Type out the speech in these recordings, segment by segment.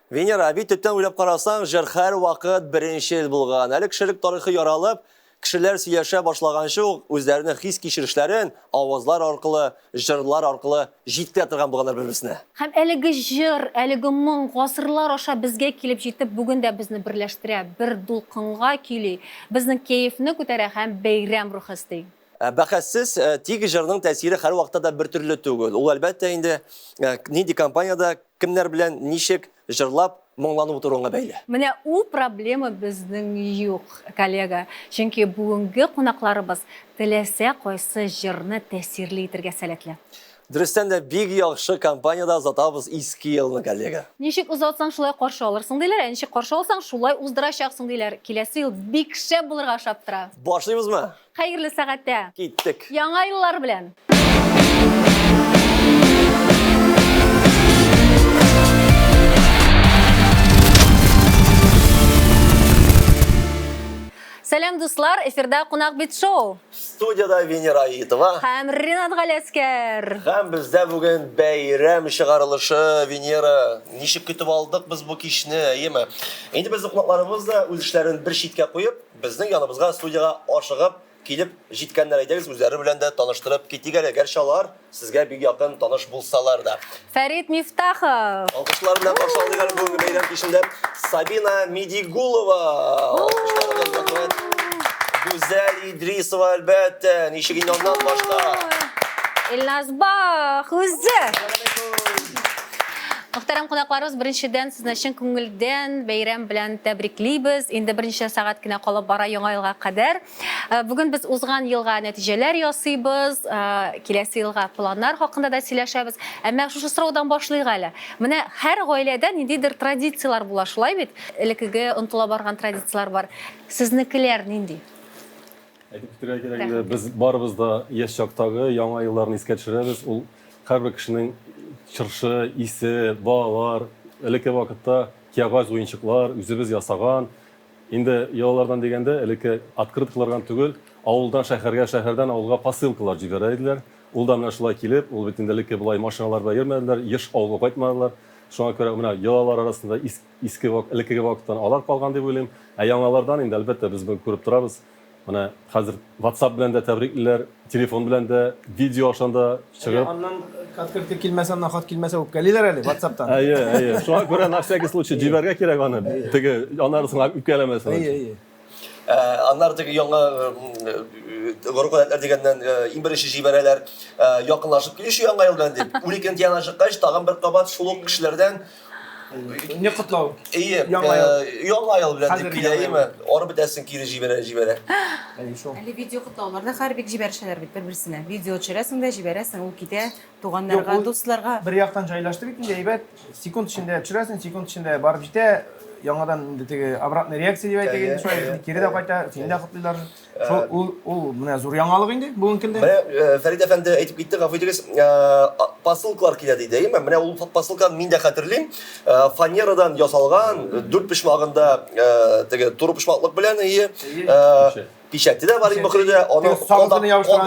Венера, ә бит төптән уйлап карасаң, җыр һәрвакыт беренчел булган. Әле кешелек тарихы яралып, кешеләр сөйләшә башлаганчы ук үзләренең хис-кичерешләрен авазлар аркылы, җырлар аркылы җиткерә торган булганнар бер-берсенә. Һәм әлеге җыр, әлеге моң гасырлар аша безгә килеп җитеп, бүген дә безне берләштерә, бер дулкынга көйли, безнең кәефне күтәрә һәм бәйрәм рухы өсти. Бәхәссез, тик җырның тәэсире һәрвакытта да бертөрле түгел. Ул, әлбәттә инде, нинди компаниядә, кемнәр белән, ничек җырлап, моңланып утыруыңа бәйле. Менә ул проблема безнең юк, коллега. Чөнки бүгенге кунакларыбыз теләсә кайсы җырны тәэсирле итергә сәләтле. Дөрестән дә, бик яхшы компаниядә озатабыз иске елны, коллега. Ничек озатсаң, шулай каршы алырсың, диләр, ә ничек каршы алсаң, шулай уздырачаксың, диләр. Киләсе ел бик шәп булырга ошап тора. Башлыйбызмы? Хәерле сәгатьтә! Киттек! Яңа еллар белән! Сәлам, дуслар! Эфирда Кунак бит шоу! Студиядә Венера Аитова. Һәм Ринат Галәскәр. Һәм бездә бүген бәйрәм чыгарылышы, Венера. Ничек көтеп алдык без бу кичне, әйеме? Инде безнең кунакларыбыз да үз эшләрен бер читкә куеп, Безнең яныбызга студиягә ашыгып килеп җиткәннәр, әйдәгез үзләре белән дә таныштырып китик әле, гәрчә алар сезгә бик якын таныш булсалар да. Фәрит Мифтахов. Алкышлар белән каршы алыйк әле бүгенге бәйрәм кичендә Сабина Мидигулова. Алкышларыгыз рәхмәт. Гүзәл Идрисова, әлбәттә, ничек инде аннан башка. Илназ Бах үзе. Мөхтәрәм кунакларыбыз, беренчедән сезне чын күңелдән бәйрәм белән тәбриклибез. Инде берничә сәгать кенә калып бара яңа елга кадәр. Э, бүген без узган елга нәтиҗәләр ясыйбыз, э, киләсе елга планнар хакында да сөйләшәбез. Әмма шушы сораудан башлыйк әле. Менә һәр гаиләдә ниндидер традицияләр була, шулай бит? Элеккеге онытыла барган традицияләр бар. Сезнекеләр нинди? Әйтеп китәргә кирәк инде, без барыбыз да яшь чактагы яңа елларны искә төшерәбез. Ул һәрбер кешенең чыршы, исе, балалар, элекке вакытта кәгазь уенчыклар, үзебез ясаган. Инде йолалардан дигәндә, элекке открыткалар гына түгел, авылдан шәһәргә, шәһәрдән авылга посылкалар җибәрә иделәр. Ул да менә шулай килеп, ул бит инде элекке болай машиналар белән йөрмәделәр, еш авылга кайтмадылар. Шуңа күрә менә йолалар арасында иске, элеккеге вакыттан алар калган дип уйлыйм. Ә яңалардан инде, әлбәттә, без бүген күреп торабыз. Менә хәзер WhatsApp белән дә тәбриклиләр, телефон белән дә, видео аша да чыгып. Әле аннан открытка килмәсә, аннан хат килмәсә үпкәлиләр әле WhatsApp-тан. Әйе, әйе. Шуңа күрә на всякий случай җибәргә кирәк аны. Теге аннары соң үпкәләмәсен. Әйе, әйе. Э, аннары теге яңа э, гореф-гадәтләр дигәннән э, иң беренче җибәрәләр. Якынлашып килүче яңа ел белән дип. Уникенче янына чыккач, тагын бер кабат шул ук кешеләрдән Не котлау. Әйе, Яңа ел. Яңа ел белән дип Хәзер килә, яңа ел. әйеме? Арып бетәсең, кире җибәрә, җибәрә. Әйе, шул. Әле видео котлаулар да хәзер бик җибәршәләр бит бер-берсенә. Видео төшерәсең дә җибәрәсең, ул китә туганнарга, Юк, ул дусларга. Бер яктан җайлашты бит инде, әйбәт. Секунд эчендә төшерәсең, секунд эчендә барып җитә. Яңадан инде теге обратная реакция дип әйтик инде, шулай инде кире дә кайта, сине дә котлыйлар. Шул ул ул менә зур яңалык инде бүгенге көндә. Менә э, Фәрит әфәнде әйтеп китте, гафу итегез, э, посылкалар килә диде, әйеме? Менә ул посылканы мин дә хәтерлим. Э, фанерадан ясалган, дүрт почмагында теге туры почмаклык белән, әйе. Печате дә бар инде мөхере аны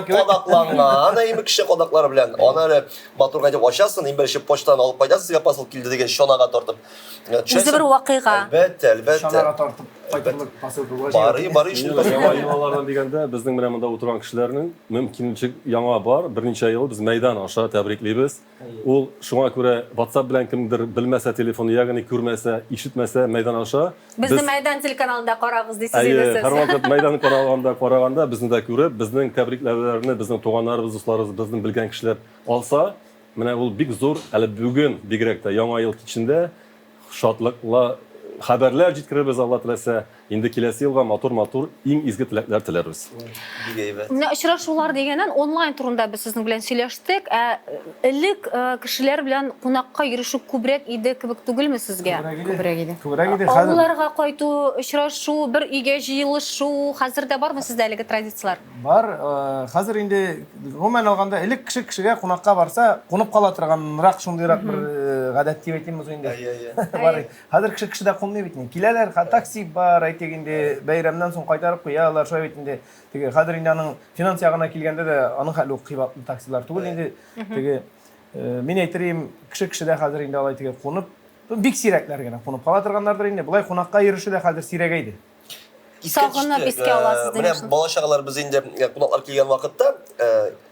кадакланган, әйеме кеше кадаклары белән. Аны әле матур итеп ачасың, иң беренче почтадан алып кайтасың, сезгә посылка килде дигән чанага тартып. Үзе бер вакыйга. Әлбәттә, әлбәттә. Чанага тартып кайтырлык посылка булгач. Барый, барый шул. Яңа йолалардан дигәндә, безнең менә монда утырган кешеләрнең мөмкинчелек яңа бар, берничә ел без мәйдан аша тәбриклибез. Ул шуңа күрә WhatsApp белән кемдер белмәсә телефоны, ягъни күрмәсә, ишетмәсә мәйдан аша. Безне Мәйдан телеканалында карагыз дисез инде Әйе, сез. һәрвакыт Мәйдан каналында караганда безне дә күреп, безнең тәбрикләүләрне безнең туганнарыбыз, дусларыбыз, безнең белгән кешеләр алса, менә ул бик зур, әле бүген бигрәк тә Яңа ел кичендә Шатлыклы хәбәрләр җиткерербез, Алла теләсә. Инде киләсе елга матур-матур иң изге теләкләр теләрбез. Бик әйбәт. Менә очрашулар дигәннән, онлайн турында без сезнең белән сөйләштек. Ә элек кешеләр белән кунакка йөрешү күбрәк иде кебек түгелме сезгә? Күбрәк иде. Күбрәк иде. Хәзер Авылларга кайту, очрашу, бер өйгә җыелышу, хәзер дә бармы сездә әлеге традицияләр? Бар, хәзер инде гомумән алганда элек кеше кешегә кунакка барса, кунып кала торганрак шундыйрак бер гадәт дип әйтимме соң инде. Бар. Хәзер кеше кешедә кунмый бит инде. Киләләр, такси бар, әйтик инде, бәйрәмнән соң кайтарып куялар, шулай бит инде. Теге хәзер инде аның финанс ягына килгәндә дә аның хәле үк кыйбатлы таксилар түгел инде. Теге мин әйтер идем, кеше кешедә хәзер инде алай теге кунып Бик сирәкләр генә кунып кала торганнардыр инде. Болай кунакка йөреше дә хәзер сирәгәйде. Искә Сагынып төште. искә аласыз, Менә димәк. бала чагалар без инде кунаклар килгән вакытта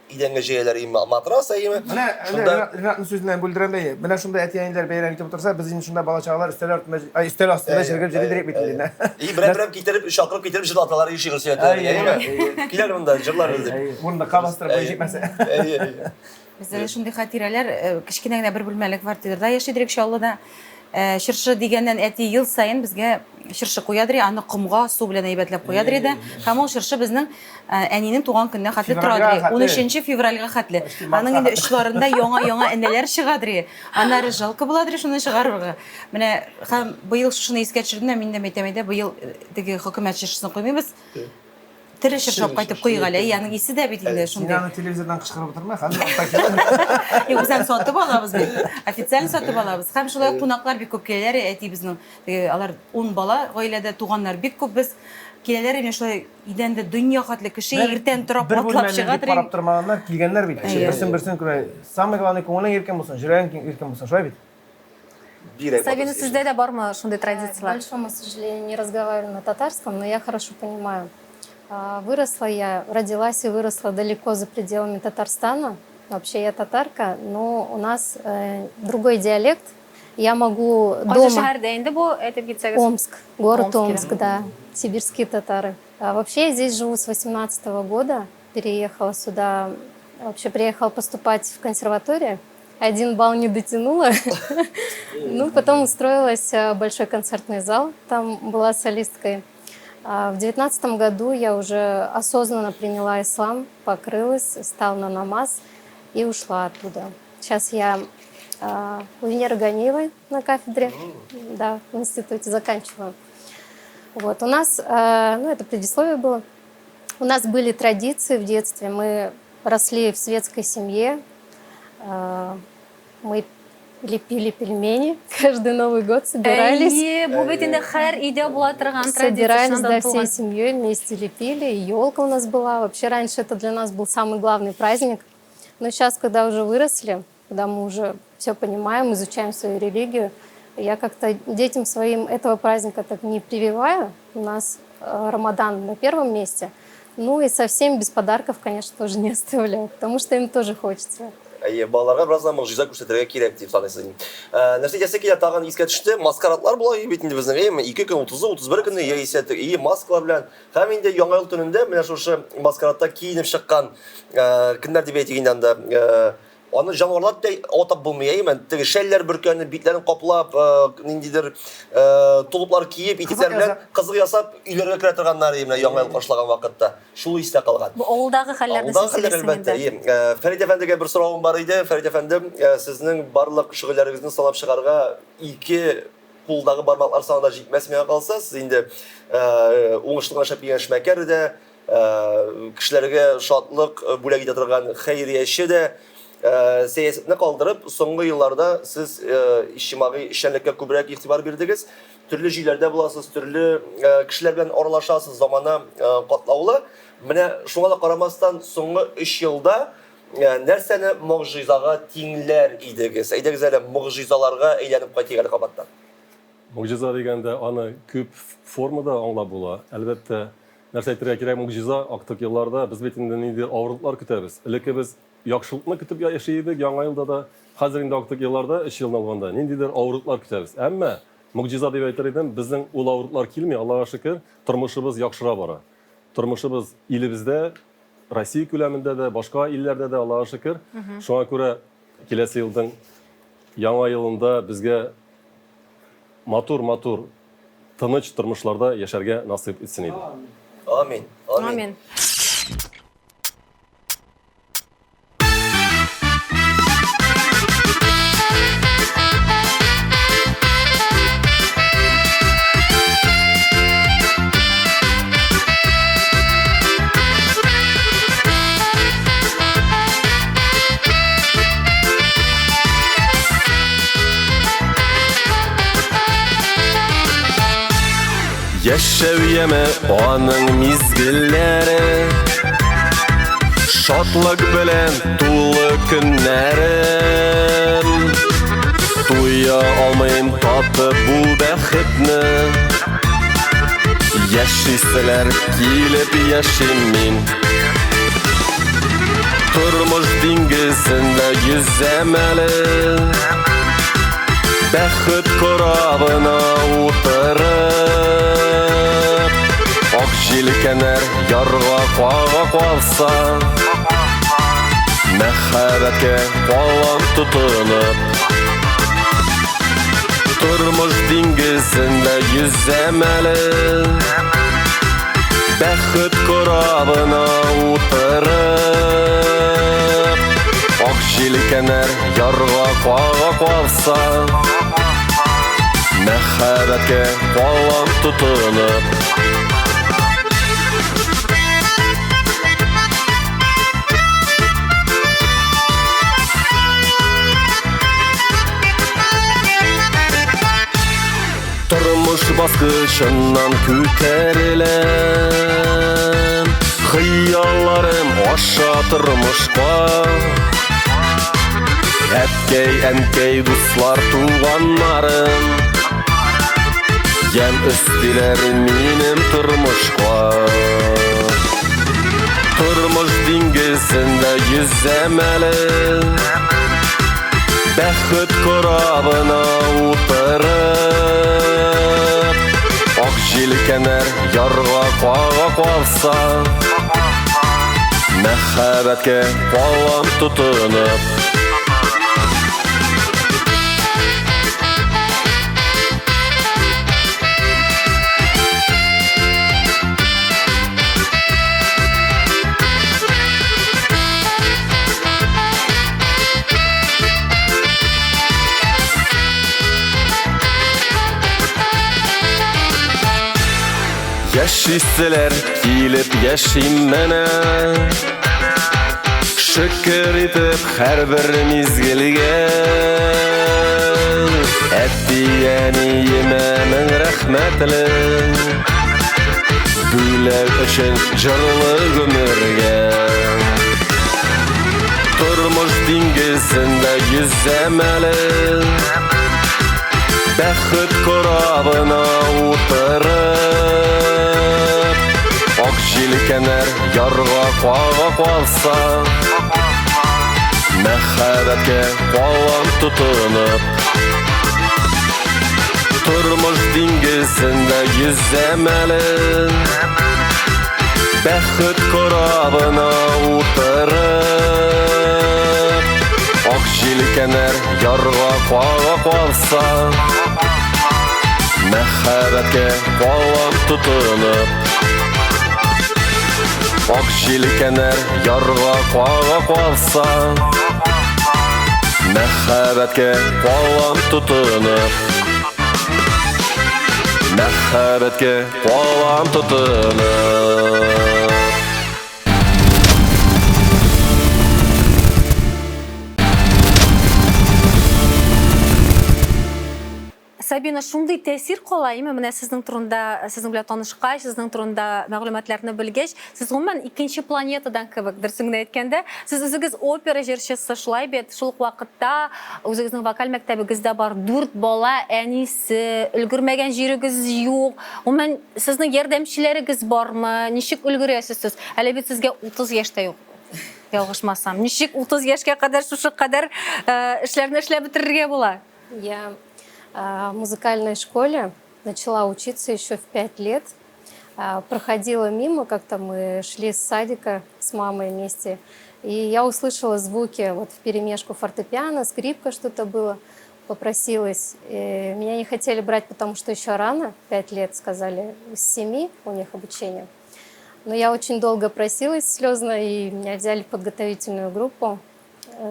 идәнгә җәяләр име матрас әйеме. Менә Шунда Ренатның сүзеннән бүлдерәм дә, менә шунда әти-әниләр бәйрәм итеп утырса, без инде шунда бала чагалар өстәл артында, ай, өстәл астында җыргып җырлый дирек бит инде. И берәм-берәм китереп, чакырып китереп җырлаталар и шигырь сөйләтәләр, әйеме? Киләр монда җырлар дип. Урындыкка бастырып куй җитмәсә. Әйе, әйе. Бездә дә шундый хатирәләр, кечкенә генә бер бүлмәле квартирада яши идек Чаллыда. Чыршы дигәннән әти ел саен безгә чыршы куядыр иде, аны комга су белән әйбәтләп куядыр иде. Һәм ул чыршы безнең әнинең туган көненә хәтле тора иде. 13 февральгә хәтле. Аның инде очларында яңа-яңа энәләр чыгадыр иде. Аннары жалко буладыр шуны чыгарырга. Менә һәм быел шушыны искә төшердем дә, мин дә әйтәм, әйдә быел теге хөкүмәт чыршысын куймыйбыз. Тере чыршы алып кайтып куйыйк әле. Әй, аның исе дә бит инде шундый. Син аны телевизордан кычкырып утырма, хәзер алып кайтып. Юк, без аны сатып алабыз бит. Официально сатып алабыз. Һәм шулай ук кунаклар бик күп киләләр, әти безнең. Теге, алар 10 бала гаиләдә, туганнар бик күп без. Киләләр инде шулай идәндә дөнья хәтле кеше иртән торып Бер атлап бүлмәле чыга дип карап тормаганнар, килгәннәр бит. Берсен-берсен күрә. Самое главное, күңелең иркен булсын, йөрәгең иркен булсын, шулай бит? Бигрәк Сабина, матур сездә дә бармы шундый К традицияләр? большому сожалению, не разговариваю на татарском, но я хорошо понимаю. Выросла я, родилась и выросла далеко за пределами Татарстана. Вообще я татарка, но у нас другой диалект. Я могу Кайсы дома... шәһәрдә инде бу, әйтеп китсәгез? Омск, город Омск, Омск, да. Сибирские татары. А вообще я здесь живу с 18 года, переехала сюда, вообще приехала поступать в консерваторию. Один балл не дотянула. Ну, потом устроилась в большой концертный зал, там была солисткой. А в 19 году я уже осознанно приняла ислам, покрылась, стала на намаз и ушла оттуда. Сейчас я у Венеры Ганиевой на кафедре, да, в институте заканчиваю. Вот, у нас, ну, это предисловие было, у нас были традиции в детстве, мы росли в светской семье, мы лепили пельмени, каждый Новый год собирались. Әйе, бу бит инде һәр өйдә була торган традиция. Собирались, чыннан да, туган. всей семьей вместе лепили, и елка у нас была. Вообще раньше это для нас был самый главный праздник. Но сейчас, когда уже выросли, когда мы уже все понимаем, изучаем свою религию, я как-то детям своим этого праздника так не прививаю. У нас Рамадан на первом месте. Ну и совсем без подарков, конечно, тоже не оставляю, потому что им тоже хочется. Әйе, балаларга бераз да могҗиза күрсәтергә кирәк дип саныйсыз. Нәрсә әйтәсе килә, тагын искә төште, маскарадлар була бит инде безнең, әйеме? 2 көн, 30-ы, 31 көнне яисә и маскалар белән. Һәм инде Яңа ел төнендә менә шушы маскарадта киенеп чыккан кемнәр дип әйтик инде анда, аны җанварлар дип тә атап булмый, әйеме? Теге шәлләр бөркәнеп, битләрен каплап, ниндидер толыплар киеп, итекләр белән кызык ясап өйләргә керә торганнар менә Яңа ел каршылаган вакытта. Шул истә калган. Бу авылдагы хәлләрне Авылдагы сез хәлләр, сөйлисең әлбәттә. инде. Әйе. Фәрит әфәндегә бер соравым бар иде. Фәрит әфәндем, сезнең барлык шөгыльләрегезне санап чыгарга ике кулдагы бармаклар саны да җитмәс миңа калса. Сез инде уңышлы гына эшләп килгән эшмәкәр дә, кешеләргә шатлык бүләк итә торган хәйрияче дә. Сәясәтне калдырып, соңгы елларда сез иҗтимагый эшчәнлеккә күбрәк игътибар бирдегез. Төрле җирләрдә буласыз, төрле кешеләр белән аралашасыз, замана катлаулы. Менә шуңа да карамастан, соңгы 3 елда нәрсәне могҗизага тиңләр идегез? Әйдәгез әле могҗизаларга әйләнеп кайтыйк әле кабаттан. Могҗиза дигәндә аны күп формада аңлап була. Әлбәттә, нәрсә әйтергә кирәк, могҗиза актык елларда без бит инде ниндидер авырлыклар көтәбез. Элекке без яхшылыкны көтеп яши идек, яңа елда да. Хәзер инде актык елларда, 3 елны алганда, ниндидер авырлыклар көтәбез. Әмма могҗиза дип әйтер идем, безнең ул авырлыклар килми, Аллага шөкер, тормышыбыз яхшыра бара. Тормышыбыз илебездә, Россия күләмендә дә, башка илләрдә дә, Аллага шөкер. Шуңа күрә киләсе елның яңа елында безгә матур-матур, тыныч тормышларда яшәргә насыйп итсен иде. Амин. Амин. Амин. Яшәү яме аның мизгелләре, шатлык белән тулы көннәрем. Туя алмыйм татып бу бәхетне. Яшиселәр килеп яшим мин. Тормыш диңгезендә йөзәм әле. Бәхет корабына утырып, Ак җилкәннәр ярга кага калса, Мәхәббәткә калам тотынып. Тормыш диңгезендә йөзәм әле. Бәхет корабына утырып, Ак җилкәннәр ярга кага калса, Мәхәббәткә калам тотынып. Тормыш баскычыннан күтәреләм, Хыялларым аша тормышка. Әткәй, әнкәй, дуслар, туганнарым Ямь өстиләр минем тормышка. Тормыш диңгезендә йөзәм әле. Бәхет корабына утырып, Ак җилкәннәр ярга кага калса, Мәхәббәткә калам тотынып. Яшиселәр килеп яшим менә. Шөкер итеп һәрбер мизгелгә. Әти-әниемә мең рәхмәтле. Бүләк өчен җырлы гомергә. Тормыш диңгезендә йөзәм әле. Бәхет корабына утырып, Ак җилкәннәр ярга кага калса, Мәхәббәткә калам тотынып. Тормыш диңгезендә йөзәм әле. Бәхет корабына утырып, Ак җилкәннәр ярга кага калса, Мәхәббәткә калам тотынып. Ак җилкәннәр ярга кага калса, Мәхәббәткә калам тотынып. Мәхәббәткә калам тотынып. Сабина, шундый тәэсир кала, әйме, менә сезнең турында, сезнең белән танышкач, сезнең турында мәгълүматларны белгәч, сез гомумән икенче планетадан кебек, дөресен генә әйткәндә, сез үзегез опера җырчысы, шулай бит, шул ук вакытта үзегезнең вокаль мәктәбегез дә бар, дүрт бала әнисе, өлгермәгән җирегез юк. Гомумән, сезнең ярдәмчеләрегез бармы? Ничек өлгерәсез сез? Әле бит сезгә 30 яшь тә юк, ялгышмасам. Ничек 30 яшькә кадәр шушы кадәр эшләрне эшләп бетерергә була? Я в музыкальной школе начала учиться еще в 5 лет. Проходила мимо, как-то мы шли с садика с мамой вместе, и я услышала звуки вот вперемешку фортепиано, скрипка что-то было, попросилась. И меня не хотели брать, потому что еще рано, 5 лет, сказали, с 7 у них обучение. Но я очень долго просилась слезно, и меня взяли в подготовительную группу.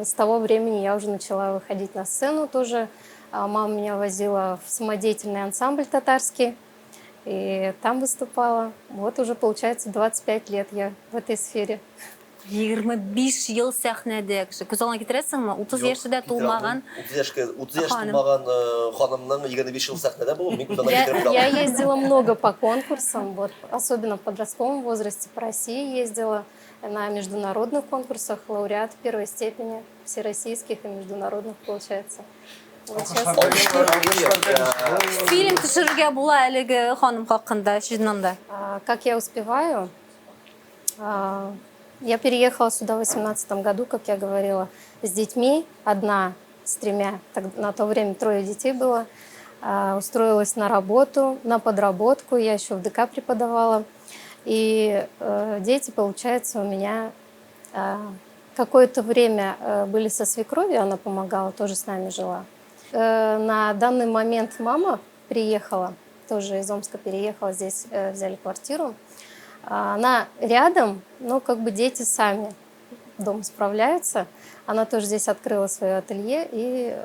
С того времени я уже начала выходить на сцену тоже. Мама меня возила в самодеятельный ансамбль татарский, и там выступала. Вот уже, получается, 25 лет я в этой сфере. 25 ел сәхнәдә кеше. Күз алдына китерәсеңме? 30 яше дә тулмаган. 30 яшькә 30 яшь Ханым. тулмаган ханымның 25 ел сәхнәдә булуы мин күз алдына китереп бетерә Я алмыйм. ездила много по конкурсам, вот, особенно в подростковом возрасте по России ездила на международных конкурсах, лауреат первой степени всероссийских и международных, получается. Вот сейчас. Фильм төшерергә була әлеге ханым хакында, чыннан да. Как я успеваю? Я переехала сюда в 18 году, как я говорила, с детьми, одна с тремя, так, на то время трое детей было. Устроилась на работу, на подработку, я еще в ДК преподавала. И дети, получается, у меня какое-то время были со свекровью, она помогала, тоже с нами жила. На данный момент мама приехала, тоже из Омска переехала, здесь взяли квартиру. Она рядом, но как бы дети сами дома справляются. Она тоже здесь открыла свое ателье и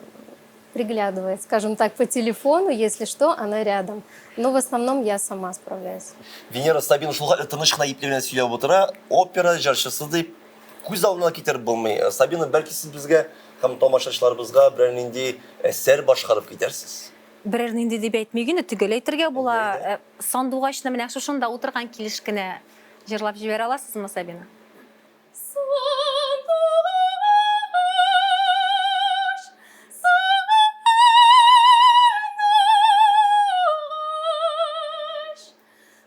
приглядывает, скажем так, по телефону, если что, она рядом. Но в основном я сама справляюсь. Венера Сабина шул хәтле тыныч кына ипле генә сөйләп утыра, опера җырчысы дип күз алдына китереп булмый. Сабина, бәлки сез безгә һәм тамашачыларыбызга берәр нинди әсәр башкарып китәрсез? Берәр нинди дип әйтмик инде, төгәл әйтергә була. Сандугачны менә шушында утырган килеш кенә җырлап җибәрә аласызмы, Сабина? Сандугач, сандугач,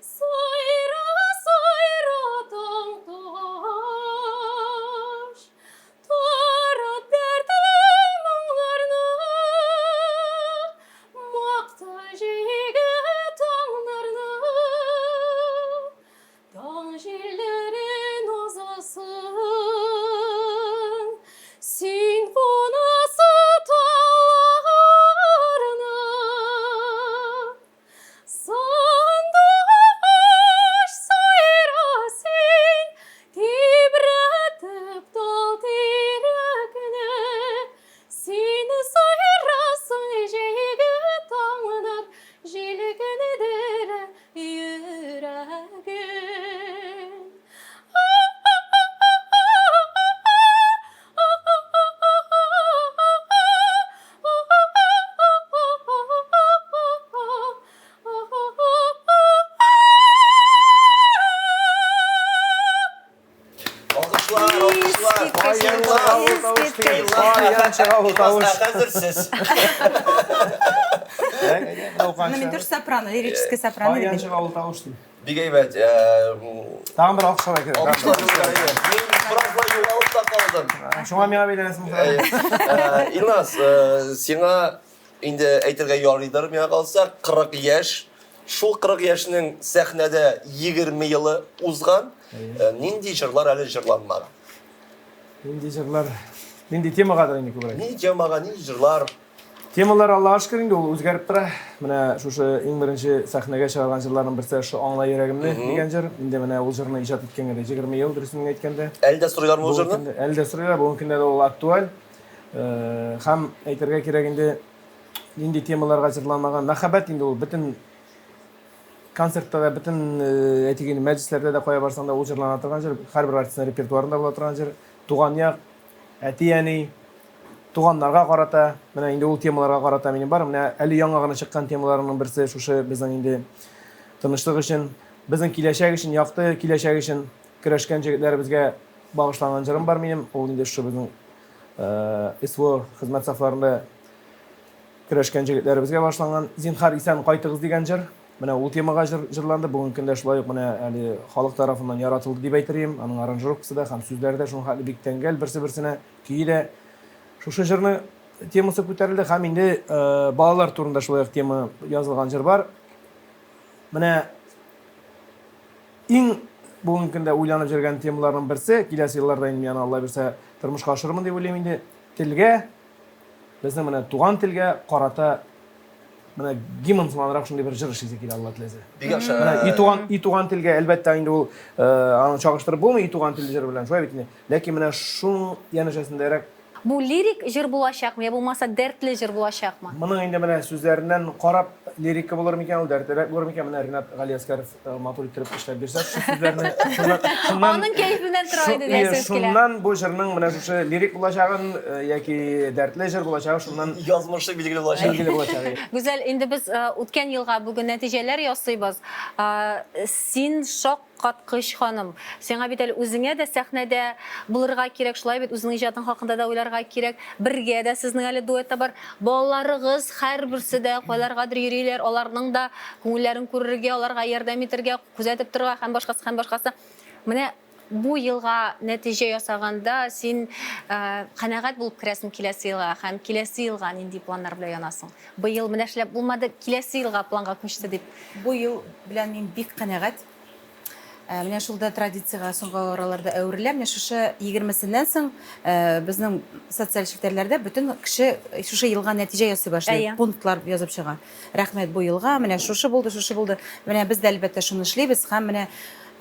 сайра, сайра, таң тугач, тарат дәртле моңнарны, макта җәйге таңнарны. Таң җилләрен узасын, син кунасы талларына. Сандугач, сайра син, тибрәтеп тал тирәкне. Син сайрасың җәйге таңнар, җилкендерә йөрәген. Алкышлар, алкышлар. Каян чыга ул тавыш? Хәзер сез. Ну, мин тоже сопрано, лирическая сопрано. Каян чыга ул тавыш ди. Бик әйбәт. Тагын бер алкышлар кирәк. Алкышлар. Мин бераз югалып та калдым. Шуңа миңа бәйләнәсең. Илназ, сиңа инде әйтергә ярыйдыр, миңа калса, 40 яшь. Шул 40 яшьнең сәхнәдә 20 елы узган. Нинди җырлар әле җырланмаган? Нинди җырлар? Нинди темагадыр инде күбрәк? Нинди темага, нинди җырлар? Темалар Аллага шөкер инде ул үзгәреп тора. Менә шушы иң беренче сәхнәгә чыгарган җырларның берсе шушы Аңла йөрәгемне дигән җыр. Инде менә ул җырны иҗат иткәнгә дә 20 ел, дөресен генә әйткәндә. Әле дә сорыйлармы ул җырны? Әле дә сорыйлар, бүгенге көндә дә ул актуаль. Һәм әйтергә кирәк инде, нинди темаларга җырланмаган. Мәхәббәт инде ул бөтен концертта да, бөтен әйтик инде мәҗлесләрдә дә кая барсаң да ул җырлана торган җыр, һәрбер артистның репертуарында була торган җыр. Туган як, әти-әни, туганнарга карата, менә инде ул темаларга карата минем бар. Менә әле яңа гына чыккан темаларымның берсе шушы безнең инде тынычлык өчен, безнең киләчәк өчен, якты киләчәк өчен көрәшкән җегетләребезгә багышланган җырым бар минем. Ул инде шушы безнең СВО хезмәт сафларында көрәшкән җегетләребезгә багышланган Зинхар исән кайтыгыз дигән җыр. Менә ул темага җыр җырланды. Бүгенге көндә шулай ук менә әле халык тарафыннан яратылды дип әйтер идем. Аның аранжировкасы да һәм сүзләре дә шуның хәтле бик тәңгәл берсе-берсенә, көе дә. Шушы җырны темасы күтәрелде һәм инде балалар турында шулай ук тема язылган җыр бар. Менә иң бүгенге көндә уйланып йөргән темаларның берсе, киләсе елларда инде мин аны Алла бирсә тормышка ашырырмын дип уйлыйм инде. Телгә, безнең менә туган телгә карата менә гимн сыманрак шундый бер җыр эшлисе килә, Алла теләсә. Бик яхшы. Менә и туган, и туган телгә, әлбәттә, инде ул аны чагыштырып булмый и туган тел җыры белән, шулай бит инде. Ләкин менә шуның янәшәсендәрәк. Бу лирик җыр булачакмы, я булмаса дәртле җыр булачакмы? Моның инде менә сүзләреннән карап, лирика булыр микән ул, дәртлерәк булыр микән? Менә Ринат Галиәскәров матур иттереп эшләп бирсә шушы сүзләрне. Шуннан, Аның кәефеннән тора инде диясегез килә. Шуннан бу җырның менә шушы лирик булачагын яки дәртле җыр булачагы шуннан язмышы билгеле булачак. Билгеле булачак. Гүзәл, инде без үткән елга бүген нәтиҗәләр ясыйбыз. Син шактый шаккаткыч ханым. Сиңа бит әле үзеңә дә сәхнәдә булырга кирәк, шулай бит, үзеңнең иҗатың хакында да уйларга кирәк. Бергә дә сезнең әле дуэт та бар. Балаларыгыз һәрберсе дә кайларгадыр йөриләр, аларның да күңелләрен күрергә, аларга ярдәм итәргә, күзәтеп торырга һәм башкасы, һәм башкасы. Менә бу елга нәтиҗә ясаганда син канәгать булып керәсең киләсе елга һәм киләсе елга нинди планнар белән янасың? Быел менә эшләп булмады, киләсе елга планга күчте дип. Бу ел белән мин бик канәгать. Менә шул да традициягә соңгы араларда әверелә. Менә шушы егермесеннән соң безнең социаль челтәрләрдә бөтен кеше шушы елга нәтиҗә ясый башлый, пунктлар язып чыга. Рәхмәт бу елга, менә шушы булды, шушы булды. Менә без дә әлбәттә шуны эшлибез һәм менә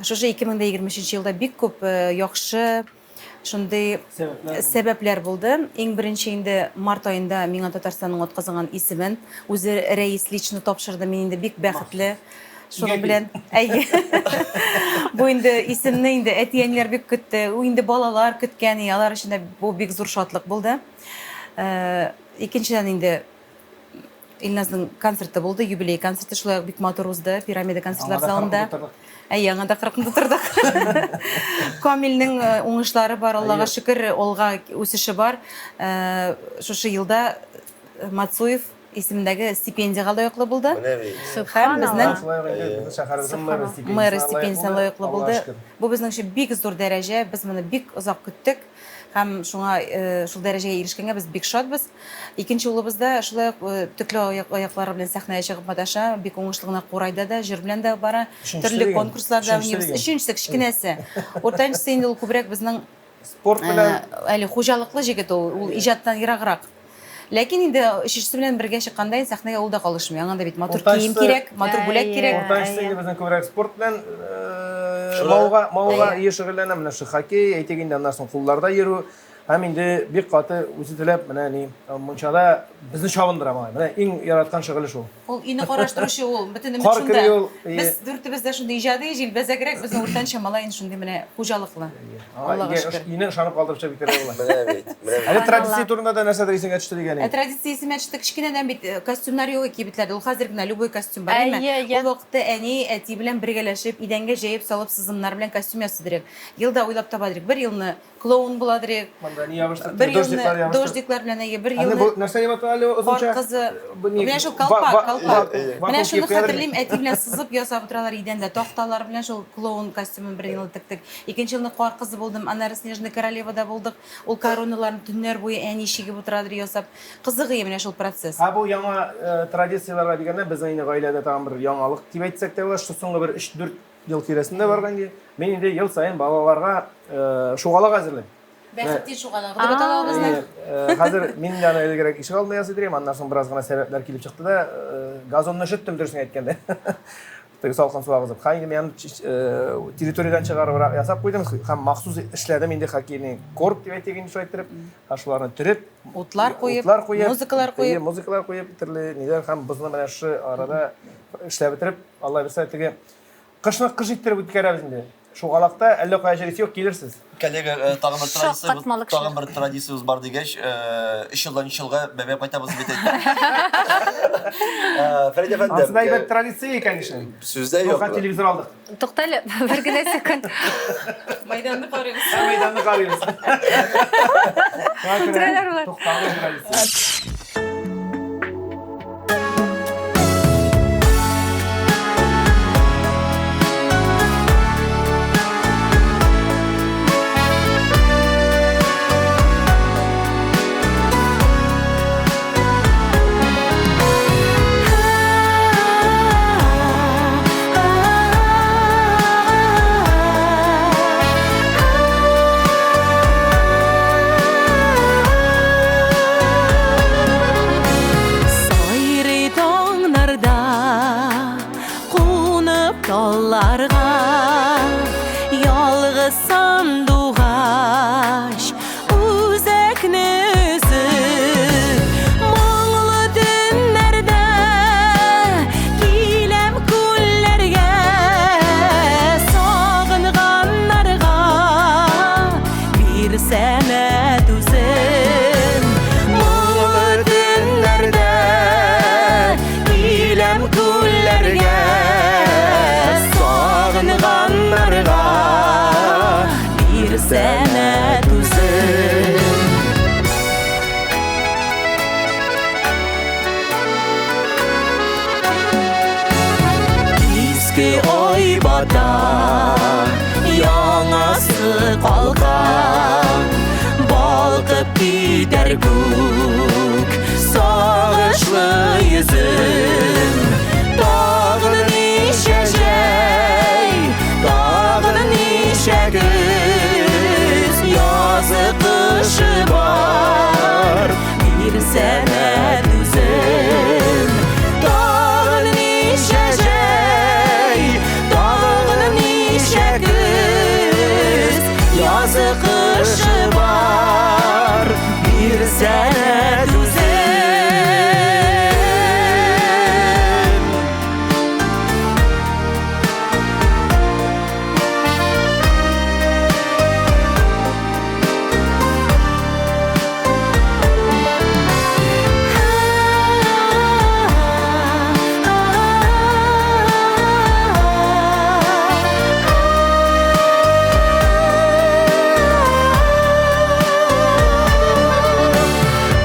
шушы 2023 елда бик күп яхшы шундый сәбәпләр булды. Иң беренче инде март аенда миңа Татарстанның атказанган исемен үзе рәис лично тапшырды. Мин инде бик бәхетле шуның белән. Әйе. Бу инде исемне инде әти-әниләр бик көтте. Ул инде балалар көткән, алар өчен дә бу бик зур шатлык булды. Икенчедән инде Илназның концерты булды, юбилей концерты шулай ук бик матур узды, Пирамида концертлар залында. Әйе, аңа да 40-ны тутырдык. Камилнең э, уңышлары бар, Аллага шөкер, алга үсеше бар. Э, шушы елда э, Мацуев исемендәге стипендиягә лаеклы булды. Һәм безнең мэры стипендиясенә лаеклы булды. Бу безнең өчен бик зур дәрәҗә, без моны бик озак көттек һәм шуңа шул дәрәҗәгә ирешкәнгә без бик шатбыз. Икенче улыбыз да шулай ук э, төкле аяк, аяклары белән сәхнәгә чыгып маташа, бик уңышлы гына курайда да, җыр белән дә бара. Өченчесе Төрле дигән. конкурсларда Өченчесе уйныйбыз. дигән. Өченчесе кечкенәсе. Уртанчысы инде ул күбрәк безнең Спорт э, белән әле хуҗалыклы җегет ул, ул иҗаттан ераграк. Ләкин инде өченчесе белән бергә чыкканда инде сәхнәгә ул да калышмый. Аңа да бит матур кием Уртанчысы- кирәк, матур бүләк Әйе. кирәк. Уртанчысы Әйе. инде безнең күбрәк спорт белән э, Шөгыльләнә. мавыга, мавыга ие шөгыльләнә. Менә шул хоккей, әйтик инде, аннан соң кулларда йөрү. Һәм инде бик каты үзе теләп, менә ни, мунчада безне чабындыра малай. Менә иң яраткан шөгыле шул. Ул өйне караштыручы ул, бөтен өмет Кар шунда. кери ул, ие. Без дүртебез дә шундый иҗади, җилбәзәгрәк, безнең уртанчы малай инде шундый менә хуҗалыклы. Аңа Аллага өйгә шөкер. өйне ышанып калдырып чыгып китәргә була. Менә бит, менә бит. Әле традиция турында да нәрсәдер исеңә төште дигән Ә идең. традиция исемә төште, кечкенәдән бит костюмнар юк иде кибетләрдә. Ул хәзер генә любой костюм бар, әйме? Әйе, әйе. Ул вакытта әни, әти белән бергәләшеп, идәнгә җәеп салып сызымнар белән костюм ясый идек. Ел да уйлап таба идек. Бер елны Клоун була дирек. Монда ни ябыштырып? Бер Дождиклар елны ябыштырып. дождиклар белән әйе, бер Аны бу елны нәрсә дип атала әле кар озынча? кызы. Бу ни? Менә шул Ва- колпак, ва- колпак. ва- Менә вакуум шуны киеп куялар хәтерлим, бит. әти белән сызып ясап утыралар идәндә такталар белән шул клоун костюмын бер елны тектек. Икенче елны кар кызы булдым, аннары Снежная королевада булдык. Ул короналарны төннәр буе әни чигеп утырадыр ясап. Кызык ие менә шул процесс. Ә бу яңа э, традицияләргә дигәндә безнең инде гаиләдә тагын бер яңалык дип әйтсәк тә була, шул соңгы бер 3-4 ел тирәсендә барган ки, мин инде ел саен балаларга э, шугалак әзерлим. Бәхет шугалак дип атала ул безнең. Э, хәзер мин дә аны элегрәк ишек алдында ясый идем, аннан соң бераз гына сәбәпләр килеп чыкты да, э, газонны өшеттем, дөресен әйткәндә. Теге салкын су агызып. Һәм инде мин аны территориядән чыгарыбрак ясап куйдым һәм махсус эшләдем инде хоккейный корт дип әйтик инде шулай иттереп. Һәм шуларны төреп, утлар куеп, утлар куеп, музыкалар куеп, музыкалар куеп, төрле ниләр һәм бозны менә шушы арада эшләп бетереп, Алла бирсә, теге кышны кыш иттереп үткәрәбез инде. Шугалакта әллә кая җөресе юк, килерсез. Коллега, э, тагын бер традициябез, Шаккатмалы кешеләр. тагын бер традициябез бар дигәч, э, өч елдан өч елга бәбәй кайтабыз бит әйтте. Э, Фәрит әфәндем, Ансы да э, әйбәт традиция, конечно. сүз дә юк. Юк, телевизор алдык. Туктале, бер генә секунд. Майданны карыйбыз. Һәм мәйданны карыйбыз. Үтерәләр болар. Тукталу традиция. Сайрый таңнарда кунып талларга ялгыз сандугач үзәкне өзеп моңлы төннәрдә киләм күлләргә сагынганнарга Бирсәнә түзем Моңлы төннәрдә Киләм күлләргә Сагынганнарга. Иске ай бата, яңасы калка. Балкып китәр күк, сагышлы йөзем. Тагын ничә җәй, тагын ничә көз, язы кышы бар, бирсәнә түзем. Тагын ничә җәй, тагын ничә көз, язы кышы бар, бирсәнә түзем.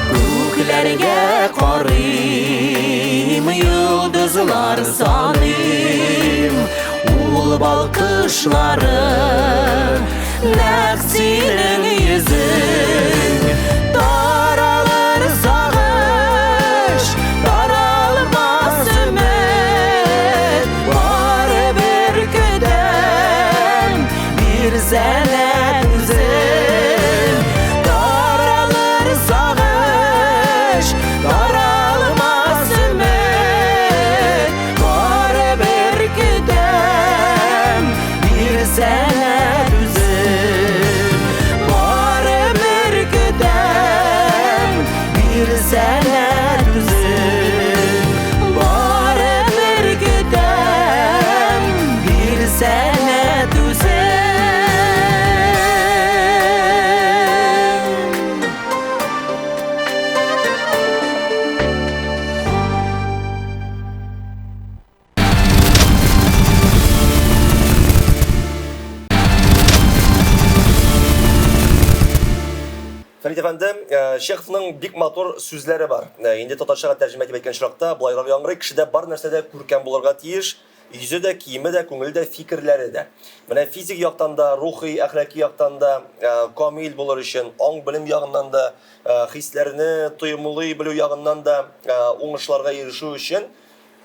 Күкләргә карыйм, йолдызлар саныйм, ул балкышлары нәкъ синең йөзең. Таралыр сагыш, таралмас өмет, барыбер көтәм, бирсәнә түзем. Таралыр сагыш, таралмас өмет, барыбер көтәм, бирсәнә түзем. Барыбер көтәм, бирсәнә түзем. Барыбер көтәм, бирсәнә түзем. Фәрит әфәнде, Чеховның бик матур сүзләре бар. Инде татарчага тәрҗемә итеп әйткән очракта былайрак яңгырый: кешедә бар нәрсә дә күркәм булырга тиеш, йөзе дә, киеме дә, күңеле дә, фикерләре дә. Менә физик яктан да, рухи, әхлаки яктан да камил булыр өчен, аң-белем ягыннан да, хисләрне тоемлый белү ягыннан да уңышларга ирешү өчен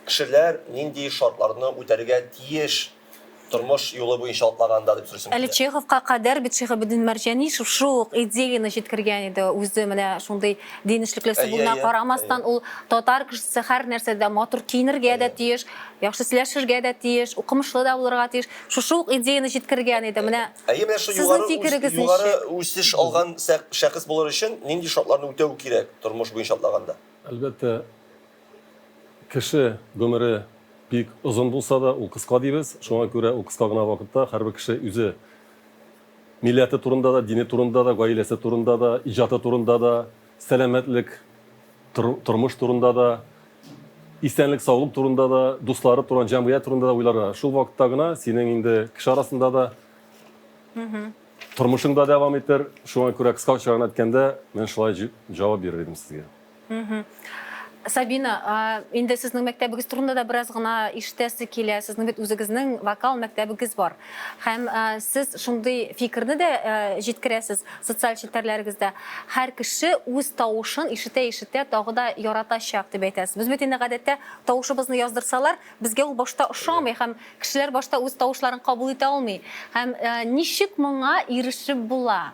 кешеләр нинди шартларны үтәргә тиеш тормыш юлы буенча атлаганда дип сорыйсым Әле килә. Чеховка кадәр бит Шиһабетдин Мәрҗани шушы ук идеяны җиткергән иде. Үзе менә шундый дин эшлеклесе Әйе, булуына әйе, карамастан, әйе. ул татар кешесе һәр нәрсәдә матур киенергә дә Әйе. тиеш, яхшы сөйләшергә дә тиеш, укымышлы да булырга тиеш. Шушы ук идеяны җиткергән иде. Менә Әйе, менә шул сезнең югары үс- фикерегез югары ничек? үсеш алган шәхес булыр өчен нинди шартларны үтәү кирәк тормыш буенча атлаганда? Әлбәттә, кеше гомере бик озын булса да, ул кыска дибез. Шуңа күрә ул кыска гына вакытта һәрбер кеше үзе милләте турында да, дине турында да, гаиләсе турында да, иҗаты турында да, сәламәтлек, тормыш турында да, исәнлек-саулык турында да, дуслары турында, җәмгыять турында да уйларга. Шул вакытта гына синең инде кеше арасында да тормышың да дәвам итер. Шуңа күрә кыскача гына әйткәндә, мин шулай җавап бирер идем сезгә. Сабина, инде сезнең мәктәбегез турында да бераз гына ишетәсе килә. Сезнең бит үзегезнең вокал мәктәбегез бар. Һәм сез шундый фикерне дә җиткерәсез социаль челтәрләрегездә. Һәр кеше үз тавышын ишетә-ишетә тагы да яратачак дип әйтәсез. Без бит инде гадәттә тавышыбызны яздырсалар, безгә ул башта ошамый һәм кешеләр башта үз тавышларын кабул итә алмый. Һәм ничек моңа ирешеп була?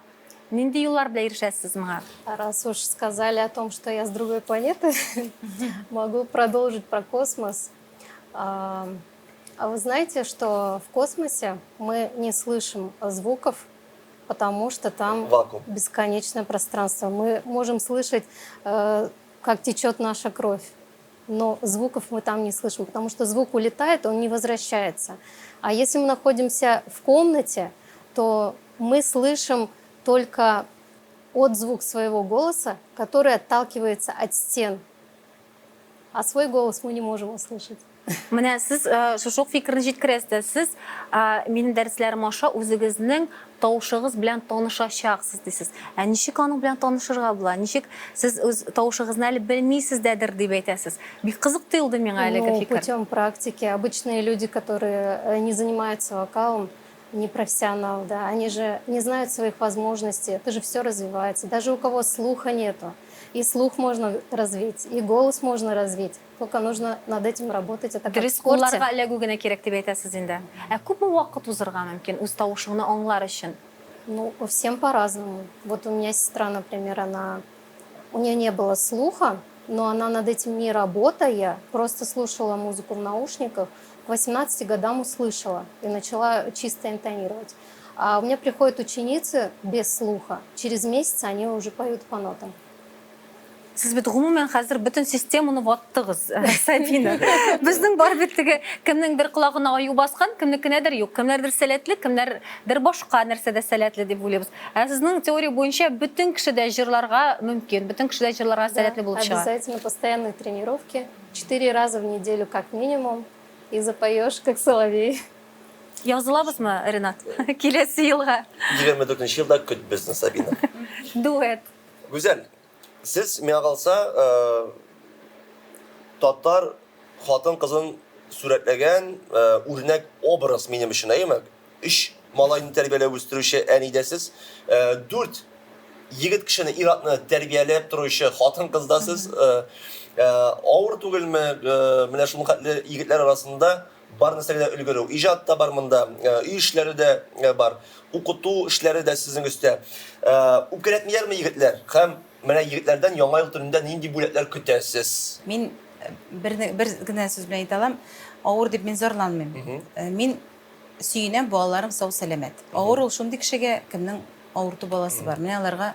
Нинди юллар белән ирешәсез моңа? Раз уж сказали о том, что я с другой планеты, могу продолжить про космос. А вы знаете, что в космосе мы не слышим звуков, потому что там вакуум, бесконечное пространство. Мы можем слышать, как течет наша кровь, но звуков мы там не слышим, потому что звук улетает, он не возвращается. А если мы находимся в комнате, то мы слышим только отзвук своего голоса, который отталкивается от стен. А свой голос мы не можем услышать. Менә сез шушы ук фикерне җиткерәсез дә. Сез минем дәресләрем аша үзегезнең тавышыгыз белән танышачаксыз, дисез. Ә ничек аның белән танышырга була? Ничек сез үз тавышыгызны әле белмисез дәдер дип әйтәсез? Бик кызык тоелды миңа әлеге Ну, фикер. путем практики. Обычные люди, которые э, не занимаются вокалом, не профессионал, да, они же не знают своих возможностей, это же все развивается. Даже у кого слуха нету, и слух можно развить, и голос можно развить. Только нужно над этим работать. Это как в Дөрес спорте. кулларга эләгү генә кирәк дип әйтәсез инде. Ә күпме вакыт узырга мөмкин үз тавышыңны аңлар өчен? Ну, всем по-разному. Вот у меня сестра, например, она... У нее не было слуха, но она над этим не работая, просто слушала музыку в наушниках, к 18 годам услышала и начала чисто интонировать. А у меня приходят ученицы без слуха. Через месяц они уже поют по нотам. Сез бит гомумән хәзер бөтен системаны ваттыгыз, Сабина. Безнең бар бит теге кемнеңдер колагына аю баскан, кемнекенәдер юк, кемнәрдер сәләтле, кемнәрдер башка нәрсәдә сәләтле дип уйлыйбыз. Ә сезнең теория буенча бөтен кеше дә җырларга мөмкин, бөтен кеше дә җырларга сәләтле булып чыга. Обязательно постоянные тренировки, четыре раза в неделю как минимум, и запоешь как соловей. Язылабызмы, Ренат? Киләсе елга. 24 нче елда көт безне, Сабина. Дуэт. Гүзәл, сез, миңа калса, татар хатын-кызын сурәтләгән үрнәк образ минем өчен, әйеме? Өч малайны тәрбияләп үстерүче әни дә сез, дүрт егет кешене, ир-атны тәрбияләп торучы хатын-кыз да сез. Авыр түгелме менә шул хәтле егетләр арасында бар нәрсәгә дә өлгерү? Иҗат та бар монда, өй эшләре дә бар, укыту эшләре дә сезнең өстә. Үпкәләтмиләрме егетләр? Һәм менә егетләрдән Яңа ел төнендә нинди бүләкләр көтәсез? Мин бер, бер генә сүз белән әйтә алам, авыр дип мин зарланмыйм. Мин сөенәм, балаларым сау-сәламәт. Авыр ул шундый кешегә, кемнең авырту баласы бар. Менә аларга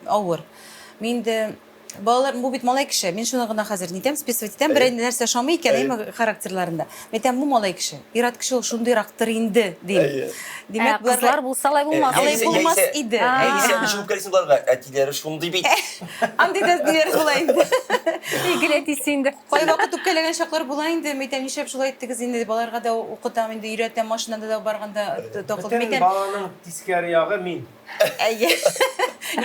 авыр. Мин инде балалар, бу бит малай кеше. Мин шуны гына хәзер нитәм, списывать итәм. Берәр нәрсә ошамый икән, әйме, характерларында. Мин әйтәм, бу малай кеше. Ир-ат кеше ул шундыйрактыр инде, дим. Димәк, боларга кызлар булса алай булмас. Алай булмас иде. Яисә ничек үпкәлисең боларга? Әтиләре шундый бит. Андый да ниләр була инде. Гел әтисе инде. Кайвакыт үпкәләгән чаклар була инде. Мин әйтәм, нишләп шулай иттегез инде, балаларга да укытам инде, өйрәтәм, машинада да барганда такылдым. Бөтен Әйтәм, баланың тискәре ягы мин. Әйе.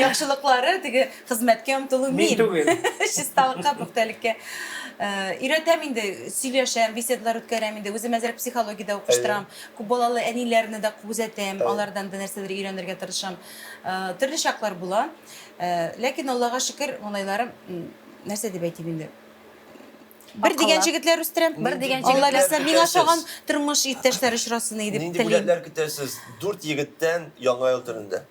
Яхшылыклары, теге хезмәткә омтылу Мин мин. түгел. Чисталыкка, пөхтәлеккә. Өйрәтәм инде, сөйләшәм, беседалар үткәрәм инде. Үзем әзрәк психология дә укыштырам. Күп балалы әниләрне дә күзәтәм, алардан да нәрсәдер өйрәнергә тырышам. Төрле чаклар була. Ләкин Аллага шөкер, малайларым, нәрсә дип әйтим инде, бер дигән җегетләр үстерәм. Бер дигән Алла җегетләр бирсә, миңа көтәсез. ошаган тормыш иптәшләре очрасын иде дип Нинди телим. бүләкләр көтәсез дүрт егеттән Яңа ел төнендә?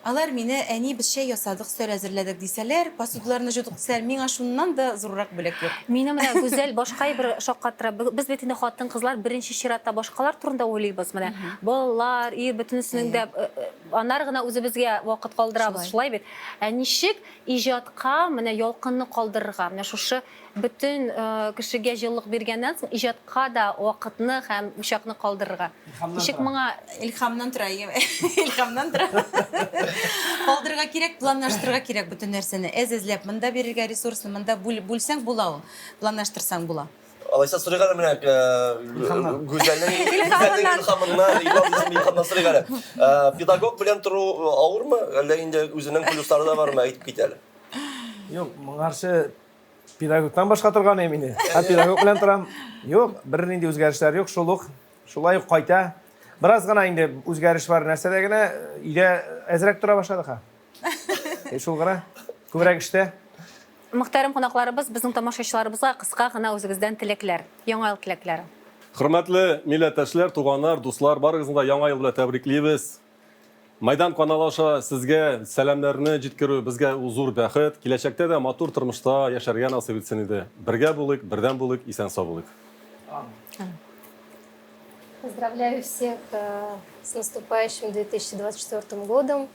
Алар мине, әни, без чәй ясадык, өстәл әзерләдек дисәләр, посудаларны җудык дисәләр, миңа шуннан да зуррак бүләк юк. Мине менә Гүзәл башка әйбер шаккатыра. Без бит инде хатын-кызлар беренче чиратта башкалар турында уйлыйбыз. Менә балалар, ир, бөтенесенең дә аннары гына үзебезгә вакыт калдырабыз, шулай бит? Ә ничек иҗатка менә ялкынны калдырырга? Менә шушы бөтен кешегә җылылык биргәннән соң иҗатка да вакытны һәм учакны калдырырга. Илһамнан Ничек тора. моңа Илһамнан тора, илһамнан тора. Калдырырга кирәк, планлаштырырга кирәк бөтен нәрсәне. Әз-әзләп монда бирергә ресурсны, монда бүлсәң була ул. Планлаштырсаң була. Алайса сорыйк әле менә Илһамнан. Гүзәлнең Гүзәлнең илһамыннан, Илһам үзенең илһамыннан сорыйк әле. Педагог белән тору авырмы? Әллә инде үзенең плюслары да бармы? Әйтеп кит әле. Юк, моңарчы педагогтан башка торган идем инде. Ә педагог белән торам. Юк, бернинди үзгәрешләр юк, шул ук. Шулай ук кайта. Бераз гына инде үзгәреш бар нәрсәдә генә, өйдә әзрәк тора башладык ха. Э, шул гына. Күбрәк эштә. Мөхтәрәм кунакларыбыз, безнең тамашачыларыбызга кыска гына үзегездән теләкләр, Яңа ел теләкләре. Хөрмәтле милләттәшләр, туганнар, дуслар, барыгызны да Яңа ел белән тәбриклибез. Майдан каналы аша сезгә сәламнәрне җиткерү безгә ул зур бәхет. Киләчәктә дә матур тормышта яшәргә насыйп итсен иде. Бергә булыйк, бердәм булыйк, исән-сау булыйк. Поздравляю всех э, с наступающим 2024 годом.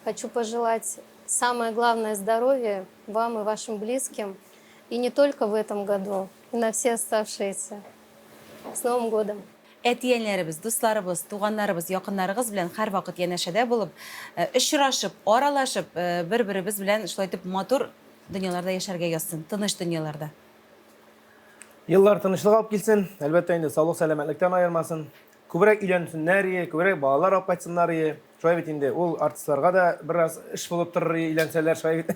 Хочу пожелать самое главное здоровье вам и вашим близким. И не только в этом году, и на все оставшиеся. С Новым годом! Әти-әниләребез, дусларыбыз, туганнарыбыз, якыннарыгыз белән һәрвакыт янәшәдә булып, очрашып, аралашып, бер-беребез белән шулай итеп матур дөньяларда яшәргә язсын, тыныч дөньяларда. Еллар тынычлык алып килсен, әлбәттә инде саулык сәламәтлектән аермасын. Күбрәк өйләнсеннәр ие, күбрәк балалар алып кайтсыннар ие. Шулай бит инде, ул артистларга да бераз эш булып торыр ие, өйләнсәләр, шулай бит.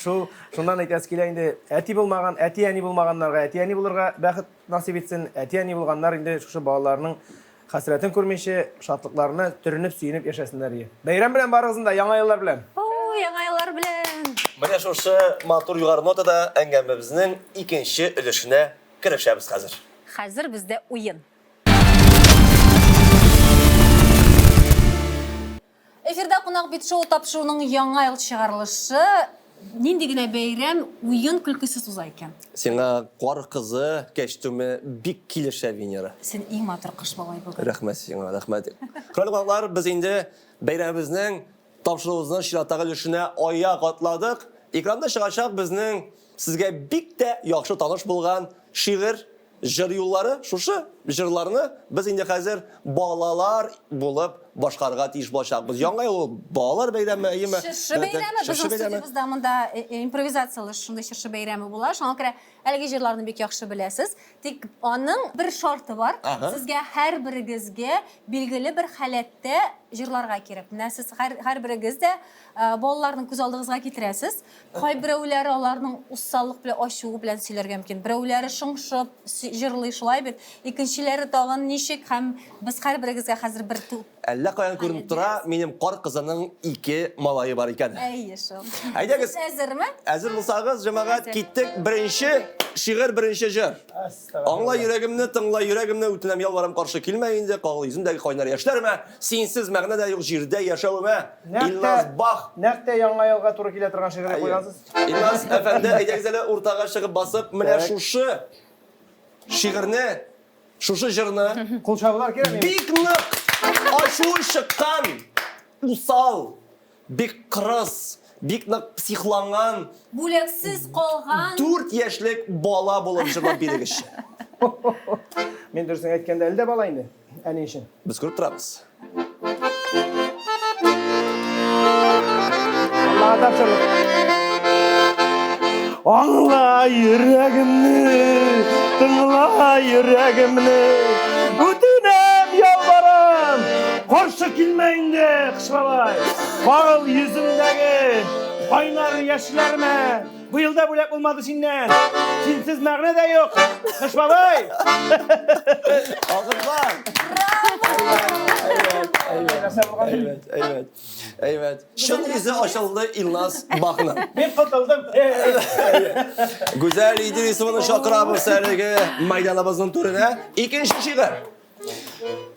Шул, шуннан әйтәсе килә инде, әти булмаган, әти-әни булмаганнарга әти-әни булырга бәхет насыйп итсен, әти-әни булганнар инде шушы балаларының хәсрәтен күрмичә, шатлыкларына төренеп, сөенеп яшәсеннәр ие. Бәйрәм белән барыгызны да, Яңа еллар белән! О, Яңа еллар белән! Менә шушы матур югары нотада әңгәмәбезнең икенче өлешенә керешәбез хәзер. Хәзер бездә уен. Эфирда Кунак бит шоу тапшыруның яңа ел чыгарылышы. Нинди генә бәйрәм уен көлкесез уза икән? Сиңа Кар кызы кәчтүме бик килешә, Венера. Син иң матур кыш бабай бүген. Рәхмәт сиңа, рәхмәт. Хөрмәтле кунаклар, без инде бәйрәмебезнең, тапшыруыбызның чираттагы өлешенә аяк атладык. Экранда чыгачак безнең сезгә бик тә яхшы таныш булган шигырь, Җыр юллары шушы җырларны без инде хәзер балалар булып башкарырга тиеш булачакбыз. Яңа ел ул балалар бәйрәме, әйеме? Чыршы бәйрәме, безнең студиябездә монда э, э, импровизацияле шундый чыршы бәйрәме була. Шуңа күрә әлеге җырларны бик яхшы беләсез. Тик аның бер шарты бар. Сезгә һәрберегезгә билгеле бер халәттә җырларга кирәк. Менә сез һәрберегез дә э, балаларны күз алдыгызга китерәсез. Кайберәүләре аларның усаллык белән, ачуы белән сөйләргә мөмкин. Берәүләре шыңшып җырлый, шулай бит. Икенчеләре тагын ничек һәм без һәрберегезгә хәзер бер туп. Әллә каян күренеп тора, минем кар кызының ике малае бар икән. Әйе шул. Әйдәгез. Сез әзерме? Әзер булсагыз, җәмәгать, киттек. Беренче шигырь, беренче җыр. Аңла йөрәгемне, тыңла йөрәгемне, үтенәм, ялварам, каршы килмә инде, кагыл йөземдәге кайнар яшьләремә, синсез мәгънә дә юк җирдә яшәвемә. Илназ Бах. Нәкъ тә Яңа елга туры килә торган шигырь куйгансыз. Илназ әфәнде, әйдәгез әле уртага чыгып басып, менә шушы шигырьне, шушы җырны Кул чабулар кирәк Бик нык ачуы чыккан, усал, Бик кырыс, бик нык психланган. Бүләксез калган. 4 яшьлек бала булып җырлап бирегезче. Мин дөресен әйткәндә, әле дә бала инде, әни өчен. Без күреп торабыз. Аллага тапшырдык. Аңла йөрәгемне, тыңла йөрәгемне. Үтенәм, ялварам, каршы килмә инде, Кыш бабай. Кагыл йөземдәге кайнар яшьләремә. Быел да бүләк булмады синнән. Синсез мәгънә дә юк. Кыш бабай! Алкышлар! Әйбәт, әйбәт, әйбәт. Чын йөзе ачылды Илназ Бахның. Мин котылдым. Гүзәл Идрисованы чакырабыз әлеге мәйданыбызның түренә. Икенче шигырь.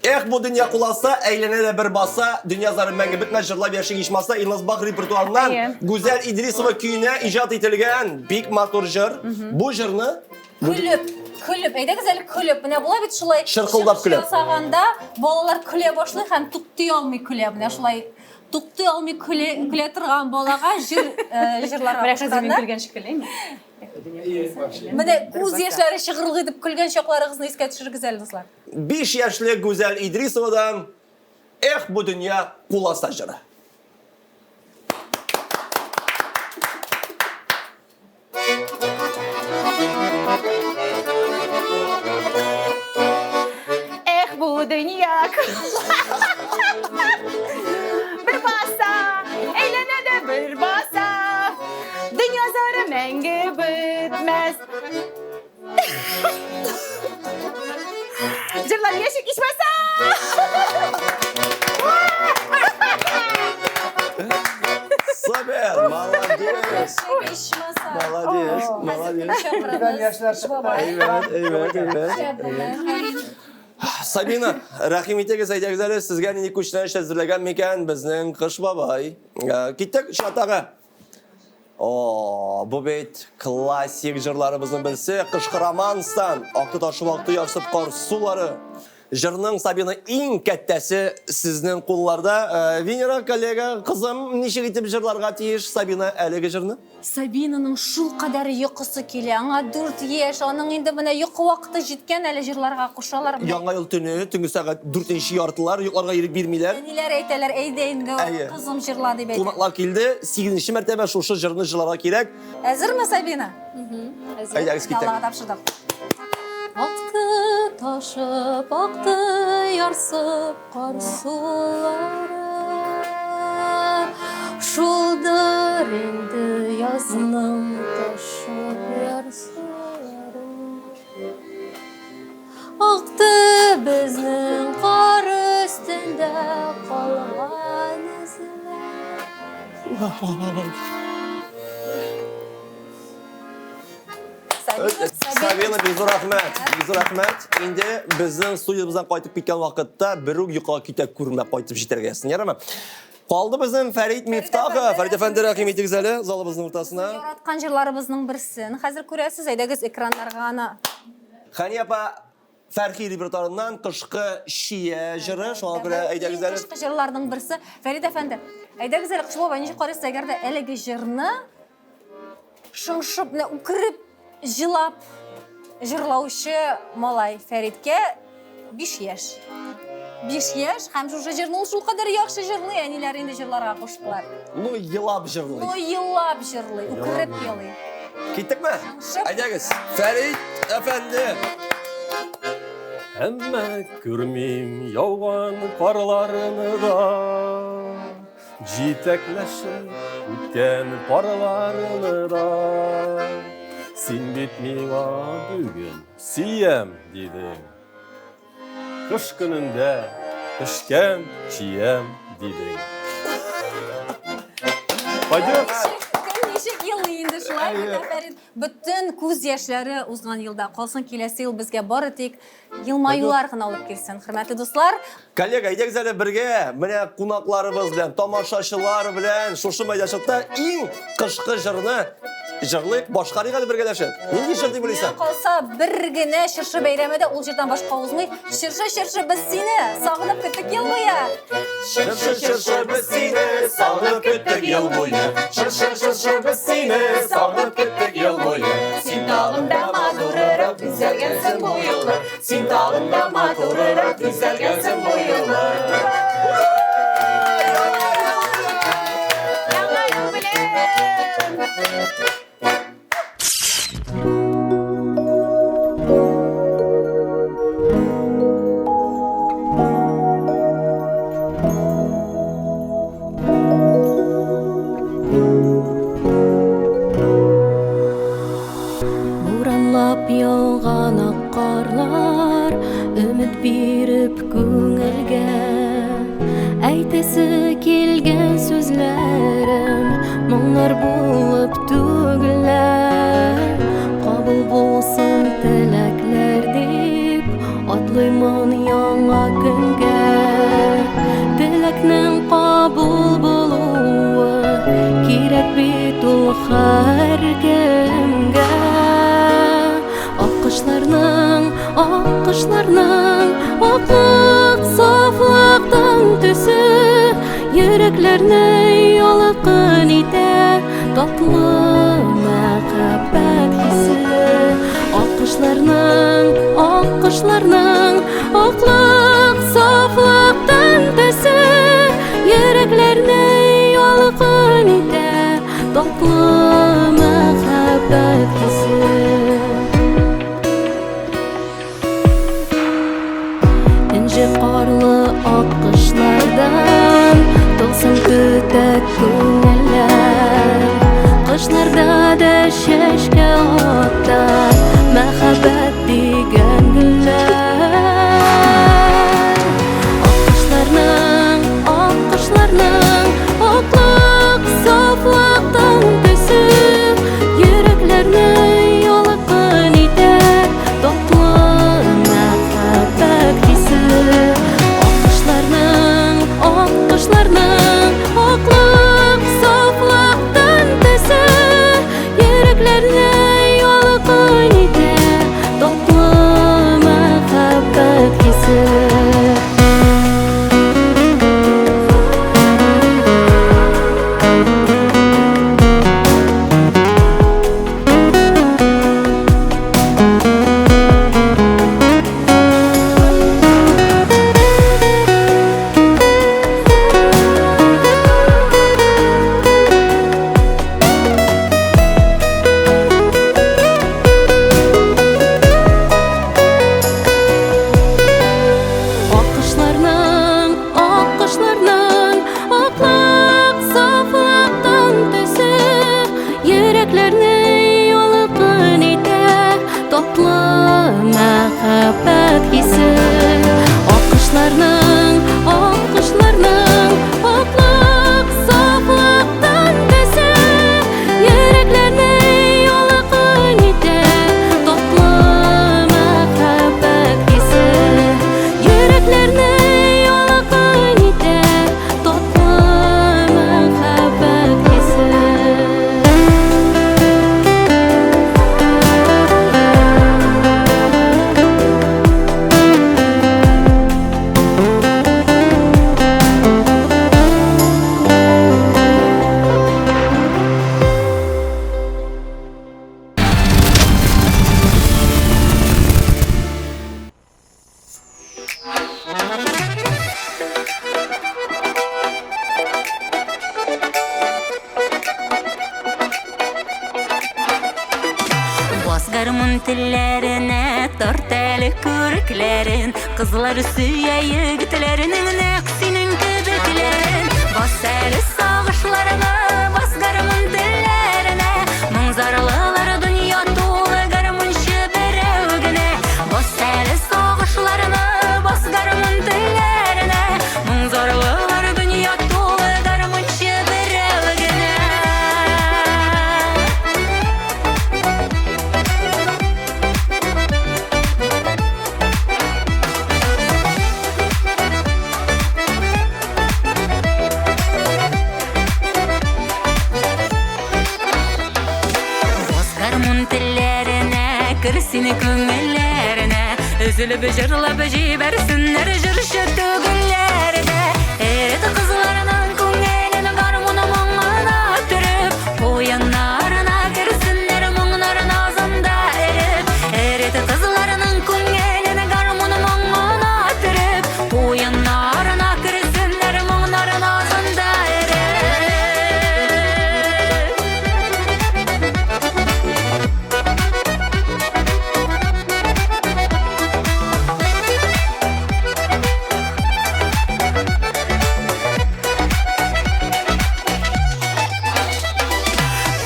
Эх, бу дөнья куласа, әйләнә дә бер баса, дөнья зары мәңге бетмәс, җырлап яшик ичмаса, Илназ Бах репертуарыннан Әйе. Гүзәл Идрисова көенә иҗат ителгән бик матур җыр. Бу җырны Көлеп, көлеп, әйдәгез әле көлеп. Менә була бит шулай. Чыркылдап чыгыш көлеп. Ясаганда балалар көлә башлый һәм туктый алмый көлә. Менә шулай туктый алмый көлә, көлә торган балага җыр э, җырларга Менә хәзер мин кушканда. көлгән шикелле инде. Менә күз яшьләре чыгырлык итеп көлгән чакларыгызны искә төшерегез әле, дуслар. 5 яшьлек Гүзәл Идрисовадан Эх, бу дөнья куласа җыры. Эх, бу дөнья Бер баса, әйләнә дә бер баса. Дөнья зары мәңге бетмәс. Җырлап яшик ичмаса! Супер! Молодец! Ичмаса. Молодец, молодец. Күздән яшьләр чыкты. Әйбәт, әйбәт, әйбәт. Сабина, рәхим итегез, әйдәгез әле, сезгә нинди күчтәнәч әзерләгән микән безнең Кыш бабай? Э, Киттек чатага. О, бу бит классик җырларыбызның берсе, Кышкы романстан, Акты ташып акты ярсып кар сулары. Җырның Сабина иң кәттәсе сезнең кулларда. Э, Венера, коллега, кызым, ничек итеп җырларга тиеш Сабина әлеге җырны? Сабинаның шул кадәр йокысы килә. Аңа 4 яшь, аның инде менә йокы вакыты җиткән, әле җырларга кушалар. Яңа ел төне, төнге сәгать 4 яртылар, йокларга ирек бирмиләр. Әниләр әйтәләр, әйдә инде, кызым җырла дип әйтә. Кунаклар килде, 8 мәртәбә шушы җырны җырларга кирәк. Әзерме, Сабина? Әзер. Әйдәгез киттек. Аллага тапшырдык. Акты ташып, акты ярсып кар сулары. Шулдыр инде язның ташып ярсулары. Акты безнең кар өстендә калган эзләр. Сабина, бик зур рәхмәт. Бик зур рәхмәт. Инде безнең студиябездән кайтып киткән вакытта берүк йокыга китә күрмә кайтып җитәргә язсын, ярыймы? Калды безнең Фәрит Мифтахов. Фәрит әфәнде, рәхим итегез әле залыбызның уртасына. Яраткан җырларыбызның берсен хәзер күрәсез. Әйдәгез экраннарга аны. Хәния апа Фәрхи репертуарыннан Кышкы чия җыры, шуңа күрә әйдәгез әле. Кышкы җырларның берсе. Фәрит әфәнде, әйдәгез әле, Кыш бабай, ничек карыйсыз, әгәр дә әлеге җырны шыңшып, менә үкереп, җылап җырлаучы малай Фәриткә 5 яшь. 5 яшь һәм шушы җырны ул шулкадәр яхшы җырлый, әниләр инде җырларга куштылар. Ну, елап җырлый. Ну, елап җырлый, үкереп елый. Киттекме? Әйдәгез. Фәрит әфәнде. Әмма күрмим яуган карларны да, Җитәкләшеп үткән парларны да. Син бит миңа бүген сөям дидең. Кыш көнендә пешкән чиям дидең. Пойдет? Кем ничек елый инде шулай бит, Афәрин. Бөтен күз яшьләре узган елда калсын, киләсе ел безгә бары тик елмаюлар гына алып килсен. Хөрмәтле дуслар, Коллега, әйдәгез әле бергә, менә кунакларыбыз белән, тамашачылар белән шушы мәйданчыкта иң кышкы җырны җырлыйк, башкарыйк әле бергәләшеп. Нинди җыр дип уйлыйсың? Миңа калса, бер генә чыршы бәйрәме дә ул җырдан башка узмый. Чыршы, чыршы, без сине сагынып көттек ел буе. Чыршы, чыршы, без сине сагынып көттек ел буе. Чыршы, чыршы, без сине сагынып көттек ел буе. Син тагын да матурырак бизәлгәнсең бу юлы. Син тагын да матурырак бизәлгәнсең бу юлы. Яңа ел белән! Буранлап яуган ак карлар Өмет биреп күңелгә Әйтәсе килгән сүзләрем Моңнар булып түгелә Кабул булсын теләкләр дип Атлыймын яңа көнгә Теләкнең кабул булуы Кирәк бит ул һәркемгә Аккошларның, аккошларның Аклык, сафлыктан төсе Йөрәкләрне ялкын итә Татлы мәхәббәт хисе Аккошларның, аккошларның Аклык, сафлыктан төсе Йөрәкләрне ялкын итә Татлы мәхәббәт хисе Энҗе карлы ак кышлардан Тылсым көтә күңелләр Кышларда да чәчкә ата Мәхәббәт дигән гөлләр Ак кышларның, ак кышларның Аклык, сафлыктан төсе Йөрәкләрне ялкын итә Татлы мәхәббәт хисе Ак кышларның, ак кышларның Аклык, сафлыктан төсе Йөрәкләрне ялкын итә Татлы әле күрекләрен, Кызлар сөя егетләренең нәкъ синең кебекләрен. Бас әле сагышларына, бас гармун телләренә, Моң-зарлылар дөнья тулы, гармунчы берәү генә. Бас әле сагышларына, бас гармун телләренә, Моң-зарлылар дөнья тулы, гармунчы берәү генә. Бас гармун телләренә, кер сине күңелләренә, Өзелеп җырлап җибәрсеннәр җырчы түгелләр дә. Эрет кызларының күңелен гармун моңына төреп, Уеннарына керсеннәр моңнар назында эреп. Эрет кызларының күңелен гармун моңына төреп, Уеннарына керсеннәр моңнар назында эреп.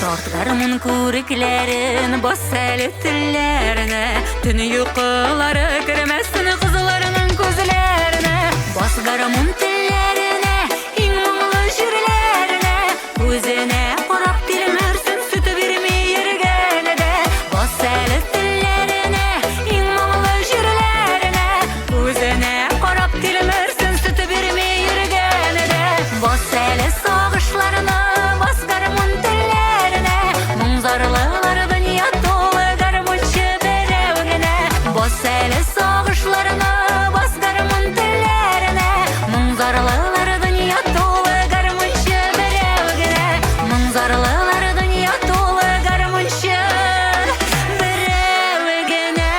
Тарт гармун күрекләрен, бас әле телләренә, Төн йокылары кермәсен кызларның күзләренә. Бас гармун телләренә, иң моңлы җирләренә, Үзенә карап тилмерсен, сөт бирми йөргәне дә. Бас әле телләренә, иң моңлы җирләренә, Үзенә карап тилмерсен, сөт бирми йөргәне дә. Бас әле сагышларына, бас гармун телләренә, Моң-зарлылар дөнья тулы, гармунчы берәү генә. Бас әле сагышларына, бас гармун телләренә, Моң-зарлылар дөнья тулы, гармунчы берәү генә. Моң-зарлылар дөнья тулы, гармунчы берәү генә.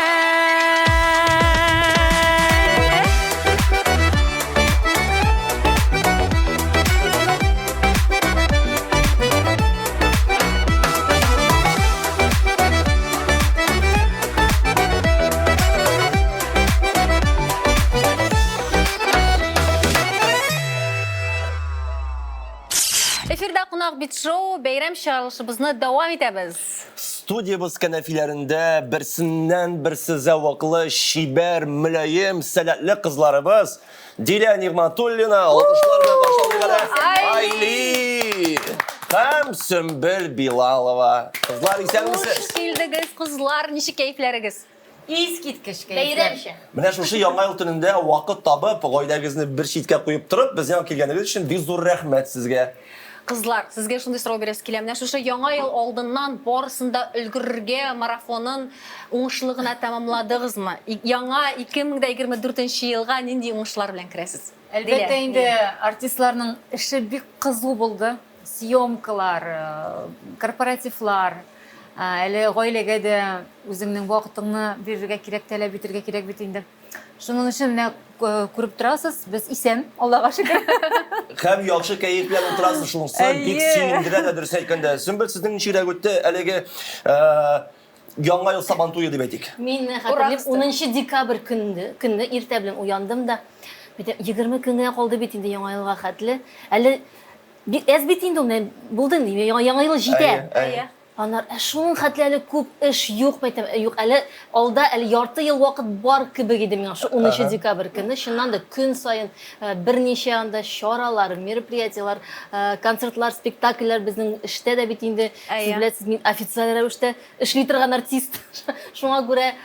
Эфирда кунак бит шоу бәйрәм чыгарылышыбызны дәвам итәбез. Студиябез кәнәфиләрендә берсеннән берсе зәвыклы, чибәр, мөлаем, сәләтле кызларыбыз Дилә Нигматуллина, алкышлар белән каршы алыйк әле. Айли! Һәм Сөмбел Билалова. Кызлар, исәнмесез? Хуш килдегез, кызлар, ничек кәефләрегез? Искиткеч кәефләр. Бәйрәмчә. Менә шушы яңа ел төнендә вакыт табып, гаиләгезне бер читкә куеп торып, безнең янга килгәнегез өчен бик зур рәхмәт сезгә. Кызлар, сезгә шундый сорау бирәсе килә. Менә шушы яңа ел алдыннан барысын да өлгерергә марафонын уңышлы гына тәмамладыгызмы? Яңа 2024 елга нинди уңышлар белән керәсез? Әлбәттә инде, артистларның эше бик кызу булды. Съемкалар, корпоративлар, әле гаиләгә дә үзеңнең вакытыңны бирергә кирәк, таләп итергә кирәк бит инде. Шуның өчен менә күреп торасыз, без исән, Аллага шөкер. Һәм яхшы кәеф белән утырасыз, шунысы бик сөендерә дә, дөрес әйткәндә. Сөмбел, сезнең ничегрәк үтте әлеге Яңа ел Сабантуе дип әйтик? Мин хәтерлим, 10 декабрь көнне, көнне иртә белән уяндым да, 20 көн генә калды бит инде Яңа елга хәтле. Әле бик әз бит инде ул, менә булды инде, Яңа ел җитә. Әйе. Аннары, ә шуның хәтле әле күп эш юк, мәйтәм, э, юк, әле алда әле ярты ел вакыт бар кебек иде миңа шул 10 декабрь көнне. Чыннан да көн саен э, берничә анда чаралар, мероприятиеләр, э, концертлар, спектакльләр безнең эштә дә бит инде, сез беләсез, мин официаль рәвештә эшли торган артист. Шуңа күрә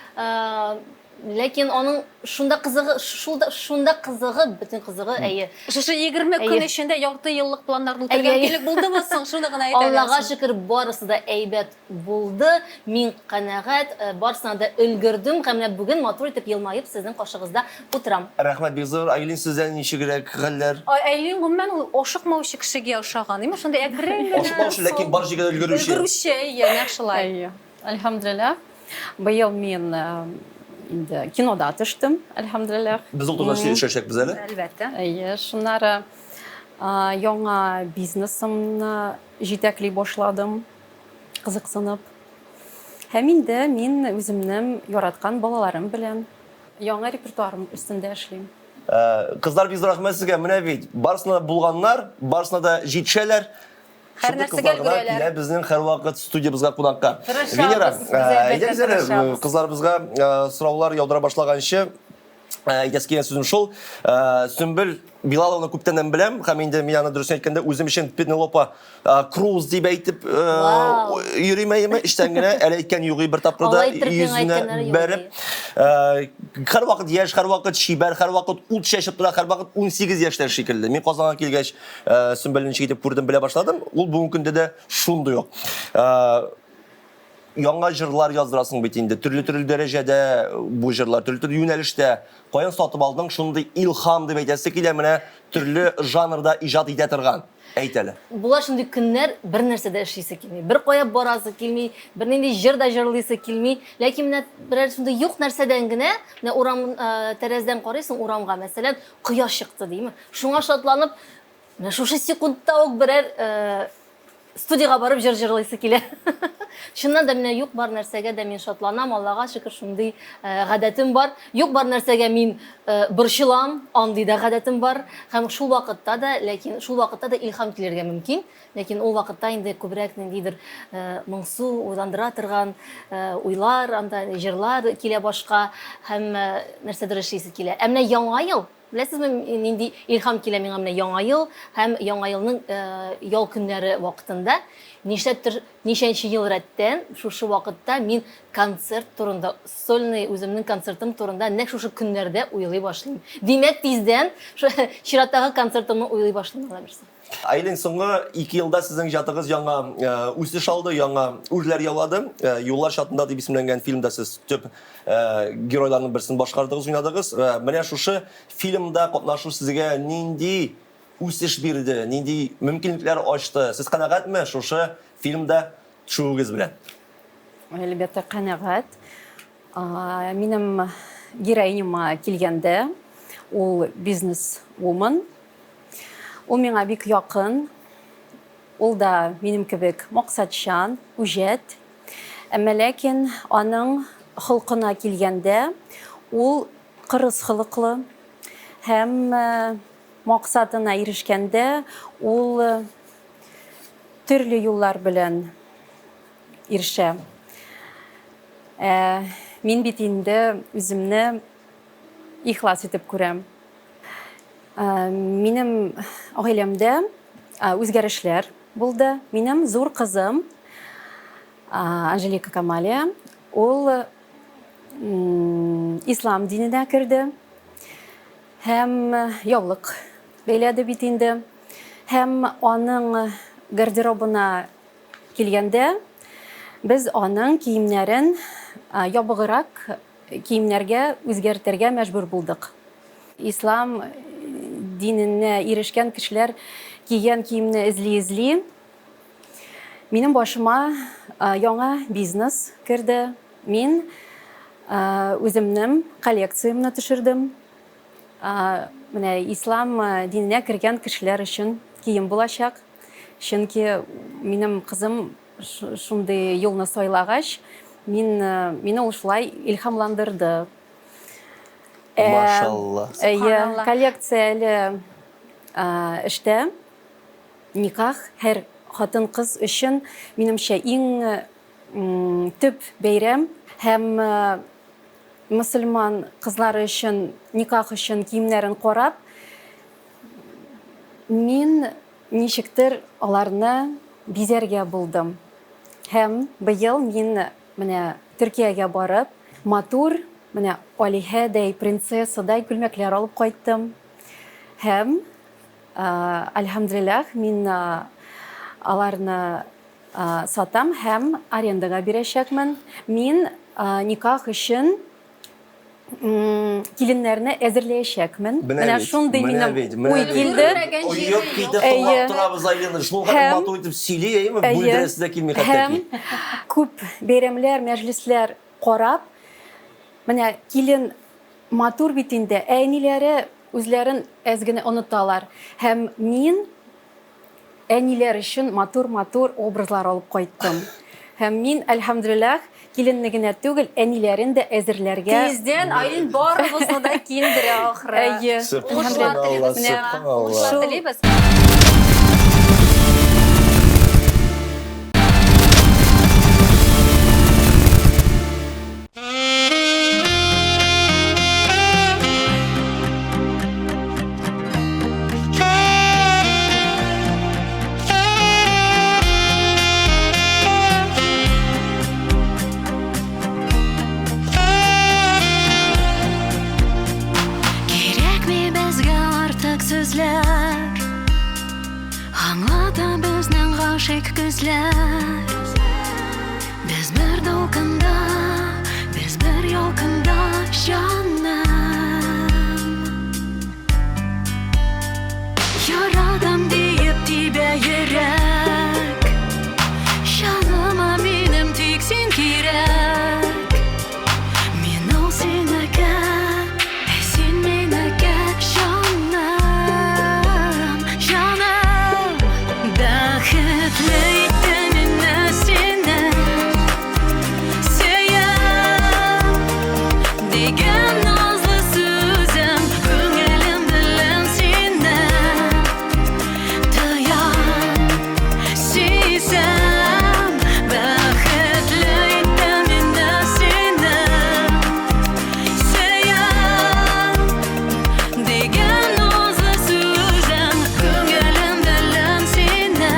Ләкин аның шунда кызыгы, шулда, шунда кызыгы, бөтен кызыгы, әйе. Шушы 20 көн эчендә ярты еллык планнарны үтәргә мөмкинлек булдымы соң? Шуны гына әйтә Аллага шөкер, барысы да әйбәт булды. Мин канәгать, э, барысына да өлгердем һәм менә бүген матур итеп елмаеп сезнең каршыгызда утырам. Рәхмәт бик зур. Айлин, сездә ничегрәк хәлләр? Айлин гомумән ул ашыкмаучы кешегә ошаган. Имеш, шундый әкрен генә. Ашыкмаучы, ләкин бар җиргә дә өлгерүче. Өлгерүче, әйе, нәкъ шулай. Әйе. Әлхәмдүлилләһ. Быел мин инде кинода төштем, әлхәмдүлилләһ. Без ул турыда сөйләшәчәкбез әле. Әлбәттә. Әйе, шуннары яңа бизнесымны җитәкли башладым, кызыксынып. Һәм инде мин үземнең яраткан балаларым белән. Яңа репертуарым өстендә эшлим. Кызлар, бик зур рәхмәт сезгә. Менә бит, барысына да булганнар, барысына да җитешәләр. Һәр нәрсәгә өлгерәләр. Килә безнең һәрвакыт студиябезгә кунакка. Тырышабыз, Венера, без әлбәттә әйдәгез әле, тырышабыз. кызларыбызга сораулар яудыра башлаганчы, әйтәсе килгән сүзем шул. Сөмбел Билаловны күптәннән беләм һәм инде мин аны дөресен әйткәндә үзем өчен Пенелопа Круз дип әйтеп йөрим әйеме, эчтән генә әле әйткән юк бер тапкыр да йөзенә бәреп. Һәрвакыт яшь, һәрвакыт чибәр, һәрвакыт ут чәчеп тора, һәрвакыт 18 яшьләр шикелле. Мин Казанга килгәч, Сөмбелне ничек итеп күрдем, белә башладым. Ул бүгенге көндә дә шундый ук. Яңа җырлар яздырасың бит инде, төрле-төрле дәрәҗәдә бу җырлар, төрле-төрле юнәлештә. Каян сатып алдың шундый илһам дип әйтәсе килә, менә төрле жанрда иҗат итә торган. Әйт әле. Була шундый көннәр, бер нәрсә дә эшлисе килми, бер кая барасы килми, бернинди җыр да җырлыйсы килми. Ләкин менә берәр шундый юк нәрсәдән генә, менә урам, тәрәздән карыйсың урамга, мәсәлән, кояш чыкты дими. Шуңа шатланып, менә шушы секундта ук берәр студиягә барып җыр җырлыйсы килә. Чыннан да менә юк бар нәрсәгә дә мин шатланам, Аллага шөкер, шундый гадәтем бар. Юк бар нәрсәгә мин борчылам, андый да гадәтем бар. Һәм шул вакытта да, ләкин шул вакытта да илһам килергә мөмкин. Ләкин ул вакытта инде күбрәк ниндидер моңсу, уйландыра торган уйлар, анда җырлар килә башка һәм нәрсәдер эшлисе килә. Ә менә Яңа ел, Беләсезме, нинди илһам килә миңа менә Яңа ел һәм Яңа елның ял көннәре вакытында. Нишләптер ничәнче ел рәттән шушы вакытта мин концерт турында, сольный үземнең концертым турында нәкъ шушы көннәрдә уйлый башлыйм. Димәк, тиздән чираттагы концертымны уйлый башлыйм, Алла бирсә. Айлин, соңгы ике елда сезнең иҗатыгыз яңа үсеш алды, яңа үрләр яулады. Юллар чатында дип исемләнгән фильмда сез төп геройларның берсен башкардыгыз, уйнадыгыз. Менә шушы фильмда катнашу сезгә нинди үсеш бирде, нинди мөмкинлекләр ачты? Сез канәгатьме шушы фильмда төшүегез белән? Әлбәттә, канәгать. Минем героиняма килгәндә, ул бизнес-вумен. Ул миңа бик якын. Ул да минем кебек максатчан, үҗәт. Әмма ләкин аның холкына килгәндә, ул кырыс холыклы һәм максатына ирешкәндә ул төрле юллар белән ирешә. Ә мин бит инде үземне ихлас итеп күрәм. Минем гаиләмдә үзгәрешләр булды. Минем зур кызым Анжелика Камалия, ул ислам диненә керде һәм яулык бәйләде бит инде. Һәм аның гардеробына килгәндә, без аның киемнәрен ябыгырак киемнәргә үзгәртергә мәҗбүр булдык. Ислам диненә ирешкән кешеләр кигән киемне эзли-эзли, минем башыма яңа бизнес керде. Мин үземнең коллекциямне төшердем. Менә ислам диненә кергән кешеләр өчен кием булачак. Чөнки минем кызым шундый юлны сайлагач, мин мине ул шулай илһамландырды. Машалла. Әйе, коллекция әле эштә. Никах һәр хатын-кыз өчен, минемчә, иң төп бәйрәм һәм мөселман кызлары өчен никах өчен киемнәрен карап, мин Ничектер аларны бизәргә булдым. Һәм быел мин менә Төркиягә барып, матур, менә алиһәдәй, принцессадай күлмәкләр алып кайттым. Һәм, әлхәмдүлилләһ, мин аларны сатам һәм арендага бирәчәкмен. Мин никах өчен киленнәрне әзерләячәкмен. Менә шундый минем уй килде. Оеп китеп тыңлап торабыз Айлина. Шул хәтле матур итеп сөйли, әйеме? Бүлдерәсе дә килми хәтта ки. Күп бәйрәмләр, мәҗлесләр карап, менә килен матур бит инде, ә әниләре үзләрен әз генә оныталар. Һәм мин әниләр өчен матур-матур образлар алып кайттым. Һәм мин, әлхәмдүлилләһ, киленне генә түгел, әниләрен дә әзерләргә. Тиздән Айлин барыбызны да киендерә ахры. Әйе. Уңышлар телибез сиңа. Уңышлар телибез. Кирәкми безгә артык сүзләр Аңлата безнең гашыйк күзләр Без бер дулкында, без бер ялкында, җаным. Яратам диеп тибә йөрәк. Җаныма минем тик син кирәк. Мин ул синеке, ә син минеке, җаным, җаным. Бәхетле итте мине сине сөям дигән назлы сүзең, күңелем белән сине тоям. Сизәм, бәхетле итте мине сине сөям дигән назлы сүзең, күңелем белән сине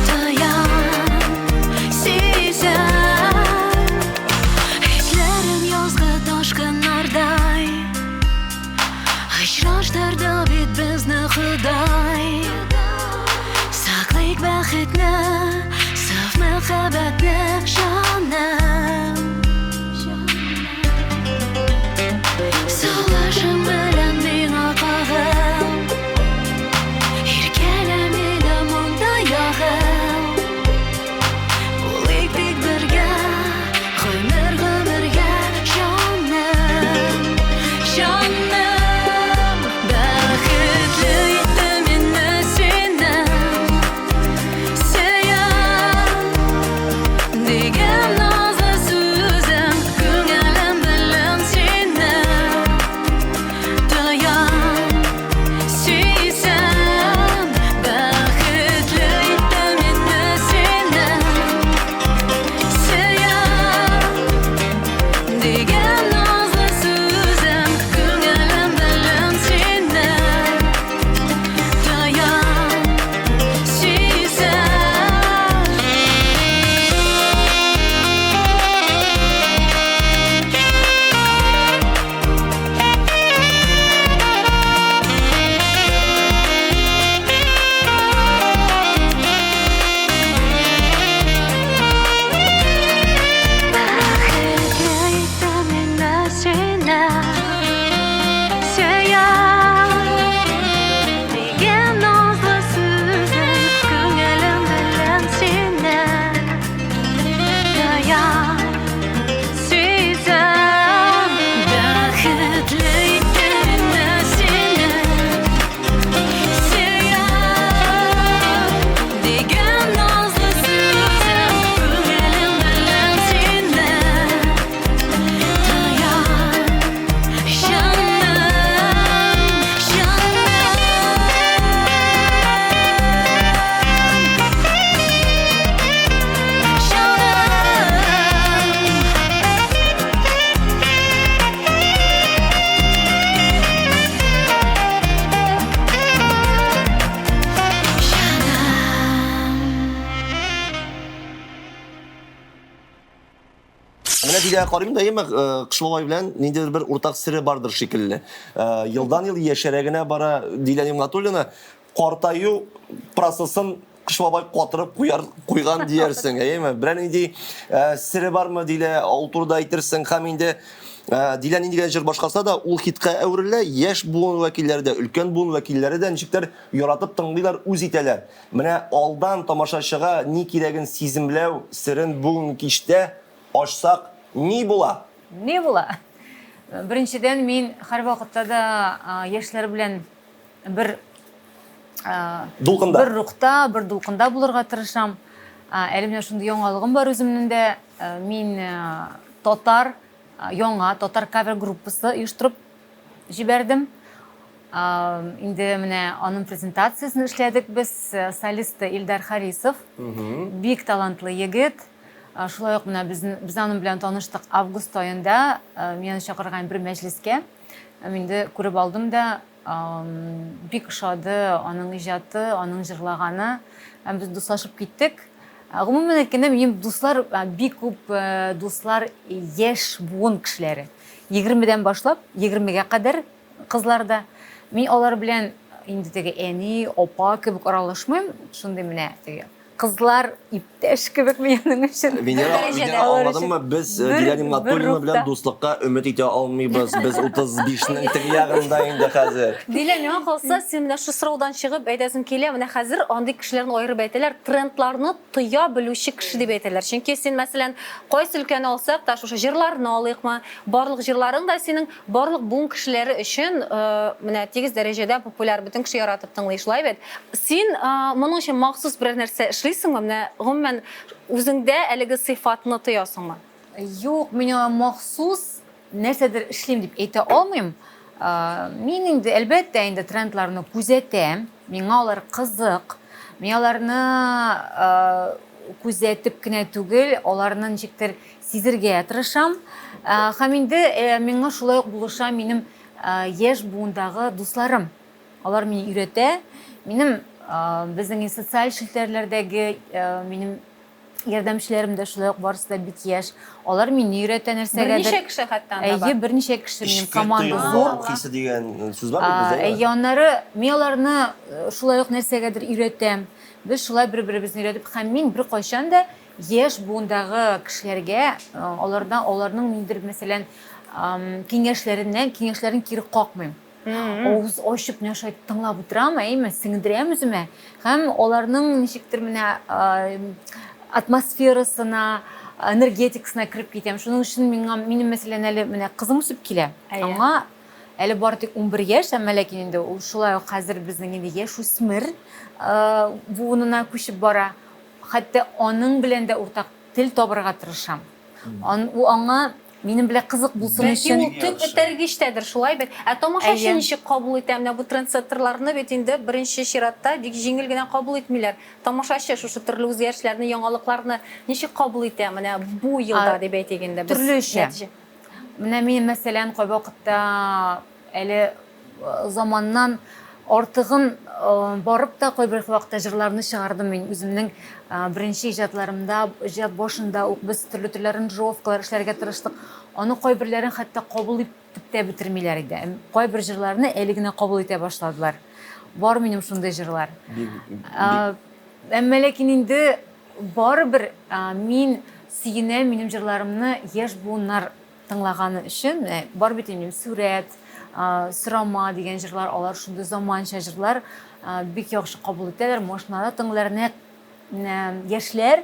тоям, сизәм. Хисләрем язгы ташкыннардай, Очраштырды бит безне Ходай. Саклыйк бәхетне, саф мәхәббәтне, җаным. Сулышың белән миңа кагыл, Иркәлә мине монда ягыл. Булыйк бик бергә, гомер-гомергә, җаным, җаным. Бәхетле итте мине сине сөям дигән назлы сүзең, күңелем белән сине тоям. Сөйсәм, бәхетле итте мине сине сөям дигән назлы сүзең, күңелем белән сине тоям, сөйсәм. Бәхетле итте мине сине сөям дигән назлы сүзең, күңелем белән сине тоям. Сөйсәм, бәхетле итте мине сине сөям дигән назлы сүзең, күңелем белән сине тоям, җаным, җаным, җаным. Менә Дилә карыйм да, әйеме, Кыш бабай белән ниндидер бер уртак сере бардыр шикелле. Елдан-ел яшәрә генә бара Дилә Нигъмәтуллина. Картаю процессын Кыш бабай катырып куяр, куйган диярсең, әйеме? Берәр нинди сере бармы, Дилә, ул турыда әйтерсең һәм инде Дилә нинди генә җыр башкарса да, ул хитка әверелә, яшь буын вәкилләре дә, өлкән буын вәкилләре дә ничектер яратып тыңлыйлар, үз итәләр. Менә алдан тамашачыга ни кирәген сиземләү серен бүген кичтә ачсак, ни була? Ни була? Беренчедән, мин һәрвакытта да яшьләр белән бер Дулкында. Бер рухта, бер дулкында булырга тырышам. Әле менә шундый яңалыгым бар үземнең дә. мин татар, яңа татар кавер группасы оештырып җибәрдем. Инде менә аның презентациясен эшләдек без. Солисты Илдар Харисов. Бик талантлы егет. Шулай ук менә без, без аның белән таныштык август аенда. Мин аны чакырган бер мәҗлескә. Инде күреп алдым да, бик ошады аның иҗаты, аның җырлаганы. Һәм без дуслашып киттек. Гомумән әйткәндә, минем дуслар бик күп дуслар яшь буын кешеләре. Егермедән башлап, егермегә кадәр кызлар да. Мин алар белән инде теге әни, апа кебек аралашмыйм. Шундый менә теге кызлар иптәш кебек мин аның өчен. Венера, Венера аңладыңмы? Без э, Дилә Нигъмәтуллина белән дуслыкка өмет итә алмыйбыз. Без 35-нең теге ягында инде хәзер. Дилә, миңа калса, син менә шул сораудан чыгып әйтәсең килә, менә хәзер андый кешеләрне аерып әйтәләр, трендларны тоя белүче кеше дип әйтәләр. Чөнки син, мәсәлән, кайсы өлкәне алсак та, шушы җырларны алыйкмы, барлык җырларың да синең барлык буын кешеләре өчен менә тигез дәрәҗәдә популяр, бөтен кеше яратып тыңлый, шулай бит? Син моның өчен махсус берәр нәрсә эшлисеңме? Менә гомумән үзеңдә әлеге сыйфатны тоясыңмы? Юк, мин аңа махсус нәрсәдер эшлим дип әйтә алмыйм. Мин инде, әлбәттә, инде трендларны күзәтәм. Миңа алар кызык. Мин аларны күзәтеп кенә түгел, аларны ничектер сизергә тырышам. Һәм инде миңа шулай ук булыша минем яшь буындагы дусларым. Алар мине өйрәтә. Минем безнең социаль челтәрләрдәге минем Ярдәмчеләрем дә шулай ук барысы да бик яшь. Алар мине өйрәтә нәрсәгәдер. Берничә кеше хәтта анда бар. Әйе, берничә кеше минем Эчке команда тойгы зур. хисе дигән сүз бар бит бездә, Әйе, аннары мин аларны шулай ук нәрсәгәдер өйрәтәм. Без шулай бер-беребезне өйрәтеп һәм мин беркайчан да яшь буындагы кешеләргә алардан аларның ниндидер, мәсәлән, киңәшләреннән киңәшләрен кире какмыйм. Авыз ачып менә шулай тыңлап утырам, әйеме, сеңдерәм үземә. Һәм аларның ничектер менә атмосферасына, энергетикасына кереп китәм. Шуның өчен миңа, минем мәсәлән, әле менә кызым үсеп килә. Аңа әле бары тик 11 яшь, әмма ләкин инде ул шулай ук хәзер безнең инде яшүсмер буынына күчеп бара. Хәтта аның белән дә уртак тел табырга тырышам. Ан, ул аңа минем белән кызык булсын Бәлки өчен. ул төп этәргеч тәдер, шулай бит? Ә тамашачы Әйе. ничек кабул итә? Менә бу трендсеттерларны бит инде беренче чиратта бик җиңел генә кабул итмиләр. Тамашачы шушы төрле үзгәрешләрне, яңалыкларны ничек кабул итә менә бу елда А, дип әйтик инде без Төрлечә. нәтиҗә. Менә мин, мәсәлән, кайвакытта әле заманнан артыгын барып та кайбер вакытта җырларны чыгардым мин үземнең беренче иҗатларымда, иҗат башында ук без төрле-төрле аранжировкалар эшләргә тырыштык. Аны кайберләрен хәтта кабул итеп тә бетермиләр иде. Кайбер җырларны әле генә кабул итә башладылар. Бар минем шундый җырлар. Әмма ләкин инде барыбер мин сөенәм минем җырларымны яшь буыннар Тыңлаганы өчен, менә бар бит инде сурәт, сорама дигән җырлар, алар шундый заманча җырлар, бик яхшы кабул итәләр, машинада тыңлыйлар, нәкъ менә яшьләр.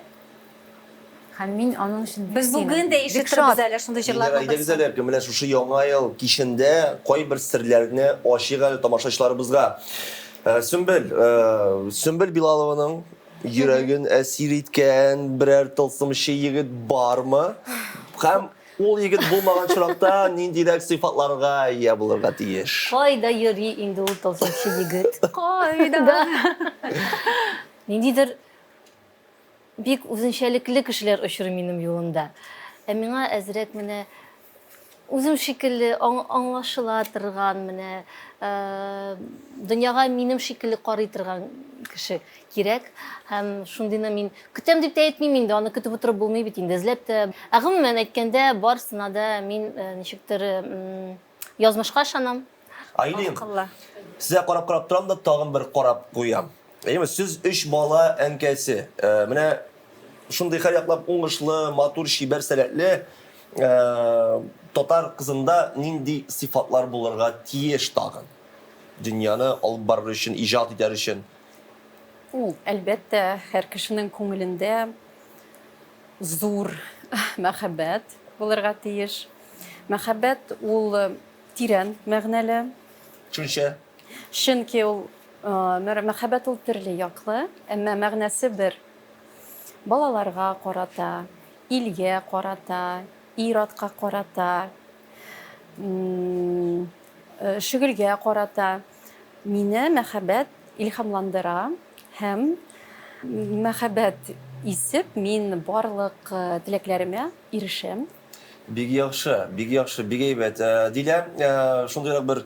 Һәм мин аның өчен бик Без бүген дә ишетербез әле шундый җырларның берсен. Әйдәгез әле, менә шушы Яңа ел кичендә кайбер серләрне ачыйк әле тамашачыларыбызга. Сөмбел, Сөмбел Билалованың Йөрәген әсир иткән берәр тылсымчы егет бармы? Һәм ул егет булмаган очракта ниндирәк сыйфатларга ия булырга тиеш? Кайда йөри инде ул тылсымчы егет? Кайда? Ниндидер бик үзенчәлекле кешеләр очрый минем юлымда. Ә миңа әзрәк менә үзем шикелле аңлашыла торган, менә дөньяга минем шикелле карый торган кеше кирәк. Һәм шундыйны мин көтәм дип тә әйтмим инде, аны көтеп утырып булмый бит инде, эзләп тә. Ә гомумән әйткәндә, барысына да мин ничектер язмышка ышанам. Айлин, сезгә карап-карап торам да, тагын бер карап куям. Әйеме, сез өч бала әнкәсе. Менә шундый һәрьяклап уңышлы, матур, чибәр, сәләтле татар кызында нинди сыйфатлар булырга тиеш тагын? Дөньяны алып барыр өчен, иҗат итәр өчен. Әлбәттә, һәр кешенең күңелендә зур мәхәббәт булырга тиеш. Мәхәббәт ул тирән мәгънәле. Төшенчә. Чөнки ул мәхәббәт ул төрле яклы, әмма мәгънәсе бер. Балаларга карата. илгә карата, ир-атка карата, шөгыльгә карата мине мәхәббәт илһамландыра һәм мәхәббәт исеп мин барлык теләкләремә ирешәм. Бик яхшы, бик яхшы, бик әйбәт. Дилә, шундыйрак бер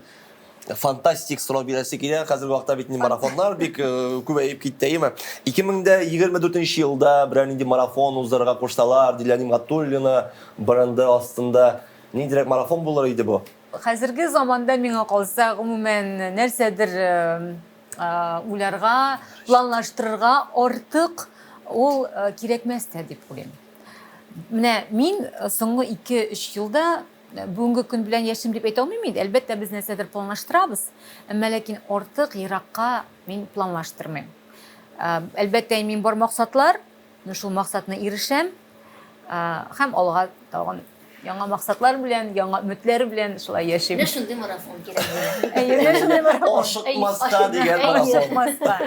фантастик сорау бирәсе килә. Хәзерге вакытта бит инде марафоннар бик күбәеп китте, әйеме? 2024 елда берәр нинди марафон уздырырга кушсалар, Дилә Нимгатуллина бренды астында ниндирәк марафон булыр иде бу? Хәзерге заманда миңа калса, гомумән, нәрсәдер уйларга, планлаштырырга артык ул кирәкмәс тә дип уйлыйм. Менә мин соңгы 2-3 елда бүгенге көн белән яшим дип әйтә алмыйм инде. Әлбәттә, без нәрсәдер планлаштырабыз, әмма ләкин артык еракка мин планлаштырмыйм. Әлбәттә, мин бар максатлар, мин шул максатны ирешәм һәм алга тагын яңа максатлар белән, яңа өметләр белән шулай яшим. Менә шундый марафон кирәк булыр. Әйе, менә шундый марафон. Ашыкмаска дигән марафон. Ашыкмаска.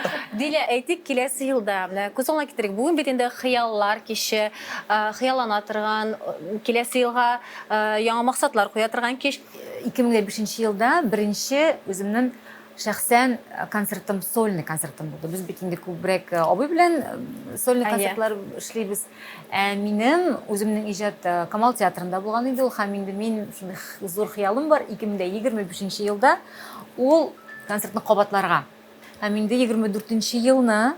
Дилә, әйтик, киләсе елда, менә күз алдына китерик, бүген бит инде хыяллар киче, хыяллана торган, киләсе елга яңа максатлар куя торган кич. 2005 елда беренче үземнең шәхсән концертым, сольный концертым булды. Без бит инде күбрәк абый белән сольный концертлар эшлибез. Ә минем үземнең иҗат Камал театрында булган иде ул, һәм инде мин шундый зур хыялым бар, 2025 елда ул концертны кабатларга. Һәм инде 24 елны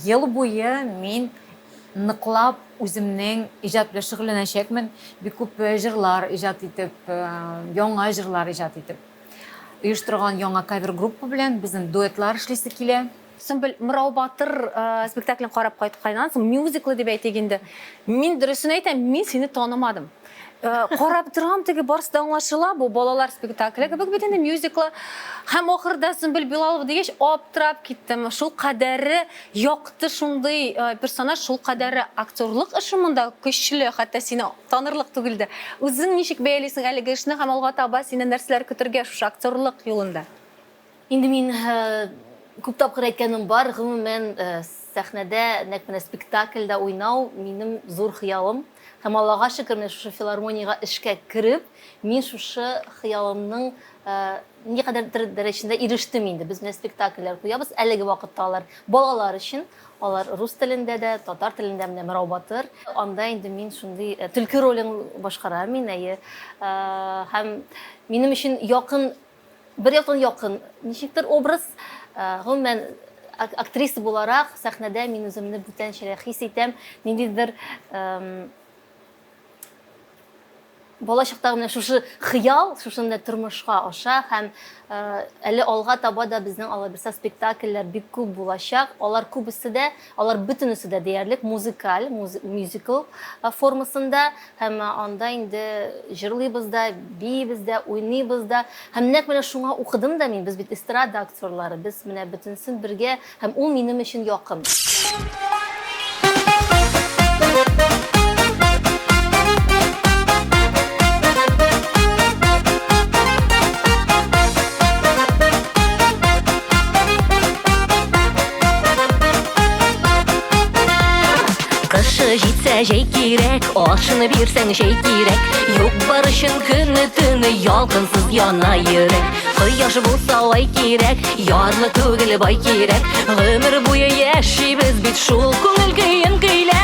ел буе мин ныклап үземнең иҗат белән шөгыльләнәчәкмен, бик күп җырлар иҗат итеп, яңа җырлар иҗат итеп. Оештырган яңа кавер-группа белән безнең дуэтлар эшлисе килә. Сөмбел, Мырау батыр спектаклен карап кайтканнан соң, мюзиклы дип әйтик инде. Мин дөресен әйтәм, мин сине танымадым. Карап торам, теге барысы да аңлашыла, бу балалар спектакле кебек бит инде мюзиклы. Һәм ахырда Сөмбел Билалова дигәч, аптырап киттем. Шул кадәре якты шундый персонаж, шул кадәре актерлык эше монда көчле, хәтта сине танырлык түгел дә. Үзең ничек бәялисең әлеге эшне һәм алга таба сине нәрсәләр көтергә шушы актерлык юлында? Инде мин күп тапкыр әйткәнем бар, гомумән, сәхнәдә, нәкъ менә спектакльдә уйнау минем зур хыялым. Һәм Аллага шөкер, менә шушы филармониягә эшкә кереп, мин шушы хыялымның никадәрдер дәрәҗәсендә ирештем инде. Без менә спектакльләр куябыз, әлеге вакытта алар балалар өчен, алар рус телендә дә, татар телендә, менә Мырау батыр. Анда инде мин шундый төлке ролен башкарам мин, әйе. Һәм минем өчен якын Бер яктан якын, ничектер образ, гомумән, актриса буларак сәхнәдә мин үземне бүтәнчәрәк хис итәм, ниндидер бала чактагы менә шушы хыял, шушы менә тормышка аша һәм әле алга таба да безнең алабирса спектакльләр бик күп булачак. Алар күбесе дә, алар бөтенесе дә диярлек музыкаль, мюзикл формасында. Һәм анда инде җырлыйбыз да, биибез дә, уйныйбыз да. Һәм нәкъ менә шуңа укыдым да мин. Без бит эстрада актерлары, без менә бөтенесен бергә, һәм ул минем өчен якын. Кышы җитсә җәй кирәк, ашны бирсәң чәй кирәк. Юк бар өчен көне төне ялкынсыз яна йөрәк. Кояш булса ай кирәк, ярлы түгел бай кирәк. Гомер буе яшибез бит шул күңел көен көйләп.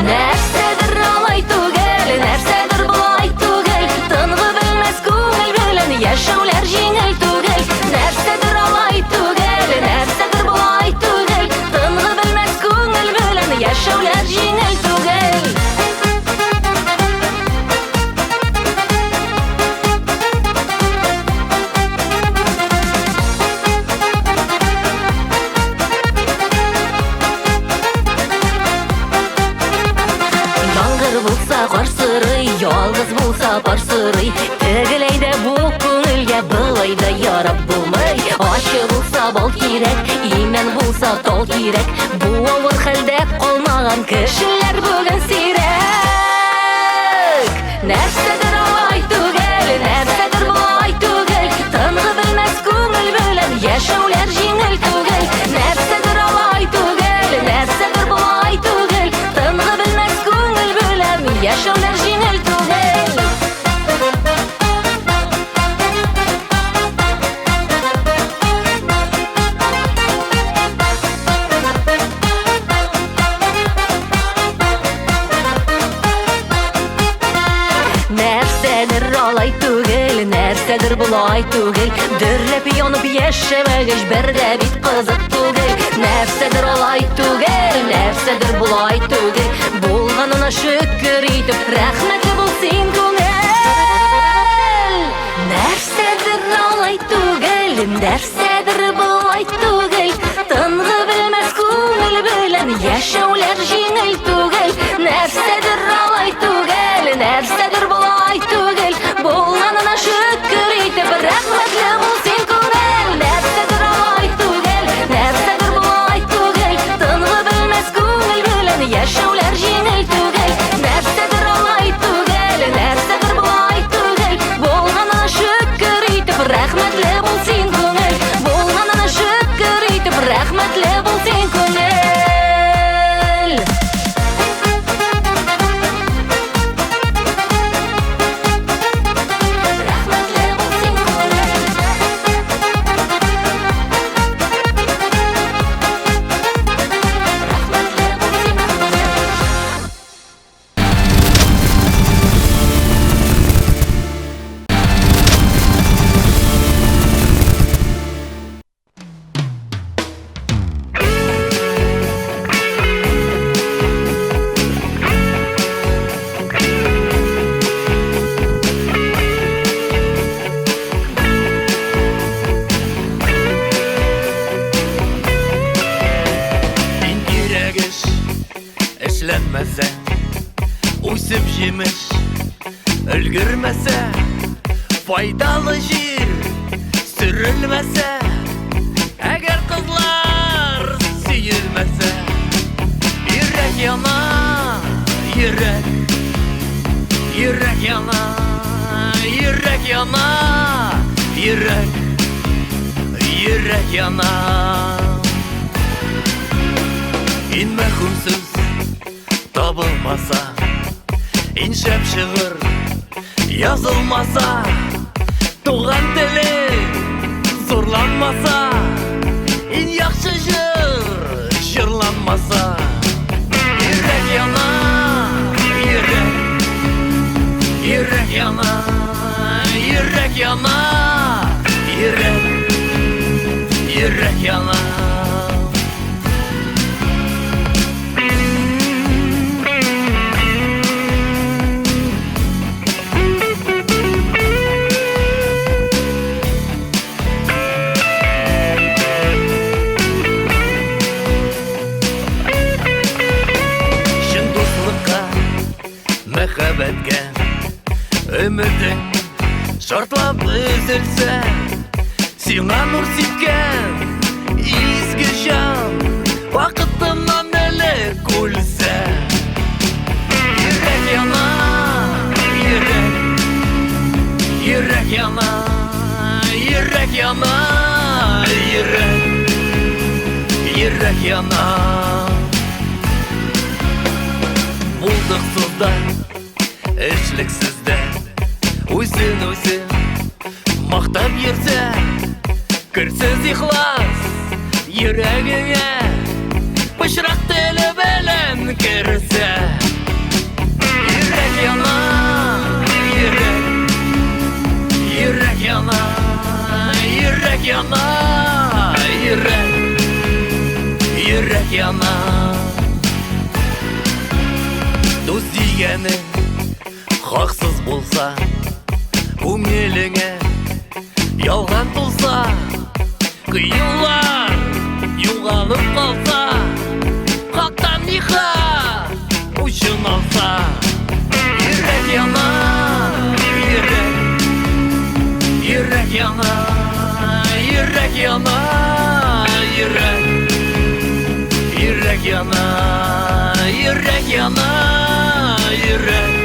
Нәрсәдер алай түгел, нәрсәдер болай түгел, тынгы белмәс күңел белән яшәүләр җиңел түгел. Нәрсәдер алай түгел, нәрсәдер болай түгел, тынгы белмәс күңел белән яшәүләр җиңел түгел. Яңгыр булса кар сорый, ялгыз булса пар сорый. Тегеләй дә бу күңелгә болай да ярап булмый. Ачы булса бал кирәк, имән булса тал кирәк. Бу авыр хәлдә калмаган кешеләр бүген сирәк. Нәрсәдер алай түгел, нәрсәдер болай түгел, тынгы белмәс күңел белән яшәүләр җиңел түгел. Нәрсәдер алай түгел, нәрсәдер болай түгел, тынгы белмәс. Нәрсәдер алай түгел, нәрсәдер болай түгел. Дөрләп янып яшәмәгәч, бер дә бит кызык түгел. Нәрсәдер алай түгел, нәрсәдер болай түгел. Булганына шөкер итеп, рәхмәтле бул син күңел. Нәрсәдер алай түгел, нәрсәдер болай түгел. Тынгы белмәс күңел белән яшәүләр җиңел түгел. Нәрсәдер алай түгел, нәрсәдер болай түгел. Булганына шөкер итеп, рәхмәтле бул син күңел. Нәрсәдер алай түгел, нәрсәдер болай түгел. Тынгы белмәс күңел белән яшәүләр җиңел түгел. Нәрсәдер алай түгел, нәрсәдер болай түгел. Булганына шөкер итеп, рәхмәтле бул син күңел. Булганына шөкер итеп, рәхмәтле бул син күңел. Рәхмәтле бул син күңел. Рәхмәтле бул син күңел. Син кирәк эш эшләнмәсә, үсеп җимеш өлгермәсә, файдалы җир сөрелмәсә, әгәр кызлар сөелмәсә, йөрәк яна, йөрәк, йөрәк яна, йөрәк яна, йөрәк, йөрәк яна. Ин мәхүм сүз табылмаса, ин шәп шигырь язылмаса, туган телең зурланмаса, ин яхшы җыр җырланмаса, йөрәк яна, йөрәк, йөрәк яна, йөрәк яна, йөрәк, йөрәк яна. Чын дуслыкка, мәхәббәткә Өметең шартлап өзелсә, Сиңа нур сипкән изге җан Вакытыннан элек үлсә. Йөрәк яна, йөрәк, йөрәк яна, йөрәк яна, йөрәк, йөрәк яна. Булдыксыз да, эшлексез дә, үзен үзе мактап йөрсә, керсез ихлас йөрәгеңә пычрак теле белән керсә. Йөрәк яна, йөрәк, йөрәк яна, йөрәк яна, йөрәк, йөрәк яна. Дус дигәне хаксыз булса, күңелеңә ялган тулса, кыюлар югалып калса, хактан ниха үчен алса. Йөрәк яна, йөрәк, йөрәк яна, йөрәк яна, йөрәк, йөрәк яна, йөрәк яна, йөрәк.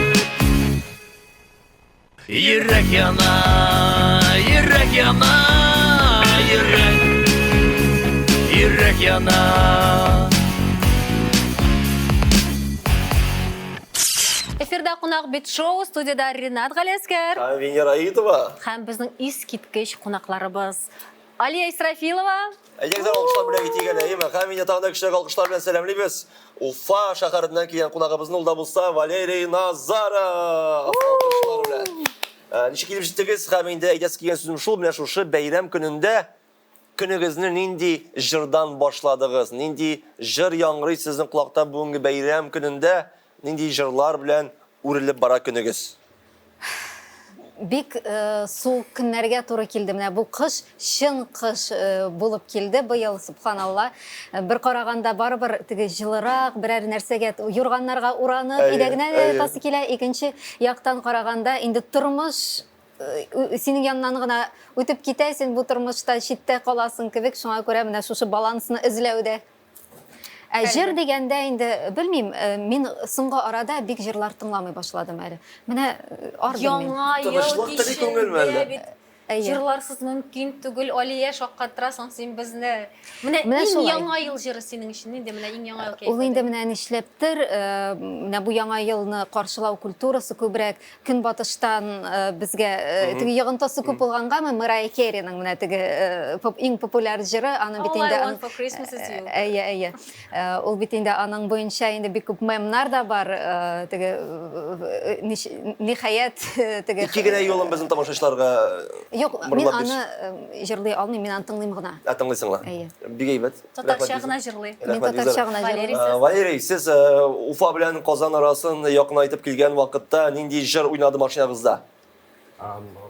Йөрәк яна, йөрәк яна, йөрәк, йөрәк яна. Эфирда кунак бит шоу, студияда Ринат Галәскәр. Һәм Венера Аитова. Һәм безнең искиткеч кунакларыбыз. Алия Исрафилова. Әйдәгез, алкышлар белән китик әле, әйеме? Һәм инде тагын да көчлерәк алкышлар белән сәламлибез. Уфа шәһәреннән килгән кунагыбызны, ул да булса Валерий Назаров. Алкышлар белән. Э, ничек килеп җиттегез? Һәм инде әйтәсе килгән сүзем шул, менә шушы бәйрәм көнендә көнегезне нинди җырдан башладыгыз? Нинди җыр яңгырый сезнең колакта бүгенге бәйрәм көнендә? Нинди җырлар белән үрелеп бара көнегез? Бик э, суык көннәргә туры килде. Менә бу кыш чын кыш э, булып килде быел, субханалла. Э, бер караганда барыбер теге җылырак, берәр нәрсәгә юрганнарга уранып, өйдә генә ятасы килә. Икенче яктан караганда инде тормыш синең яннан гына үтеп китә, син бу тормышта читтә каласың кебек. Шуңа күрә менә шушы балансны эзләүдә. Ә җыр дигәндә инде белмим, э, мин соңгы арада бик җырлар тыңламый башладым әле. Менә э, ардым мин. Яңа ел Тынычлык тели күңелме әллә? кичендә бит Әйе. җырларсыз мөмкин түгел. Алия шаккатырасың син безне. Менә Менә иң шулай. яңа ел җыры синең өчен нинди? Менә иң яңа ел Ул инде кәефе. менә нишләптер, э, менә бу яңа елны каршылау культурасы күбрәк Көнбатыштан э, безгә э, теге йогынтысы күп булгангамы, Мэрайя Керриның менә теге э, иң популяр җыры, аны бит All I инде want for Christmas is you. Әйе, әйе. Ул бит инде аның буенча инде бик күп мемнар да бар, теге ниһаять теге Ике генә юлын безнең тамашачыларга Юк, мин аны җырлый алмыйм, мин аны тыңлыйм гына. Ә тыңлыйсың ла. Әйе. Бик әйбәт. Татарча гына җырлый. Мин татарча гына җырлыйм. Э, Валерий, сез э, Уфа белән Казан арасын якынайтып килгән вакытта нинди җыр уйнады машинагызда?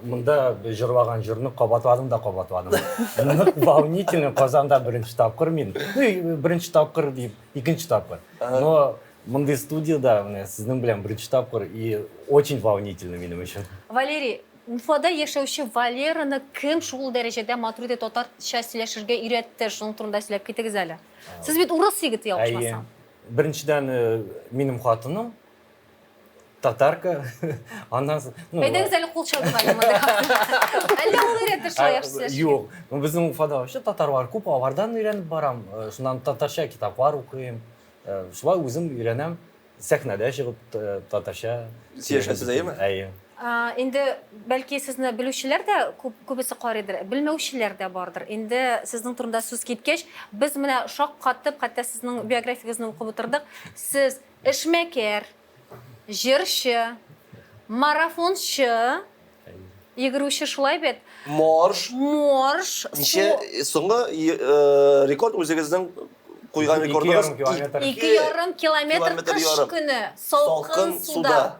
Монда җырлаган җырны кабатладым да кабатладым. Нык волнительно Казанда беренче тапкыр мин. Ну, беренче тапкыр дип, икенче тапкыр. Но мондый студияда менә сезнең белән беренче тапкыр и очень волнительно минем өчен. Валерий, Уфада яшәүче Валераны кем шул дәрәҗәдә матур итеп татарча сөйләшергә өйрәтте? Шуның турында сөйләп китегез әле. Сез бит урыс егете, ялгышмасам. Әйе. Беренчедән, э, минем хатыным татарка. Аннан соң, ну, Әйдәгез әле кул чабыйк әле монда. Әллә ул өйрәтте шулай яхшы сөйләшергә? Юк. Ну, безнең Уфада вообще татарлар күп, алардан өйрәнеп барам. Э, шуннан татарча китаплар укыйм. Э, шулай үзем өйрәнәм. Сәхнәдә чыгып татарча сөйләшәсез, әйеме? Әйе. Инде бәлки сезне белүчеләр дә күп, күбесе карыйдыр, белмәүчеләр дә бардыр. Инде сезнең турында сүз киткәч, без менә шаккатып, хәтта сезнең биографигызны укып утырдык. Сез эшмәкәр, җырчы, марафончы, Йөгерүче шулай бит. Морж. Морж. Ничә соңгы э, рекорд үзегезнең куйган рекордыгыз? 2,5 километр кыш көне салкын суда.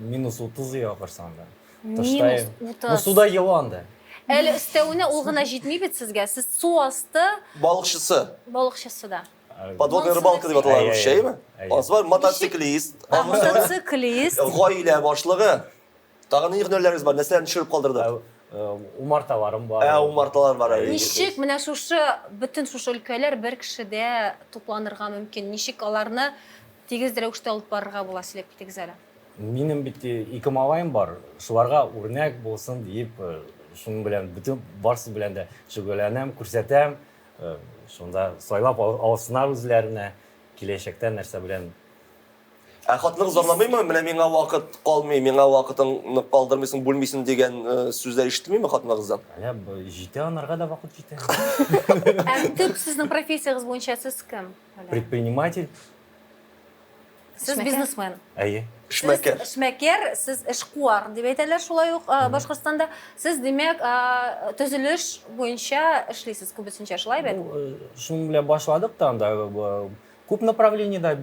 Минус 30 якырсаң да. Минус 30. Ну, суда елан да. Әле өстәвенә ул гына җитми бит сезгә. Сез су асты балыкчысы. Балыкчысы да. Подводная рыбалка дип атала русча, әйеме? Анысы бар мотоциклист. Мотоциклист. Гаилә башлыгы. Тагын нинди һөнәрләрегез бар? Нәрсәләрне төшереп калдырдык? Умарталарым бар. Ә, умарталар бар. Ничек менә шушы бөтен шушы өлкәләр бер кешедә тупланырга мөмкин? Ничек аларны тигез рәвештә алып барырга була? Сөйләп китегез әле. Минем бит ике малаем бар. Шуларга үрнәк булсын диеп, шуның белән бөтен барысы белән дә шөгыльләнәм, күрсәтәм. Шунда сайлап алсыннар үзләренә киләчәктә нәрсә белән. Ә хатыныгыз зарламыймы? Менә миңа вакыт калмый, миңа вакытыңны калдырмыйсың, бүлмисең дигән э, сүзләр ишетелмиме хатыныгыздан? Әле җитә, анарга да вакыт җитә. Ә төп сезнең профессиягез буенча сез кем? Предприниматель. Сез бизнесмен. Әйе. Эшмәкәр. Сез эшмәкәр, сез эшкуар дип әйтәләр шулай ук э, Башкортстанда. Сез, димәк, э, төзелеш буенча эшлисез күбесенчә, шулай бит? Шуның белән башладык та анда Күп направлениедә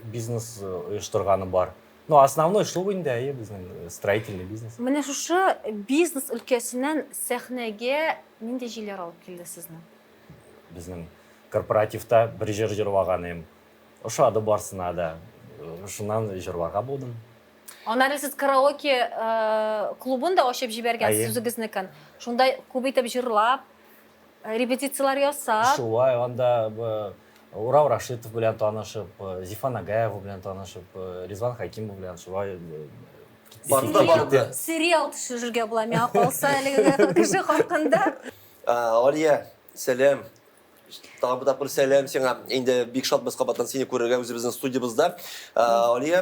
бизнес оештырганы бар. Но основной шул инде, әйе, безнең строительный бизнес. Менә шушы бизнес өлкәсеннән сәхнәгә нинди җилләр алып килде сезне? Безнең корпоративта бер җыр җырлаган идем. Ошады барсына да. Шуннан җырларга булдым. Аннары сез караоке клубын да ачып җибәргәнсез үзегезнекен. Шунда күп итеп җырлап, Репетицияләр ясап. Шулай, анда Урал Рашитов белән танышып, Зифа Нагаева белән танышып, Ризван Хакимов белән шулай Барды, барды. Сериал төшерергә була миңа калса әлеге кеше хакында. Алия, сәлам. Тагын бер тапкыр сәлам сиңа. Инде бик шатбыз кабаттан сине күрергә үзебезнең студиябездә. Алия,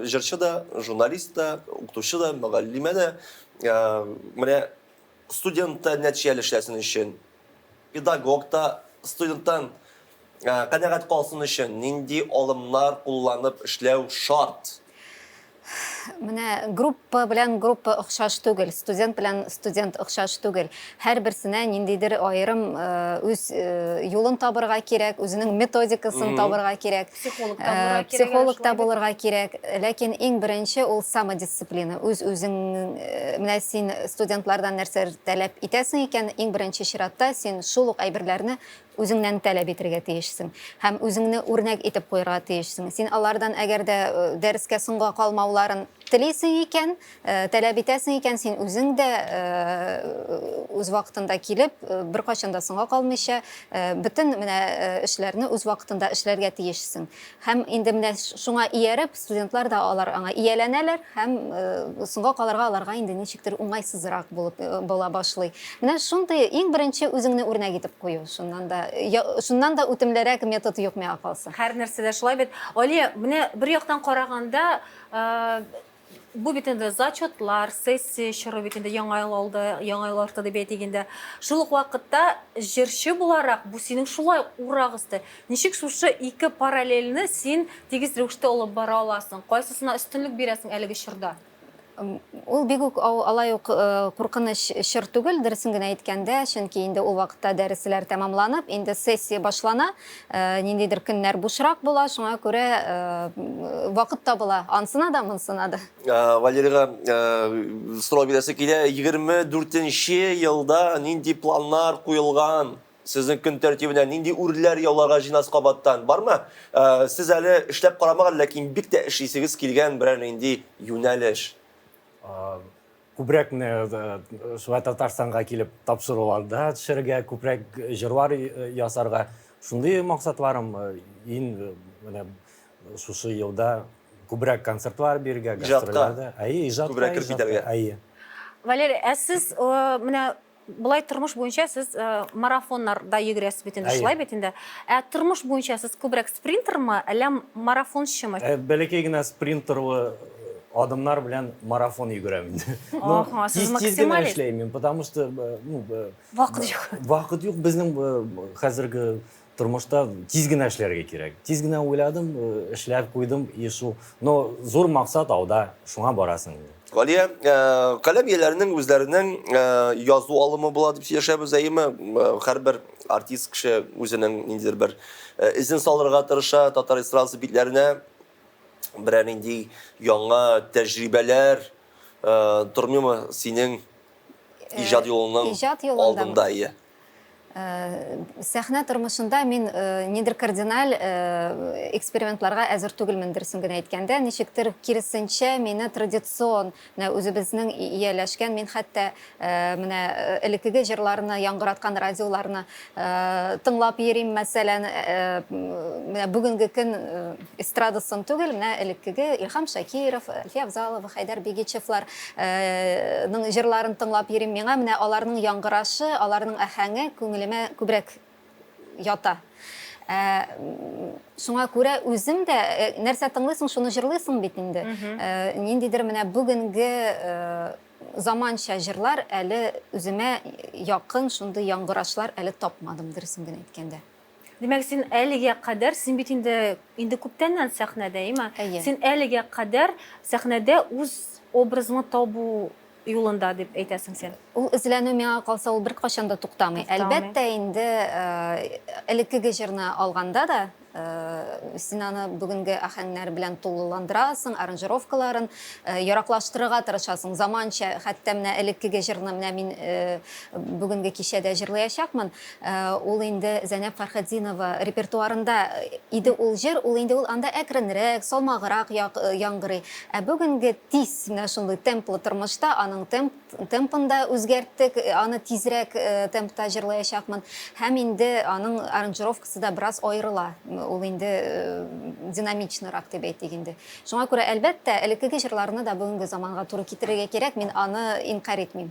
җырчы да, журналист та, укытучы да, мөгаллимә дә. Менә. Студент та нәтиҗәле эшләсен өчен, педагог та студенттан канәгать калсын өчен нинди алымнар кулланып эшләү шарт? Менә группа белән группа охшаш түгел, студент белән студент охшаш түгел. Һәрберсенә ниндидер аерым үз юлын табырга кирәк, үзенең методикасын табырга кирәк. Психолог та булырга кирәк. Психолог та булырга кирәк. Ләкин иң беренче ул самодисциплина. Үз-үзең менә син студентлардан нәрсә таләп итәсең икән, иң беренче чиратта син шул ук әйберләрне үзеңнән таләп итергә тиешсең һәм үзеңне үрнәк итеп куярга тиешсең. Син алардан әгәр дә дәрескә соңга калмауларын телисең икән, таләп итәсең икән, син үзең дә үз вакытында килеп, беркайчан да соңга калмыйча, бөтен менә эшләрне үз вакытында эшләргә тиешсең. Һәм инде менә шуңа ияреп, студентлар да алар аңа ияләнәләр һәм соңга калырга аларга инде ничектер уңайсызрак булып була башлый. Менә шундый иң беренче үзеңне үрнәк итеп кую. Шуннан да шуннан да үтемлерәк метод юк миңа калса. Һәр нәрсәдә шулай бит. Алия, менә бер яктан караганда, Бу бит инде зачетлар, сессия чоры бит инде яңа ел алды, яңа ел арты дип әйтик инде. Шул ук вакытта җырчы буларак бу синең шулай ук урак өсте. Ничек шушы ике параллельне син тигез рәвештә алып бара аласың? Кайсысына өстенлек бирәсең әлеге чорда? Ул бик үк алай ук куркыныч чор түгел, дөресен генә әйткәндә, чөнки инде ул вакытта дәресләр тәмамланып, инде сессия башлана. Ниндидер көннәр бушрак була, шуңа күрә вакыт табыла ансына да, монсына да. Валерийга сорау бирәсе килә, 24 нче елда нинди планнар куелган? Сезнең көн тәртибенә нинди үрләр яуларга җыенасыз кабаттан? Бармы? Сез әле эшләп карамаган, ләкин бик тә эшлисегез килгән берәр нинди юнәлеш? Күбрәк менә шулай Татарстанга килеп тапшыруларда төшәргә, күбрәк җырлар ясарга. Шундый максатларым иң менә шушы елда күбрәк концертлар бирергә, гастрольләрдә. Әйе, иҗатка. Күбрәк кереп китәргә. Әйе. Валерий, ә сез менә Болай тормыш буенча сез э, марафоннарда йөгерәсез бит инде, шулай бит инде. Ә тормыш буенча сез күбрәк спринтермы, әллә марафончымы? Э, бәләкәй генә спринтерлы э, адымнар белән марафон йөгерәм инде. Ага, сез тиз, тиз генә эшләйм мин, потому что э, ну, вакыт юк. Вакыт юк безнең хәзерге Тормышта тиз генә эшләргә кирәк. Тиз генә уйладым, э, эшләп куйдым и шул. Но зур максат алда, шуңа барасың инде. Галия, э, каләм ияләренең үзләренең э, язу алымы була дип сөйләшәбез, әйеме? Һәрбер артист кеше үзенең ниндидер бер эзен салырга тырыша татар эстрадасы битләренә берәр нинди яңа тәҗрибәләр тормыймы синең иҗат юлының алдында, әйе? Сәхнә тормышында мин нидер кардиналь экспериментларга әзер түгелмен, дөресен генә әйткәндә. Ничектер киресенчә, мине традицион, менә үзебезнең ияләшкән, мин хәтта менә элеккеге җырларны яңгыраткан радиоларны тыңлап йөрим, мәсәлән, менә бүгенге көн эстрадасын түгел, менә элеккеге Илһам Шакиров, Әлфия Авзалова, Хәйдәр Бигичевлар ның җырларын тыңлап йөрим. Миңа менә аларның яңгырашы, аларның аһәңе күңелемә күбрәк ята. Ә, шуңа күрә үзем дә нәрсә тыңлыйсың, шуны җырлыйсың бит инде. Ниндидер менә бүгенге заманча җырлар әле үземә якын шундый яңгырашлар әле тапмадым, дөресен генә әйткәндә. Димәк, син әлегә кадәр, син бит инде инде күптәннән сәхнәдә, әйеме? Әйе. Син әлегә кадәр сәхнәдә үз образыңны табу юлында дип әйтәсең син. Ул эзләнү миңа калса ул беркайчан да туктамый. Туктамый. Әлбәттә инде, элеккеге җырны алганда да, Син аны бүгенге аһәңнәр белән тулыландырасың, аранжировкаларын яраклаштырырга тырышасың. Заманча, хәтта менә элеккеге җырны менә мин бүгенге кичәдә җырлаячакмын. Ул инде Зәйнәб Фәрхетдинова репертуарында иде ул җыр, ул инде ул анда әкренрәк, салмаграк яңгырый. Ә бүгенге тиз, менә шундый темплы тормышта аның темп Темпын да үзгәрттек, аны тизрәк темпта җырлаячакмын. Һәм инде аның аранжировкасы да бераз аерыла. Ул инде динамичнырак дип әйтик инде. Шуңа күрә, әлбәттә, элеккеге җырларны да бүгенге заманга туры китерергә кирәк, мин аны инкарь итмим.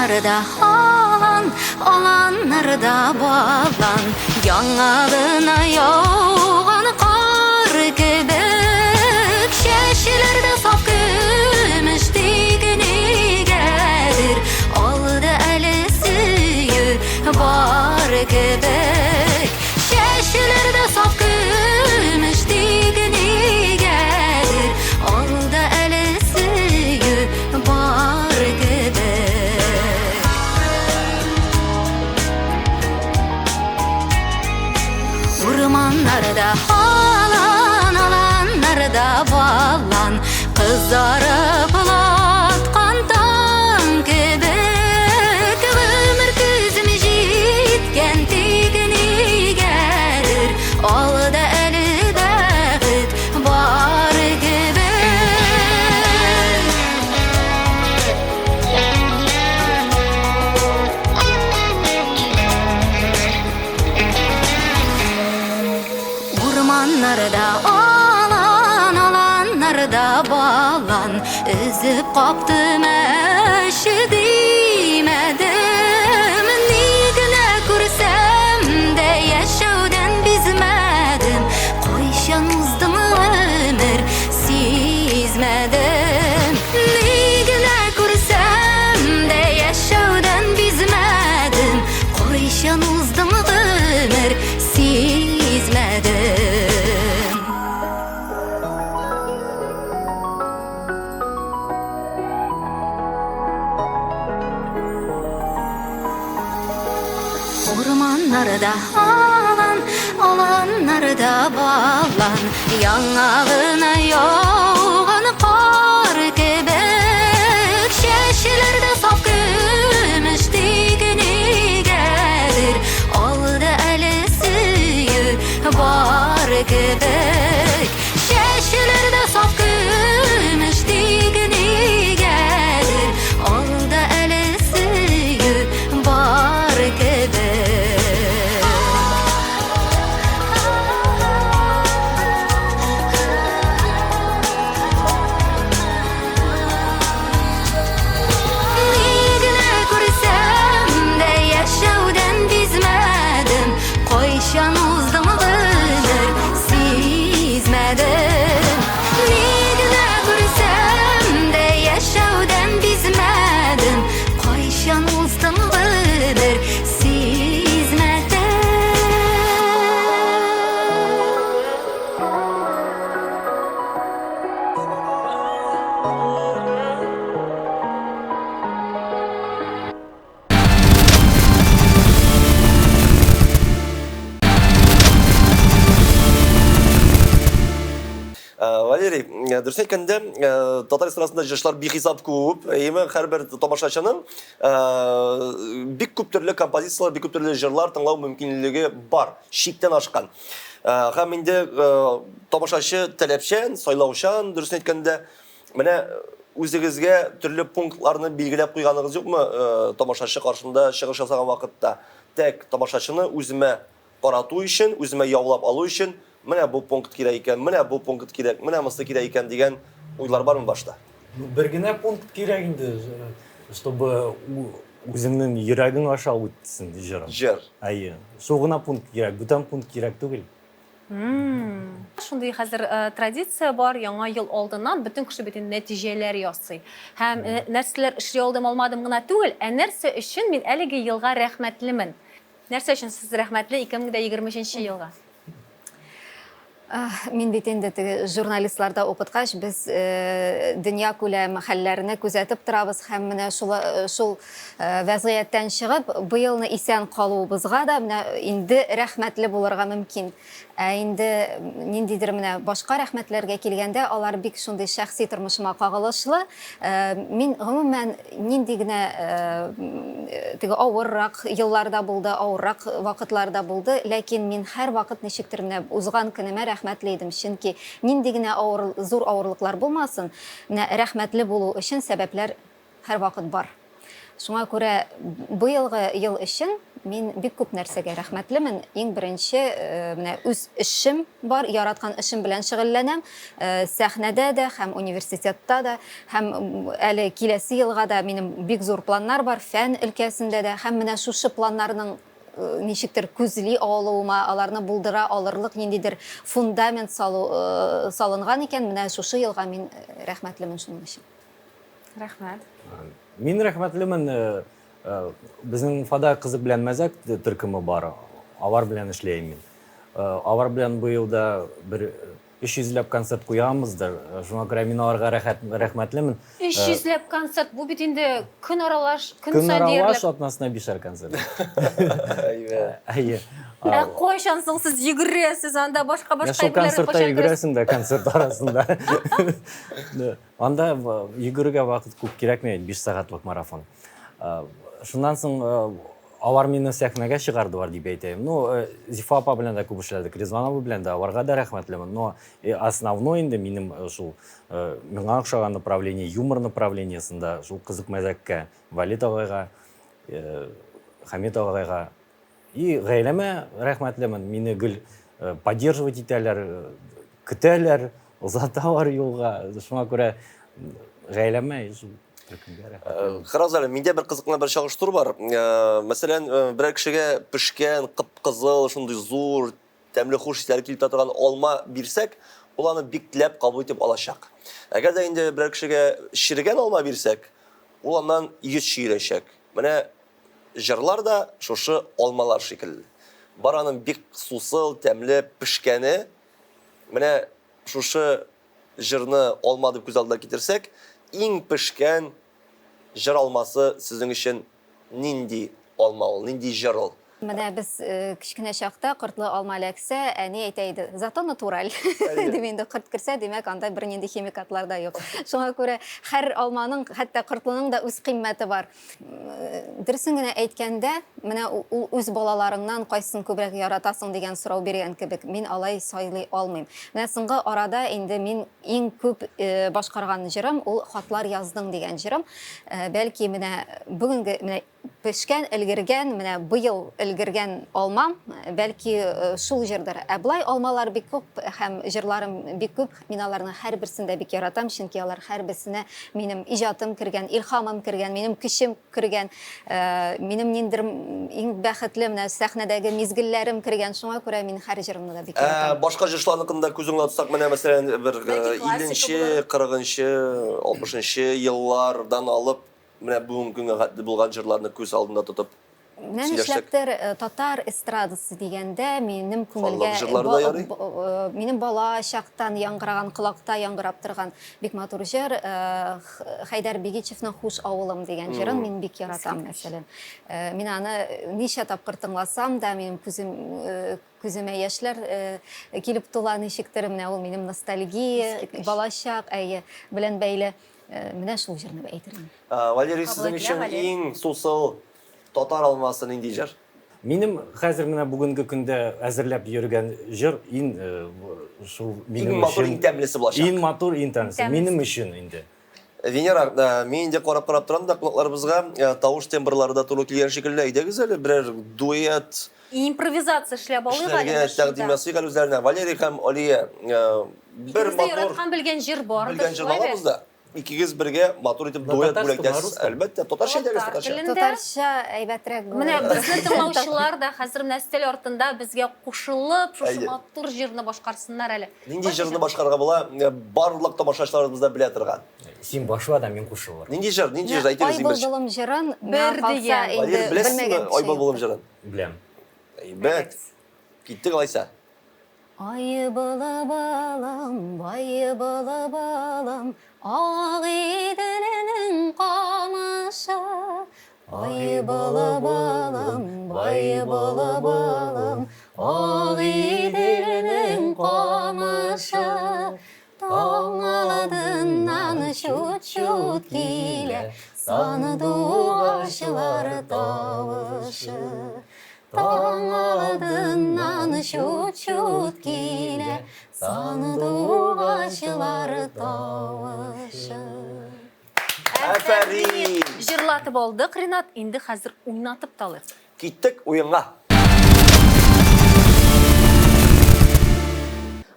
Урманнарда алан, аланнарда балан, Яңа гына яуган кар кебек, Чәчләрдә саф көмеш тик нигәдер Алда әле сөю бар кебек. Чәчләрдә саф көмеш тик нигәдер Алда әле сөю бар кебек. Урманнарда алан, аланнарда балан, Кызарып аткан таң кебек, Гомер көзем җиткән, тик нигәдер Алда әле бәхет бар кебек. Урманнарда алан, аланнарда балан, Өзеп каптым әче димәдем. Ни генә күрсәм дә яшәүдән бизмәдем. Кайчан уздың гомер, сизмәдем. Ни генә күрсәм дә яшәүдән бизмәдем. Кайчан уздың гомер, сизмәдем. Урманнарда алан, аланнарда балан, Яңа гына яуган кар кебек, Чәчләрдә саф көмеш тик нигәдер Алда әле сөю бар кебек. Чәчләрдә саф көмеш тик нигәдер Алда әле сөю бар кебек. Ни генә күрсәм дә яшәүдән бизмәдем, Кайчан уздың гомер, сизмәдем. Ни генә күрсәм дә яшәүдән бизмәдем, Кайчан уздың гомер, сизмәдем. Э, Валерий, э, дөрес әйткәндә, э, татар эстрадасында җырчылар бихисап күп. Әйеме, һәрбер тамашачының бик күп төрле композицияләр, бик күп төрле җырлар тыңлау мөмкинлеге бар, чиктән ашкан. Һәм инде тамашачы таләпчән, сайлаучан, дөресен әйткәндә, менә үзегезгә төрле пунктларны билгеләп куйганыгыз юкмы, тамашачы каршында чыгыш ясаган вакытта? Тәк, тамашачыны үземә карату өчен, үземә яулап алу өчен менә бу пункт кирәк икән, менә бу пункт кирәк, менә монысы кирәк икән дигән уйлар бармы башта? Ну, бер генә пункт кирәк инде, чтобы үзеңнең йөрәгең аша үтсен җырың. Җыр. Әйе. Шул гына пункт кирәк, бүтән пункт кирәк түгел. Шундый хәзер э, традиция бар, яңа ел алдыннан бөтен кеше бит инде нәтиҗәләр ясый. Һәм э, нәрсәләр эшли алдым, алмадым гына түгел, ә нәрсә өчен мин әлеге елга рәхмәтлемен. Нәрсә өчен сез рәхмәтле 2023 елга? Мин бит инде теге журналистларда укыткач, без э, дөнья күләм хәлләрне күзәтеп торабыз һәм менә шул, э, шул э, вәзгыятьтән чыгып, быелны исән калуыбызга да менә инде рәхмәтле булырга мөмкин. Ә инде ниндидер менә башка рәхмәтләргә килгәндә, алар бик шундый шәхси тормышыма кагылышлы. Э, мин гомумән нинди генә э, теге авыррак елларда булды, авыррак вакытларда булды, ләкин мин һәрвакыт ничектер менә узган көнемә рәхмәтле идем. Чөнки нинди генә авыр, зур авырлыклар булмасын, менә рәхмәтле булу өчен сәбәпләр һәрвакыт бар. Шуңа күрә быелгы ел өчен Мин бик күп нәрсәгә рәхмәтлемен. Иң беренче, менә үз эшем бар, яраткан эшем белән шөгыльләнәм. Сәхнәдә дә һәм университетта да, һәм әле киләсе елга да минем бик зур планнар бар, фән өлкәсендә дә. Һәм менә шушы планнарның ничектер күзли алуыма, аларны булдыра алырлык ниндидер фундамент салу салынган икән, менә шушы елга мин рәхмәтлемен шуның өчен. Рәхмәт. Мин рәхмәтлемен. Безнең Уфада Кызык белән мәзәк төркеме бар. Алар белән эшләйм мин. Алар белән быел да бер 300 ләп концерт куямыздыр. Шуңа күрә мин аларга рәхәт, рәхмәтлемен. 300 ләп концерт, бу бит инде көн аралаш, көн Көн саен аралаш, диярлек. атнасына бишәр концерт. Әйбәт. Әйе. Ә кайчан соң сез йөгерәсез анда башка-башка Шул әйберләрне концертта кайчан керәсез? йөгерәсең дә концерт арасында. Да. Анда йөгерергә вакыт күп кирәкми, 5 сәгатьлек марафон. Шуннан соң алар мине сәхнәгә чыгардылар дип әйтәем. Ну, Зифа апа белән дә күп эшләдек, Ризван абый белән дә, аларга да рәхмәтлемен. Но основной инде минем шул миңа охшаган направление, юмор направлениесендә шул кызык мәзәккә Валид агайга, Хәмит агайга И гаиләмә рәхмәтлемен, мине гел поддерживать итәләр, көтәләр, озаталар юлга. Шуңа күрә гаиләмә шул төркемгә рәхмәтлемен. Карагыз әле, миндә бер кызык кына бер чагыштыру бар. Мәсәлән, берәр кешегә пешкән, кып-кызыл, шундый зур, тәмле хуш исләре килеп тә торган алма бирсәк, ул аны бик теләп кабул итеп алачак. Әгәр дә инде берәр кешегә черегән алма бирсәк, ул аннан йөз чөерәчәк. Менә Җырлар да шушы алмалар шикелле. Бар аның бик сусыл, тәмле, пешкәне. Менә шушы җырны алма дип күз алдына китерсәк, иң пешкән җыр алмасы сезнең өчен нинди алма ул, нинди җыр ул? Менә без кечкенә чакта кортлы алма эләксә, әни әйтә иде, зато натураль. Дип инде корт керсә, димәк, анда бернинди химикатлар да юк. Шуңа күрә һәр алманың, хәтта кортлының да үз кыйммәте бар. Дөресен генә әйткәндә, менә ул үз балаларыңнан кайсысын күбрәк яратасың дигән сорау биргән кебек, мин алай сайлый алмыйм. Менә соңгы арада инде мин иң күп башкарган җырым ул Хатлар яздың дигән җырым. Бәлки менә бүгенге менә пешкән, өлгергән, менә быел өлгергән алмам, бәлки шул җырдыр. Ә болай алмалар бик күп һәм җырларым бик күп. Мин аларның һәрберсен дә бик яратам, чөнки алар һәрберсенә минем иҗатым кергән, илһамым кергән, минем көчем кергән, минем ниндидер иң бәхетле менә сәхнәдәге мизгелләрем кергән. Шуңа күрә мин һәр җырымны да бик яратам. Башка җырчыларныкын да күз уңына тотсак, менә мәсәлән, бер 50-нче, 40-нчы, 60-нчы еллардан алып, менә бүгенге көнгә хәтле булган җырларны күз алдында тотып, Менә сөйләшсәк. нишләптер татар эстрадасы дигәндә минем күңелгә Халык җырлары да ярый. минем бала чактан яңгыраган, колакта яңгырап торган бик матур җыр, Хәйдәр Бигичевның Хуш авылым дигән җырын мин бик яратам, мәсәлән. Мин аны ничә тапкыр тыңласам да, минем күзем күземә яшьләр килеп тула ничектер, менә ул минем ностальгия, балачак, әйе, белән бәйле. Менә шул җырны әйтер идем. Валерий, сезнең өчен иң сусыл Татар алмасы нинди җыр? Минем хәзер менә бүгенге көндә әзерләп йөргән җыр иң шул минем Иң матур, иң тәмлесе булачак. Иң матур, иң тәмлесе. Минем өчен инде. Венера, мин инде карап-карап торам да кунакларыбызга, тавыш тембрлары да туры килгән шикелле. Әйдәгез әле берәр дуэт Импровизация эшләп алыйк әле эшләргә тәкъдим ясыйк әле үзләренә. Валерий һәм Алия, бер Икебез дә матур яраткан белгән җыр бардыр, белгән җырны шулай бит? алабыз да. Икегез бергә матур итеп дуэт бүләк итәсез. Әлбәттә, татарча әйдәгез, татарча. Татарча әйбәтрәк булыр. Менә безне тыңлаучылар да хәзер менә өстәл артында безгә кушылып, шушы матур җырны башкарсыннар әле. Нинди җырны башкарырга була? Барлык тамашачыларыбыз да белә торган. Син башла да, мин кушылырмын. Нинди җыр? Нинди җыр? Әйтегез, Ай былбылым җырын, Бер дигән. Валер, беләсезме Ай былбылым җырын? Беләм. Әйбәт. Киттек алайса. Ай былы-былым, бай былы-былым, Агыйделнең камышы. Ай былы-былым, бай былы-былым, Агыйделнең камышы. Таң алдыннан чут-чут килә Сандугачлар тавышы. Таң алдыннан чут-чут килә Сандугачлар тавышы. Афәрин! Җырлатып алдык, Ринат, инде хәзер уйнатып та алыйк. Киттек уенга.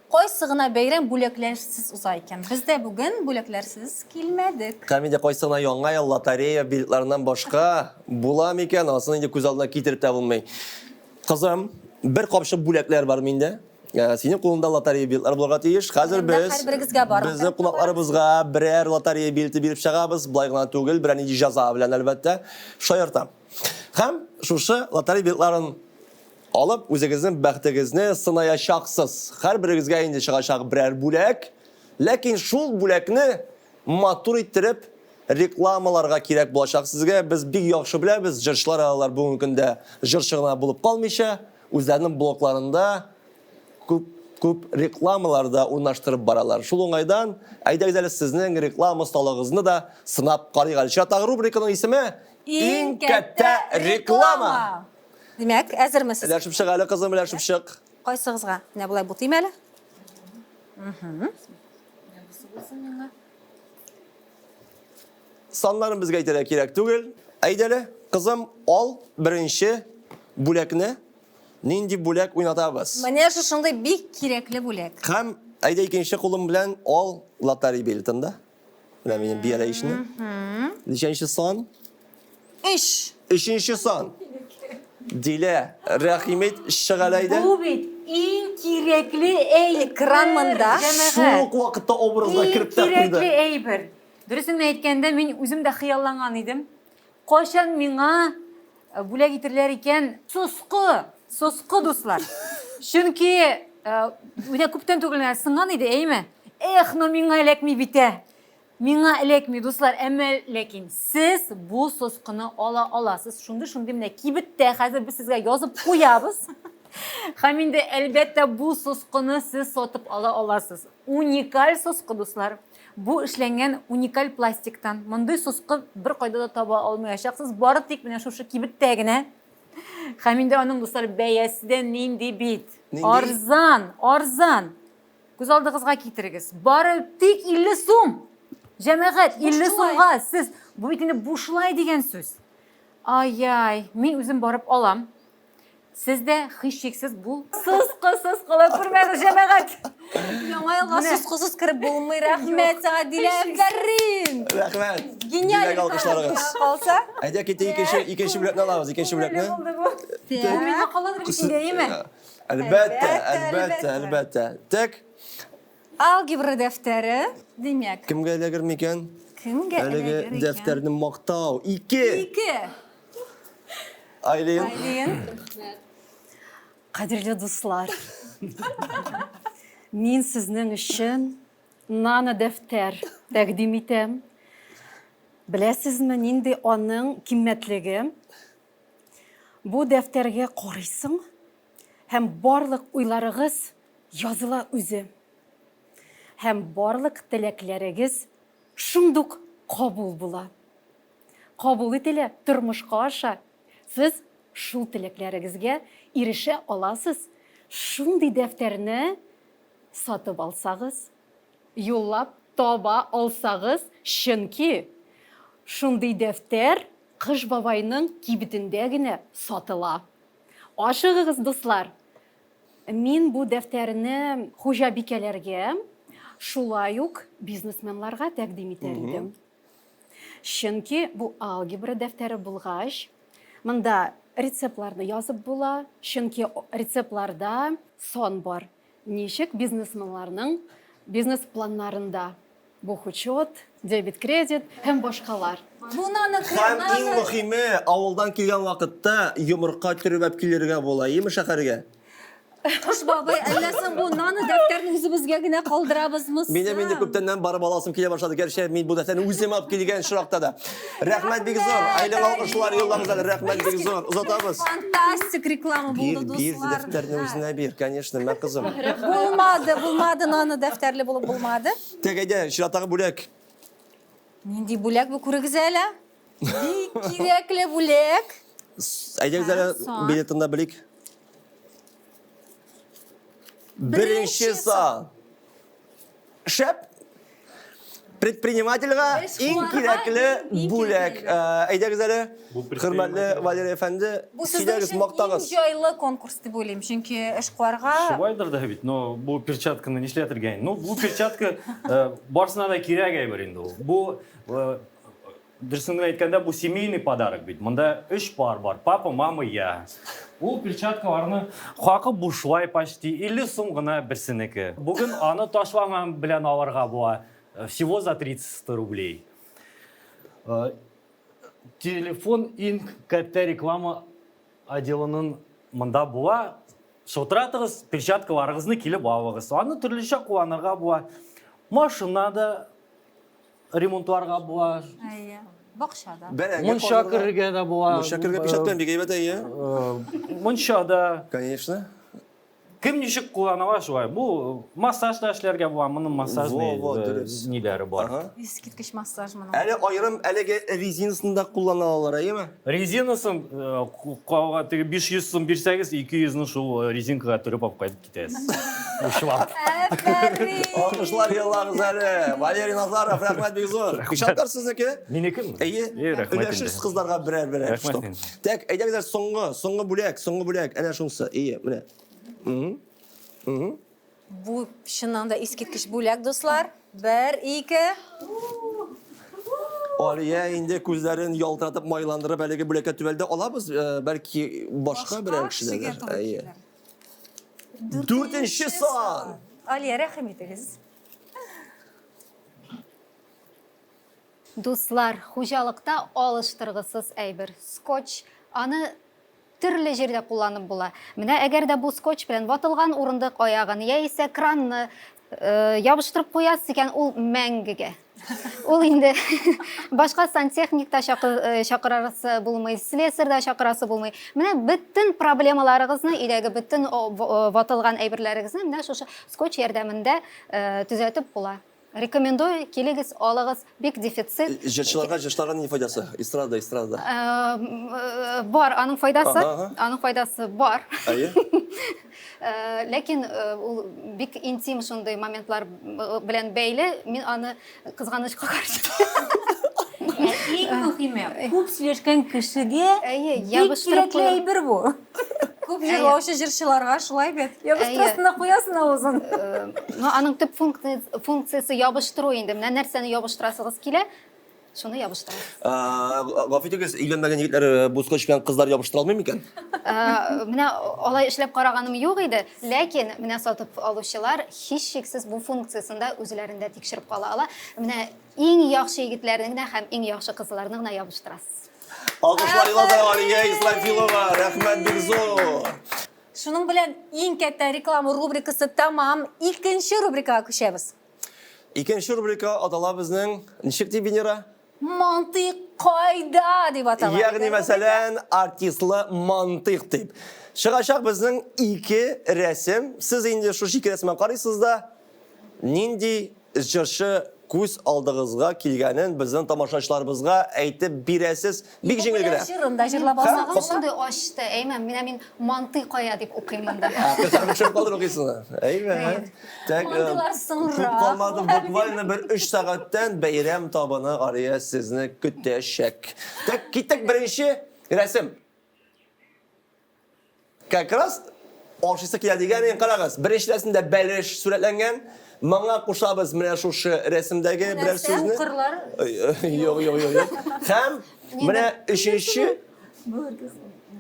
Кайсы гына бәйрәм бүләкләрсез уза икән? Без дә бүген бүләкләрсез килмәдек. Һәм инде кайсы гына яңа ел лотерея билетларыннан башка була микән, анысын инде күз алдына китереп тә булмый. Кызым, бер капчык бүләкләр бар миндә. Э, синең кулыңда лотерея билетлары булырга тиеш. Хәзер без һәрберегезгә бар. Безнең кунакларыбызга берәр лотерея билеты биреп чыгабыз. Болай гына түгел, берәр нинди җәза белән әлбәттә. Шаяртам. Һәм шушы лотерея билетларын алып, үзегезнең бәхетегезне сынаячаксыз. Һәрберегезгә инде чыгачак берәр бүләк. Ләкин шул бүләкне матур иттереп рекламаларга кирәк булачак сезгә. Без бик яхшы беләбез, җырчылар алар бүгенге көндә җырчы гына булып калмыйча, үзләренең блогларында күп күп рекламалар да урнаштырып баралар. Шул уңайдан, әйдәгез әле сезнең реклама осталыгыгызны да сынап карыйк әле. Чираттагы рубриканың исеме Иң кәттә реклама. Димәк, әзермесез? Өләшеп чык әле, кызым, өләшеп чык. Кайсыгызга? Менә болай бутыйм әле. Саннарын безгә әйтергә кирәк түгел. Әйдә әле, кызым, ал беренче бүләкне. Нинди бүләк уйнатабыз? Менә шушындый бик кирәкле бүләк. Һәм әйдә икенче кулым белән ал лотерея билетын да. Менә минем бияләй эченә. Ничәнче сан? Өч. Өченче сан. Дилә, рәхим ит, чык әле әйдә. Бу бит иң кирәкле әйбер. Экран монда. Шул ук вакытта образга кереп тә куйды. Иң кирәкле әйбер. Дөресен генә әйткәндә, мин үзем дә хыялланган идем. Кайчан миңа э, бүләк итерләр икән? Соскы, соскы, дуслар. Чөнки э, менә күптән түгел генә сынган иде, әйме? Эх, но миңа эләкми бит ә. Миңа эләкми, дуслар, әмма ләкин сез бу соскыны ала аласыз. Шундый-шундый менә кибеттә хәзер без сезгә язып куябыз. Һәм инде, әлбәттә, бу соскыны сез сатып ала аласыз. Уникаль соскы, дуслар. Бу эшләнгән уникаль пластиктан. Мондый соскы бер кайда да таба алмаячаксыз, бары тик менә шушы кибеттә генә. Һәм инде аның, дуслар, бәясе дә нинди бит. Нинди? Арзан, арзан. Күз алдыгызга китерегез. Бары тик 50 сум. Җәмәгать, 50 сумга сез бу бит инде бушлай дигән сүз. Ай-яй, мин үзем барып алам. Сез дә һичшиксез бу соскысыз кала күрмәгез, җәмәгать. Яңа елга соскысыз кереп булмый. Рәхмәт сиңа, Дилә, афәрин. Рәхмәт. Гениаль. Диләгә алкышларыгыз. Калса? Әйдә китик икенче, икенче бүләкне алабыз, икенче бүләкне. Булды бу. Бу миңа каладыр бит инде, әйеме? Әлбәттә, әлбәттә, әлбәттә. Тек. Алгебра дәфтәре, димәк. Кемгә эләгер микән? Кемгә Әлеге дәфтәрне мактау. Ике. Ике. Айлин. Айлин. Кадерле дуслар. Мин сезнең өчен нано дәфтәр тәкъдим итәм. Беләсезме, нинди аның кыйммәтлеге? Бу дәфтәргә карыйсың һәм барлык уйларыгыз языла үзе. Һәм барлык теләкләрегез шундук кабул була. Кабул ителә, тормышка аша. Сез шул теләкләрегезгә ирешә аласыз. Шундый дәфтәрне сатып алсагыз, юллап таба алсагыз, чөнки шундый дәфтәр Кыш бабайның кибетендә генә сатыла. Ашыгыгыз, дуслар! Мин бу дәфтәрне хуҗабикәләргә, шулай ук бизнесменларга тәкъдим итәр идем. Чөнки бу алгебра дәфтәре булгач, монда рецептларны язып була, чөнки рецептларда сан бар. Ничек бизнесменларның бизнес-планнарында бухучет, дебет-кредит һәм башкалар. Һәм иң мөхиме, авылдан килгән вакытта йомырка төреп алып килергә була, име шәһәргә? Кыш бабай, әллә соң бу нано дәфтәрне үзебезгә генә калдырабызмы соң? Минем инде күптәннән барып аласым килә башлады. Гәрчә мин бу дәфтәрне үзем алып килгән очракта да. Рәхмәт бик зур. Айлык алкышлар юллагыз әле. Рәхмәт бик зур. Озатабыз. Фантастик реклама Бир, булды, бир дуслар. дәфтәрне үзенә бир, конечно, мә кызым. Булмады, булмады, нано дәфтәрле булып булмады. Тәк, әйдә, чираттагы бүләк. Нинди бүләк бу күрегез әле? Бик кирәкле бүләк. Әйдәгез әле билетын да белик. Беренче сан. Шәп. Предпринимательгә иң кирәкле бүләк. Әйдәгез әле, хөрмәтле Валерий әфәнде, сөйләгез, мактагыз. Бу җайлы конкурс дип уйлыйм, чөнки эшкуарга Шулайдыр да бит, но бу перчатканы нишләтергә инде? Ну, бу перчатка барсына да кирәк әйбер инде ул. Бу дөресен генә әйткәндә, бу семейный подарок бит. Монда өч пар бар. Папа, мама, я. Ул перчаткаларны хакы бушлай почти 50 сум гына берсенеке. Бүген аны ташлама белән алырга була. Всего за 300 рублей. Телефон иң кәттә реклама отделының монда була. Шылтыратыгыз, перчаткаларыгызны килеп алыгыз. Аны төрлечә кулланырга була. Машина да ремонтларга була. Әйе. Бакчада. Мунча керергә дә була. Мунча керергә печать белән бик әйбәт, әйе. Мунча да. Конечно. Кем ничек куллана ала шулай. Бу массаж да эшләргә була, моның массажный Во, во, дөрес. ниләре бар. Искиткеч массаж моның. Әле аерым әлеге резинасын да куллана алалар, әйеме? Резинасын калга теге 500 сум бирсәгез, 200-ны шул резинкага төреп алып кайтып китәсез. Учлап. Афәрин! Алкышлар еллагыз әле. Валерий Назаров, рәхмәт бик зур. Печатьлар сезнеке? Минекеме? Әйе. Рәхмәт Өләшерсез кызларга берәр-берәр. Рәхмәт инде. Так, әйдәгез әле соңгы, соңгы бүләк, соңгы бүләк. Әнә шунысы. Әйе, менә. Бу чыннан да искиткеч бүләк, дуслар. Бер, ике. Алия инде күзләрен ялтыратып, майландырып әлеге бүләккә төбәлде. Алабыз, э, бәлки башка берәр кешедән. Әйе. Дүртенче сан. Алия, рәхим итегез. Дуслар, хуҗалыкта алыштыргысыз әйбер, скотч. Аны төрле җирдә кулланып була. Менә әгәр дә бу скотч белән ватылган урындык аягын яисә кранны ябыштырып куясыз икән, ул мәңгегә. Ул инде башка сантехник та чакырасы булмый, слесарь да чакырасы булмый. Менә бөтен проблемаларыгызны, өйдәге бөтен ватылган әйберләрегезне менә шушы скотч ярдәмендә төзәтеп була. Рекомендую, килегез, алыгыз, бик дефицит. Җырчыларга, җырчыларга нинди файдасы? Эстрада, эстрада. Бар, аның файдасы, аның файдасы бар. Әйе. Ләкин ул бик интим шундый моментлар белән бәйле, мин аны кызганычка каршы. Иң мөһиме, күп сөйләшкән кешегә бик кирәкле әйбер бу. Күп җырлаучы җырчыларга шулай бит. Ябыштырасың да куясың авызын. Ну, аның төп функциясе ябыштыру инде. Менә нәрсәне ябыштырасыгыз килә, шуны ябыштырасыз. Гафу итегез, өйләнмәгән егетләр бу скотч белән кызлар ябыштыра алмый микән? Менә алай эшләп караганым юк иде, ләкин менә сатып алучылар һичшиксез бу функциясен дә үзләрендә тикшереп кала ала. Менә иң яхшы егетләрне генә һәм иң яхшы кызларны гына ябыштырасыз. Алкышлар Илаза Алия Исрафилова, рәхмәт бик зур. Шуның белән иң кәттә реклама рубрикасы тәмам. Икенче рубрикага күчәбез. Икенче рубрика атала безнең ничек дип, Венера? Мантыйк кайда дип атала. Ягъни мәсәлән, артистлы мантыйк дип. Чыгачак безнең ике рәсем. Сез инде шушы ике рәсемгә карыйсыз да, нинди җырчы күз алдыгызга килгәнен безнең тамашачыларыбызга әйтеп бирәсез. Бик җиңел генә. Җырын да җырлап алсагыз. Һәм шундый ачты, әйме, менә мин мантый кая дип укыйм монда. Күзләрне төшереп калдыр укыйсың. Әйме. Так, Мантыйлар соңрак. Күп калмады, буквально бер 3 сәгатьтән бәйрәм табыны Ария сезне көтәчәк. Так, киттек беренче рәсем. Как раз ашыйсы килә дигән инде карагыз. Беренче рәсемдә бәлеш сурәтләнгән. Моңа кушабыз менә шушы рәсемдәге берәр сүзне. Сукырлар. Юк, юк, юк, юк. Һәм менә өченче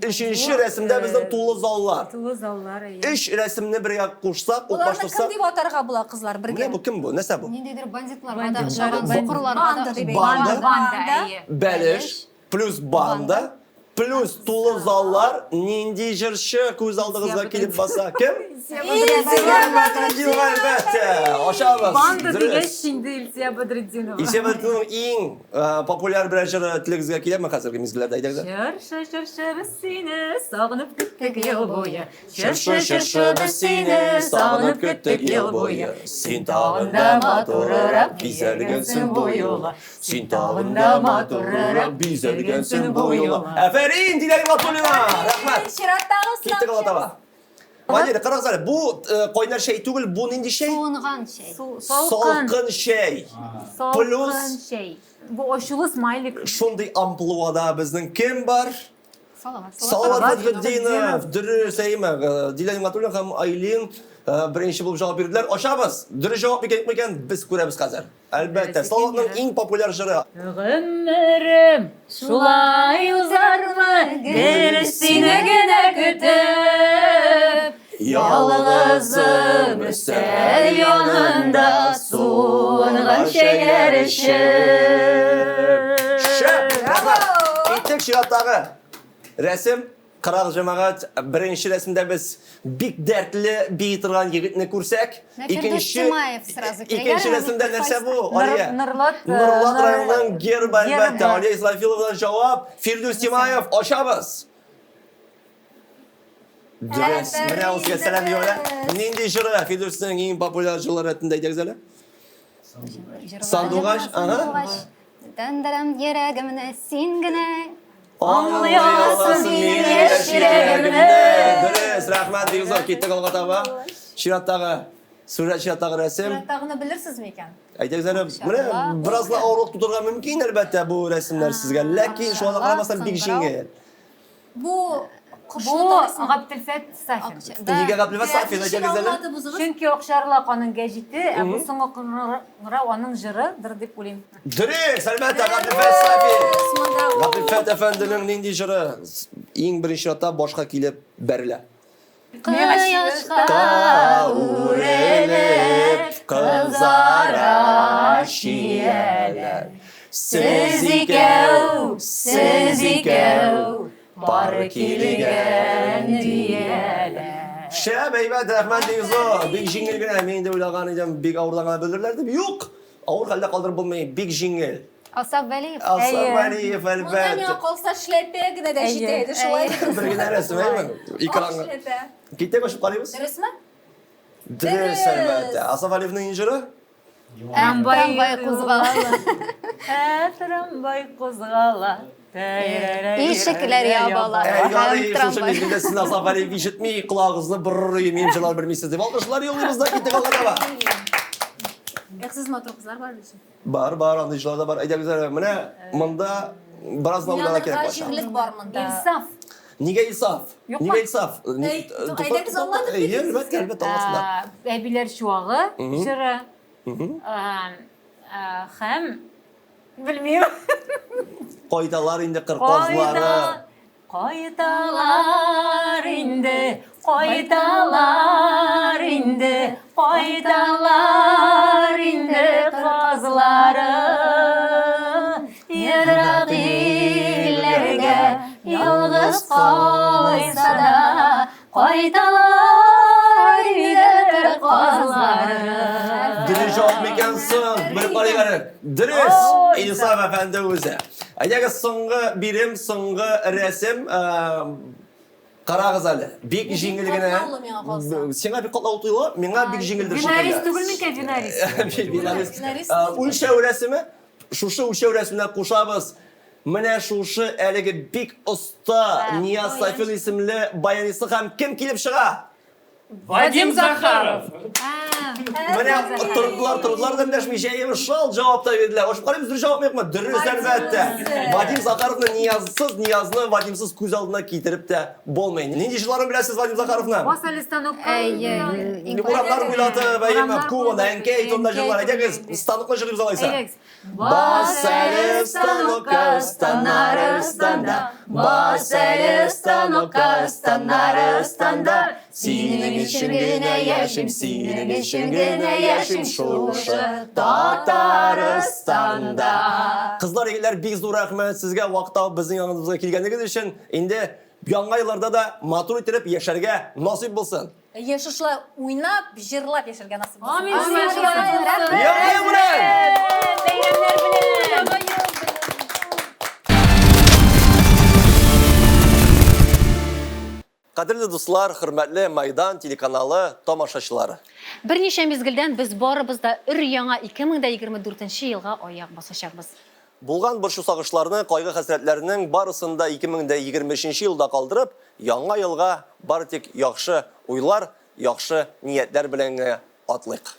Өченче рәсемдә безнең тулы заллар. Тулы заллар, әйе. Өч рәсемне бергә кушсак, Боларны кем укмаштырсак. дип атарга була, кызлар, бергә? Менә бу кем бу? Нәрсә бу? Ниндидер бандитларга да охшаган, сукырларга да Банда дип Банда. әйтелә. Банда, әйе. Бәлеш плюс банда плюс тулы заллар нинди җырчы күз алдыгызга килеп баса? Кем? Илсөя Бәдретдинова, әлбәттә. Ашабыз. Банда Дөрес. дигәч инде Илсөя Бәдретдинова. Илсөя Бәдретдинованың иң э, популяр берәр җыры телегезгә киләме хәзерге мизгелләрдә? Әйдәгез. Чыршы, чыршы, без сине сагынып көттек ел буе. Чыршы, чыршы, без сине сагынып көттек ел буе. Син тагын да матурырак бизәлгәнсең бу юлы. Син тагын да матурырак бизәлгәнсең бу юлы. Афәрин, Дилә Гыйбатуллина! Рәхмәт! Чираттагы Киттек алга таба. Валерий, карагыз әле, бу э, кайнар чәй түгел, бу нинди чәй? Суынган чәй. Салкын чәй. Салкын чәй. Бу ачулы смайлик. Шундый амплуада безнең кем бар? Салават. Салават Фәтхетдинов. Дөрес, әйме. Э, Дилә Нигъмәтуллина һәм Айлин э, беренче булып җавап бирделәр. Ачабыз. Дөрес җавап микән, юк микән, без күрәбез хәзер. Әлбәттә, Салаватның иң популяр җыры. Гомерем шулай узармы, гел сине генә көтеп. Ялгызым өстәл янында суынган чәйләр эчеп. Шәп! Рәхмәт! Киттек чираттагы рәсем. Карагыз, җәмәгать, беренче рәсемдә без бик дәртле бии торган егетне күрсәк, икенче икенче рәсемдә нәрсә бу, Алия? Норлат э, Норлат районының гербы, әлбәттә. Алия Исрафиловадан җавап. Фирдүс Тимаев, ачабыз. Дөрес. Менә ул сезгә сәлам юлы. Нинди җыры Фирдүснең иң популяр җырлары рәтендә әйтегез әле? Сандугач, ага. Дәндәрәм йөрәгемне син генә Аңлый аласың минем яшь йөрәгемне. Дөрес, рәхмәт, бик зур. Киттек алга таба. Чираттагы сурәт, чираттагы рәсем. Чираттагыны белерсез микән? Әйтегез әле, менә бераз да авырлык тудырырга мөмкин, әлбәттә, бу рәсемнәр сезгә. Ләкин шуңа да карамастан бик җиңел. Бу Бу Габделфәт Сафин. Нигә Габделфәт Сафин әйтегез әле? Чөнки Акчарлак аның гәҗите, ә бу соңгы кыңгырау аның җырыдыр дип уйлыйм. Дөрес, әлбәттә, Габделфәт Сафин. Габделфәт әфәнденең нинди җыры иң беренче чиратта башка килеп бәрелә? Кояшка үрелеп кызара чияләр. Сез икәү, сез икәү, пар килгән дияләр. Шәп, әйбәт, рәхмәт бик зур. Бик җиңел генә. Мин инде уйлаган идем, бик авырдан гына белерләр дип. Юк! Авыр хәлдә калдырып булмый, бик җиңел. Асаф Вәлиев. Асаф Вәлиев, Монда әлбәттә. миңа калса шляпә генә дә җитә иде, шулай бит. Бер генә рәсем, әйме? Экранга. Шляпә. Киттек, ачып карыйбыз. Дөресме? Дөрес, әлбәттә. Асаф Вәлиевнең җыры? Трамвай кузгала. Ә, трамвай кузгала. Ишекләр ябыла. Ә, ярый, шушы мизгелдә сезне Асаф Вәлиев ишетми, колагыгызны борыр минем җырлар белмисез дип. Алкышлар юллыйбыз да киттек алга таба. Эх, сез матур кызлар бар бит. Бар, бар, андый җырлар да бар. Әйдәгез әле, менә монда бераз гына уйларга кирәк Уйланырга баша. җирлек бар монда. Инсаф. Нигә Илсаф? Юкмы? Нигә Илсаф? Әй, әйдәгез аңлатып Әйе, бирегез әлбәттә, әлбәттә, аңлатсыннар. Әбиләр чуагы җыры. Һәм белмим. Кайталар инде кыр казлары. Кайталар инде, кайталар инде, кайталар инде казлары. Ерак илләргә ялгыз калса да, кайталар инде казлары. Дөрес җавап микән соң? Белеп карыйк әле. Дөрес! Инсаф әфәнде үзе. Әйдәгез, соңгы бирем, соңгы рәсем. Карагыз әле. Бик җиңел генә. Катлаулы миңа калса. Сиңа бик катлаулы тоела, миңа бик җиңелдер шикелле. Винарист түгел микән, винарист? Винарист. Үлчәү рәсеме. Шушы үлчәү рәсеменә кушабыз. Менә шушы әлеге бик оста Нияз Сафин исемле баянисты һәм кем килеп чыга? Вадим Захаров. Менә тордылар, тордылар да эндәшми, җәем шал җавап та бирделәр. Ошып карыйбыз, дөрес җавап юкмы? Дөрес, әлбәттә. Вадим Захаровны Ниязсыз, Ниязны Вадимсыз күз алдына китереп тә булмый. Нинди җырларын беләсез Вадим Захаровның? Бас әле станокка. Әйе. Урамнар буйлатып, әйеме, Кубада, әнкәй турында җырлар. Әйдәгез, станокны җырлыйбыз алайса. Әйдәгез. Бас әле станокка, станнары станда, бас әле станокка, станнары станда. Синең өчен генә яшим, синең өчен генә яшим шушы Татарстанда. Кызлар, егетләр, бик зур рәхмәт сезгә вакыт табып безнең яныбызга килгәнегез өчен. Инде яңа елларда да матур иттереп яшәргә насыйп булсын. Әйе, шушылай уйнап, җырлап яшәргә насыйп булсын. Амин. Яңа ел белән! Бәйрәмнәр белән! Яңа ел белән! Кадерле дуслар, хөрмәтле Майдан телеканалы тамашачылары. Берничә мизгелдән без барыбыз да өр-яңа 2024 елга аяк басачакбыз. Булган борчу-сагышларны, кайгы-хәсрәтләрнең барысын да 2023 елда калдырып, яңа елга бары тик яхшы уйлар, яхшы ниятләр белән генә атлыйк.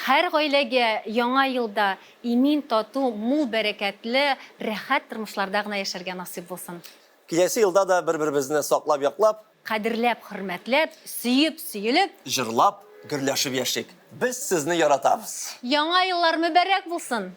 Һәр гаиләгә яңа елда имин, тату, мул бәрәкәтле, рәхәт тормышларда гына яшәргә насыйп булсын. Киләсе елда да бер-беребезне саклап-яклап. Кадерләп, хөрмәтләп, сөеп, сөелеп. Җырлап, гөрләшеп яшик. Без сезне яратабыз! Яңа еллар мөбарәк булсын!